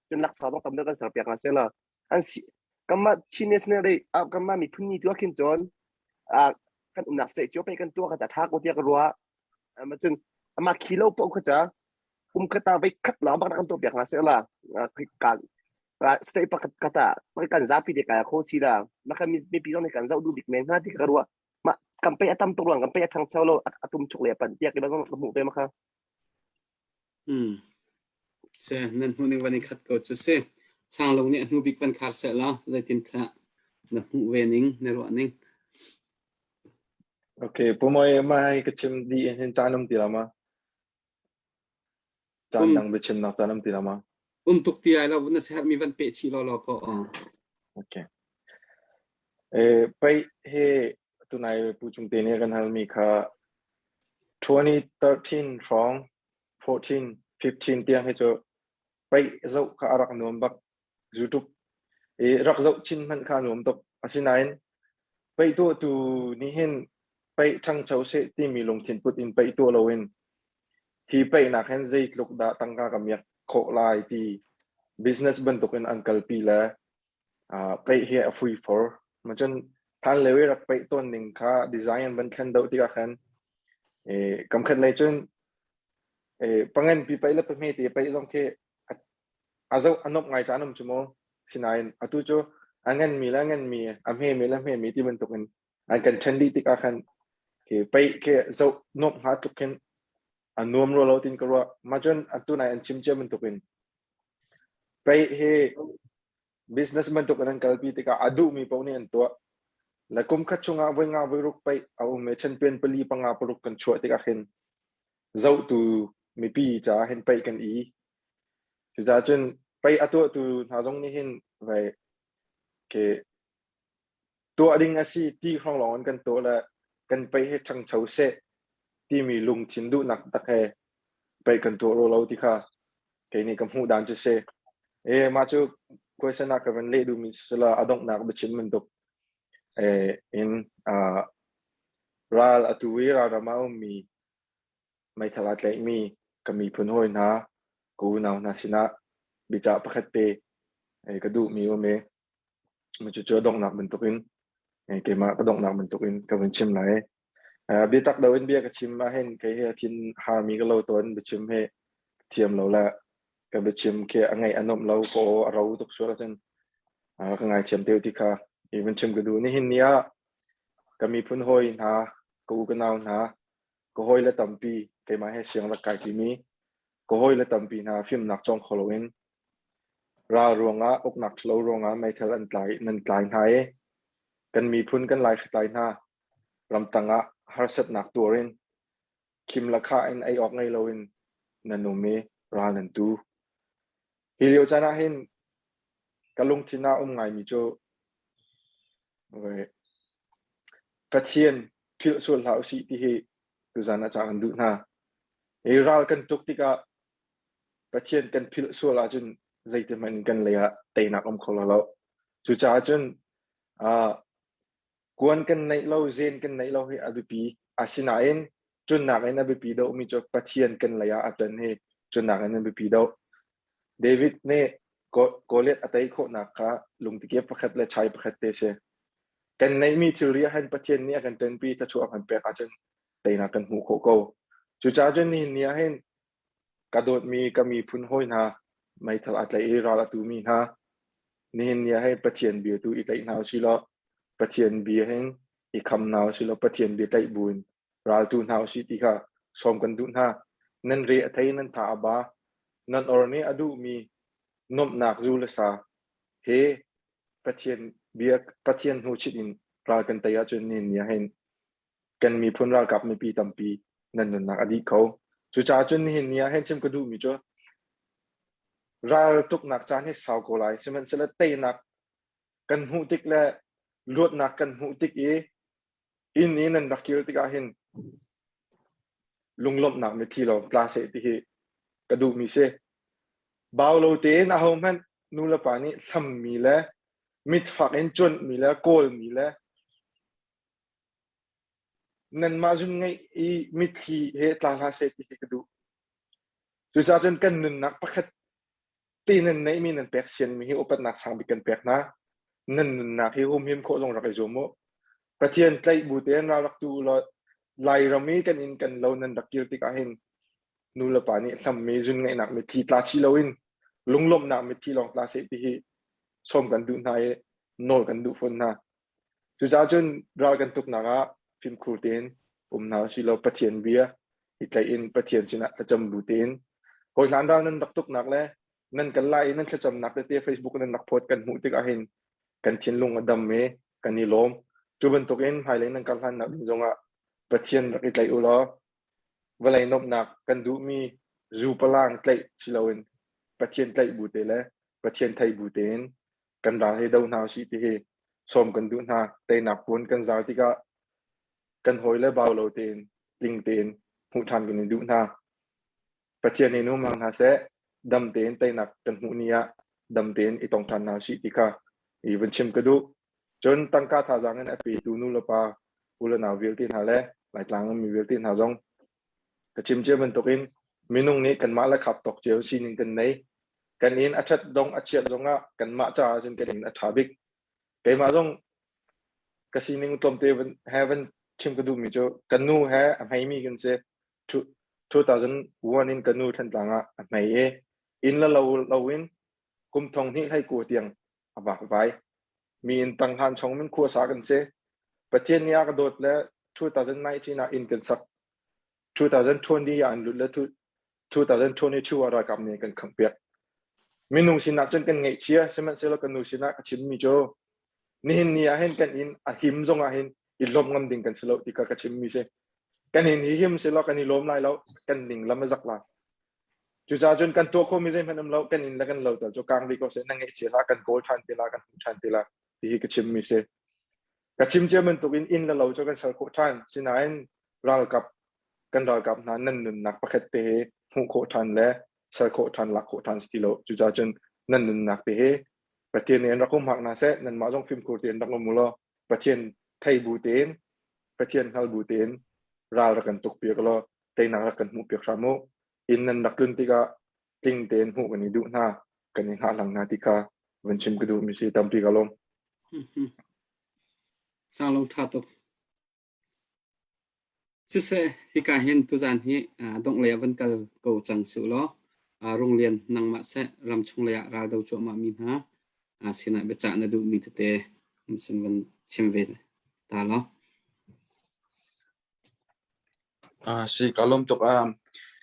cun laksa zong tam deuh kan ser piak hnga sela an si kanmah Chin National Day kanmah miphun ni tu ah khin cun kan umnak state cio pei kan tuah kha tha ko tiah ka ruah cun amah khi lo paoh kha ca kum khat ah voikhat lawng bak kan tuah piak hnga sela ka state pakhat kata kan zapi te kai kho si la na kan mipi zong nih kan zoh duh bik men hnga ti ka ruah ma campaign atam tuk ruang campaign athang chau lo atum chuk le pan tiak ki ba zong ka hmuh ve ma kha. Hmm. Se nan hmuh ning van i khat ko cu si. Sanglung nih a hnu bik van khar seh law zeitin thlah na hmuh ve ning na ruah ning. Okay, pumoi mai ka chim di in hin caan um ti la ma? Caan dang biachimnak caan um ti la ma? Um tuk ti ai lo na herhmi van pe chih law law ko. Okay. Eh, pei he tunai pu cung te nih kan halmi kha 2013 hrawng 14 15 tiang hi cu pei zoh kha a rak nuam bak YouTube i rak zoh chin hmanh kha nuam tuk asinain pei tuahtu nih hin pei ṭhangcho seh timi lungthin put in pei tuah loin hi peihnak hin zeitluk dah tangka ka miak khawh lai ti business bantukin an kalpi le peih hi a fui for macun than leo i rak peih tawn ning kha design an van thlen deuh tikah khan kamkhat lei cun pangan pi peih le pahme te peih zong khi a zoh a nomh ngai caan um cu mu sinain atu cu a ngan mi le a ngan mi a hme mi le hme mi ti bantukin an kan ṭhen dih tikah khan khi peih khi zoh nuamh hnga tluk khin a nuam rua lo tin ka ruah mah cun atu nai an chim cia bantukin peih hi business bantuk in an kalpi tikah a duhmi paoh nih an tuah le kum khat chungah voi nga voi ruk peih a um i champion pali panga paruk kan chuah tikah khin zohtu mipi caah hin peih kan i cucaah cun peih a tuahtu hna zong nih hin vai ke tuah ding a si ti hrawng lawng in kan tuah le kan peih hi ṭhangcho seh timi lungthin duhnak tak he peih kan tuah ro lo ti kha kei nih ka hmuh dan cu si. E mah cu question ah ka van leh duhmi sila a donghnak biachim bantuk e in ral atu i ralram ah ummi meithal aa tlaihmi ka miphun hawi hna ka unau hna sinah biacah pakhat te ka duhmi um i Cucu a donghnak bantukin keimah ka donghnak bantukin ka vun chim lai. Biatak do in bia ka chim ahhin kei hi a thin harmi ka lo tawn biachim hi thiam lo le ka biachim khi a ngaih a nuamh lo ka aw a ro tuk sual ahcun ka ngaithiam te ti kha i vun chim ka duh. Nihin ni ah ka miphun hawi hna, ka u ka nau hna, ka hawile tampi keimah he siang rak kai timi ka hawile tampi hna fimnak cawng kho loin Ral ruangah uknak ṭhalo ruangah meithal an tlai nan tlai hna i kan miphun kan laihritlai hna ramtang ah harsatnak tuar in khim le khah in ei awk ngei loin nan um i ral nan tu. Hi lio caan ah hin ka lungthin ah um ngaimi cu Pathian philh sual hlah usih ti hi tuzan ah ca kan duh hna. Hi ral kan tuk tikah Pathian kan philh sual ahcun zeitihmanh in kan lei ah teinak um kho lo. Cucaah cun uh, kuan kan neih lo, zen kan neih lo hi a biapi. Asinain cunnak in a biapi deuhmi cu Pathian kan lei ah a ṭan hi cunnak in a biapi deuh. David nih Goliath a tei khawhnak kha lungtikep pakhat le chai pakhat te si. Kan neihmi thilri ah hin Pathian nih a kan ṭanpi, thluachuah a kan pek ahcun teinak kan hmuh khawh ko. Cucaah cun nihin ni ah hin Ka dawtmi ka miphun hawi hna, meithal aa tlaih i ral a tumi hna, nihin ni ah hin Pathian bia tu i tlaih hna usih law Pathian bia hin i kham hna usih law Pathian bia tlaih buin ral tu hna usih ti kha sawm kan duh hna. Nan re a thei, nan tha a ba, nan or nih a duhmi nuamhnak zu le sa he Pathian bia Pathian hnu chit in ral kan tei ahcun nihin ni ah hin kan miphun ralkap mipi tampi nan nunnak a dih kho. Cucaah cun nihin ni ah hin chim ka duhmi cu ral tuknak caan hi sau ko lai. Sihmanhsehlaw teinak kan hmuh tik le luatnak kan hmuh tik i inn i nan rak kir tikah hin lunglawmhnak mitthli lawng tla seh ti hi ka duhmi si. Bau lo tein ahohmanh nu le pa nih hlammi le mitfak in cuanhmi le kawlmi le Nanmah zun ngeih i mitthli he tla hlah seh ti hi ka duh. Cucaah cun kan nunnak pakhat te nan neihmi nan pek sianmi hi upatnak sang bik kan pek hna. Nan nunnak hi humhim khawh zong rak i zuam u. Pathian tlaih bu tein ral rak tu u law Lairam i kan inn kan lo nan rak kir tikah hin nu le pa nih hlammi zun ngeihnak mitthli tla chih loin lunglawmhnak mitthli lawng tla seh ti hi sawm kan duh hna i nawl kan duh fawn hna. Cucaah cun ral kan tuknak ah fimkhur tein um hna usih law Pathian bia i tlaih in Pathian sinah thlacam bu tein. Hawi hlan ral nan rak tuknak le nan kal lai i nan thlacamnak tete Facebook nan rak phawt kan hmuh tikah hin kan thinlung a dam i kan i lawm. Cu bantukin hmailei nan kal hlannak ding zongah Pathian rak i tlaih u law vawlei nuamhnak kan duhmi zu palang tlaih si loin Pathian tlaih bu te le Pathian thei bu tein kan ral hi do hna usih ti hi sawm kan duh hna. Teinak puan kan zar tikah kan hawi le bau lo tein tling tein hmuh ṭhan kan i duh hna. Pathian nih nu hmang hna seh, dam tein teinak kan hmuh ni ah dam tein i tong ṭhan hna usih ti kha i vun chim ka duh. Cun tangka thazaang in a petu nu le pa u le nau vialte hna le Laitlang ummi vialte hna zong ka chim cia bantukin minung nih kanmah le khap tawk cio sining kan nei. Kan inn a ṭhat dong a chiat zongah kanmah caah cun kan inn a ṭha bik. Keimah zong ka sining tlawmte he van chim ka duhmi cu kan nu he a hmeimi kan si. 2001 in ka nu Thantlang ah a hmei i inn le lo loin kum thong hnih hlei ku tiang a vakvai. Mi inn tang hlan chong min khua sa kan si. Pathian nih a ka dawt le 2019 ah inn kan sak. 2020 ah an lut le 2022 ah ralkap nih kan khangh piak. Minung sinah cun kan ngaihchia sihmanhsehlaw kan nu sinah ka chimmi cu nihin ni ah hin kan inn a him zong ah hin i lawmh ngam ding kan si lo ti kha ka chimmi si. Kan inn hi him selaw kan i lawm lai lo, kan ning lam a zak lai. Cucaah cun kan tuah khawhmi zeihmanh um lo, kan inn le kan lo tal cu kang rih ko seh, na ngaihchia hlah, kan kawl ṭhan te la, kan hmuh ṭhan te la, ti hi ka chimmi si. Ka chim cia bantukin inn le lo cu kan ser khawh ṭhan, sinain ralkap kan ralkap hna nan nunnak pakhat te hi hmuh khawh ṭhan le ser khawh ṭhan, lak khawh ṭhan si ti lo. Cucaah cun nan nunnak te hi Pathian nih an rak um hak hna seh, nanmah zong fimkhur tein rak um u law Pathian thei bu tein, Pathian hngal bu tein ral rak kan tuk piak law teinak rak kan hmuh piak hram u. Inn nan rak tlun tikah tling tein hmuh kan i duh hna, kan i hngahhlang hna ti kha van chim ka duh mi si tampi ka lawm. Sang lo tha tuk. Siseh, hika hin tuzan hi dongh lei ah van kal ko cang su law Runglian nangmah seh ramchung lei ah ral do cuahmah mi hna sinah biacah na duhmi tete sin van chim ve ta law. Si ka lawm tuk.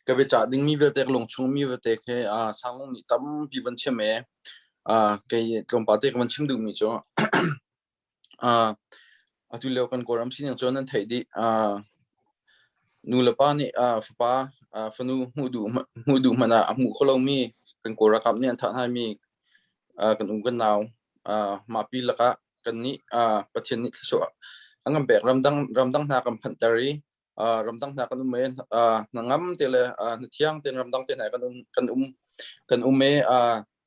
Ka biacah dingmi vialte ka lungchung mi vialte khi Sanglung nih tampi van chim e. Kei tlawmpal te ka van chim duhmi cu Atu lio kan Kawlram sining cu nan theih dih. Nu le pa nih fapa, fanu hmuh duh hmuh duh hmanh ah a hmuh kho lomi kan Kawl ralkap nih an thah hna mi kan u kan nau mahpi lakah kannih Pathian nih thluachuah an kan pek. Ramdang ramdang hna kan phanhter i ramdang hna kan um i hnangam te le hnathiang tein ramdang te hna kan um kan um kan um i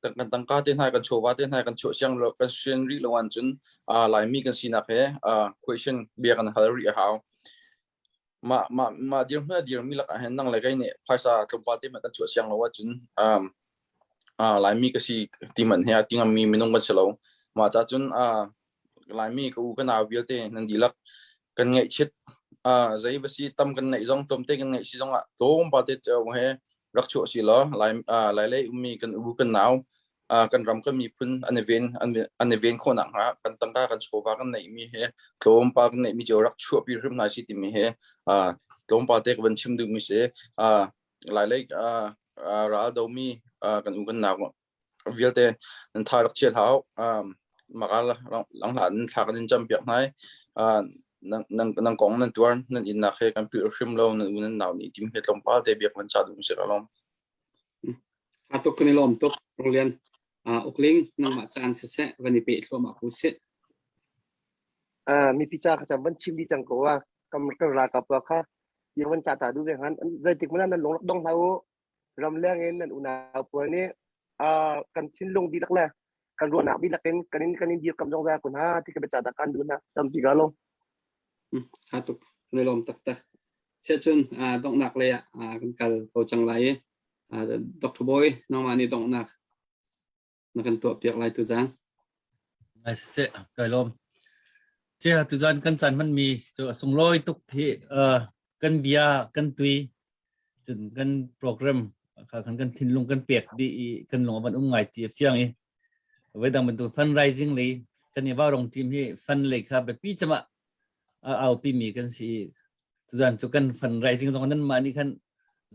kan tangka te hna kan chawva te hna kan chuah siang lo kan sian rih lo ahcun Laimi kan sinak he question bia kan hal rih a hau. Mah mah mah dirhmun a dirmi lakah hin nang le kei nih phaisa tlawmpal te hmanh kan chuah siang lo ahcun Laimi ka si ti hmanh he a ti ngammi minung kan si lo. Mah ca cun Laimi ka u ka nau vialte nan dihlak kan ngaihchit zei va si tam kan neih zong tlawmte kan ngeih si zongah tlawmpal te cio he rak chuah si law Lai Lailei ummi kan u kan nau kan ram kan miphun an i ven an i ven khawh nakhnga kan tangka kan chawva kan neihmi he tlawmpal kan neihmi cio rak chuahpi hrim hna si timi he tlawmpal te ka van chim duhmi si Lailei ral domi kan u kan nau vialte nan tha rak chia hlah maka lang hlah nan thla kan in cam piak hnai nan nan kong nan tuar nan inn nak he kan philh hrim lo nan u nan nau nih tim he tlawmpal te biak man cha dum si ka lom A tuk kan i lawm tuk Rolian ukling nangmah caan siseh van i pe thluahmah ko sih mipi ca kha van chim di cang ko a kam kan ralkap pa kha yang van cha ta du ve han zeitik mana nan lung rak dong hlah u ramleng in nan unau pawl nih kan thinlung dihlak le kan ruahnak dihlak in kan in kan in dirkamh zungzal kun ha ti ka biaca ta kan duh na tampi ka lo Tha tuk kan i lawm taktak. Siahcun donghnak lei ah kan kal ko cang lai i Dr. Bawi nangmah nih donghnak na kan tuah piak lai tuzan. Ngai siseh kai lawm. Cia tuzan kan caan hmanmi cu a sunglawi tuk hi kan bia kan tui cun kan program kha kan kan thinlung kan pek dih i kan lung a van um ngai ti a fiang i voidang bantuk fundraising lei kan i vaurong team hi fund lei kha biapi cem ah a aupi mi kan si i tuzan cu kan fundraising zong nan mah nih khan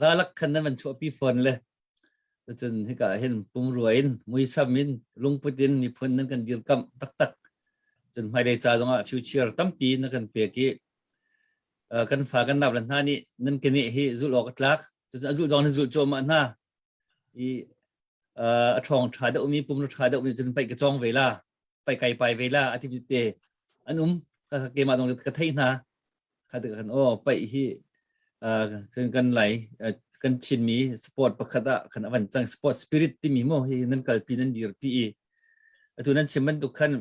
zalak khan nan van chuahpi fawn le. Cun hika hin pumrua in muisam in lungput in miphun nan kan dirkamh taktak. Cun hmailei ca zongah future tampi na kan pek i kan fa kan nap le hna nih nan keneh hi zulh awk a tlak. Cun a zulh zong nan zulh cuahmah hna. I a ṭhawng ṭha deuhmi pumrua ṭha deuhmi cun paih ka cawng ve la. Paih kai pai ve la a ti te an um. Keimah zong ka theih hna. Kha ti khan aw paih hi kan kan lai kan Chinmi sport pakhat ah khan avan cang sport spirit timi mo hi nan kalpi nan dirpi i atu nan chim bantuk khan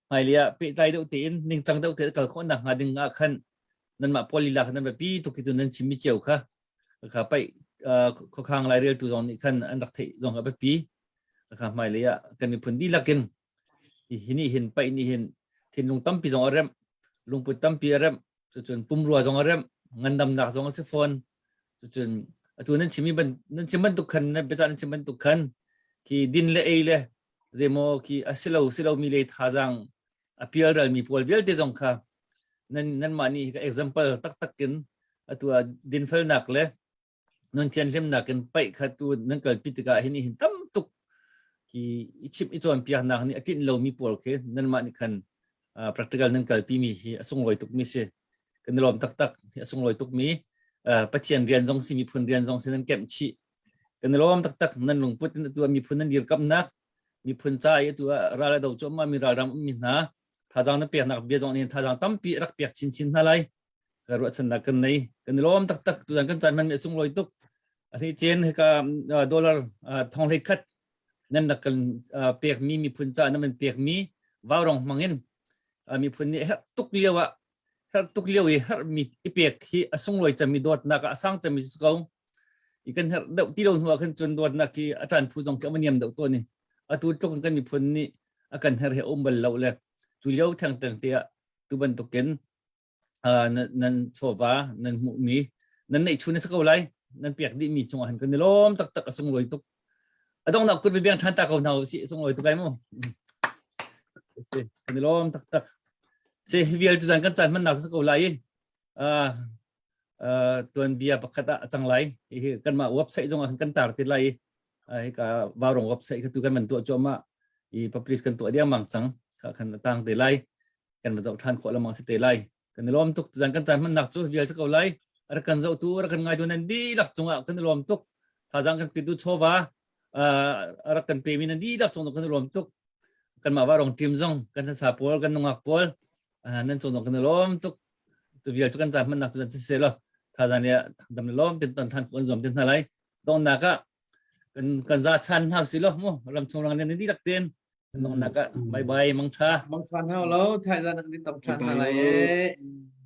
hmailei ah pehtlai deuh tein ningcang deuh tein kal khawh nak hnga ding ah khan nanmah pawl lila khan nan biapi tuk hi tu nan chimmi cio kha kha paih khuakhang lai reltu zong nih khan an rak theih zong a biapi kha hmailei ah kan miphun dihlak in hi nih hin paih nih hin thinlung tampi zong a remh lungput tampi a remh cucun pumrua zong a remh ngandamnak zong a si fawn cucun atu nan chimi ban nan chim bantuk khan nan biata nan chim bantuk khan khi din le ei le zeimaw khi a si lo si lo mi le thazaang a pial ral mi pawl vialte zong kha nan nanmah nih ka example taktak in atu ah dinfelnak le nun thianhlimnak in paih kha tu nan kalpi tikah hin hin tam tuk ki i chimh i cawnpiaknak nih a tlinh lomi pawl khi nanmah nih khan practical nan kalpi mi hi a sunglawi tuk mi si kan i lawm taktak hi a sunglawi tuk mi Pathian rian zong si miphun rian zong si nan kemh chih kan i lawm taktak nan lungput in atu miphun nan dirkamnak miphun ca i atu ral a do cuahmah mi ralram ummi hna thazaang na peknak bia zong nih thazaang tampi rak pek chinchin hna lai ka ruahchannak kan nei kan i lawm taktak tuzan kan caan hman mi a sunglawi tuk a si cen hika dollar thong hlei khat nan rak kan pek mi miphun ca nan pek mi vaurong hmangin miphun nih herh tuk lio ah herh tuk lio i herh mi i pek hi a sunglawi cemmi dawtnak ah a sang cemmi si ko i kan herh deuh ti lo hnu ah khan cun dawtnak hi a ṭan phu zong khi a niam deuh tawn i atu tluk in kan miphun nih a kan herh hi a um bal lo le cu lio thengteng te ah tu bantukin nan chawva nan hmuhmi nan neih chun a si ko lai nan pek dihmi cungah han kan i lawm taktak a sunglawi tuk a donghnak kut biang ṭhan ta ko hna usih sunglawi tuk ai mu si kan i lawm taktak si hi vial tu zan kan caan hmannak si ko lai i tuanbia pakhat ah a cang lai hi kanmah website zong ah kan tar ti lai i hika vaurong website kha tu kan man tuah cuahmah i publish kan tuah diangmang cang kha khan a tang te lai kan va zoh ṭhan khawh lengmang si te lai kan i lawm tuk tuzan kan caan hmannak cu vial si ko lai rak kan zohtu rak kan ngaitu nan dihlak cungah kan i lawm tuk thazaang kan petu chawva rak kan pemi nan dihlak cung kan i lawm tuk kanmah varong team zong kan hasa pawl kan nungak pawl nan cung zong kan i lawm tuk tu vial cu kan caan hmannak cu si lo thazaang le dam le lawm tin ton than kan zuam tin hna lai donghnak ah kan kan za chan hna si lo mu ram chung rang nan dihlak ten Nong nak ah bye bye mang tha. Mang tha hna lo, Thailand an tam than hna lai e.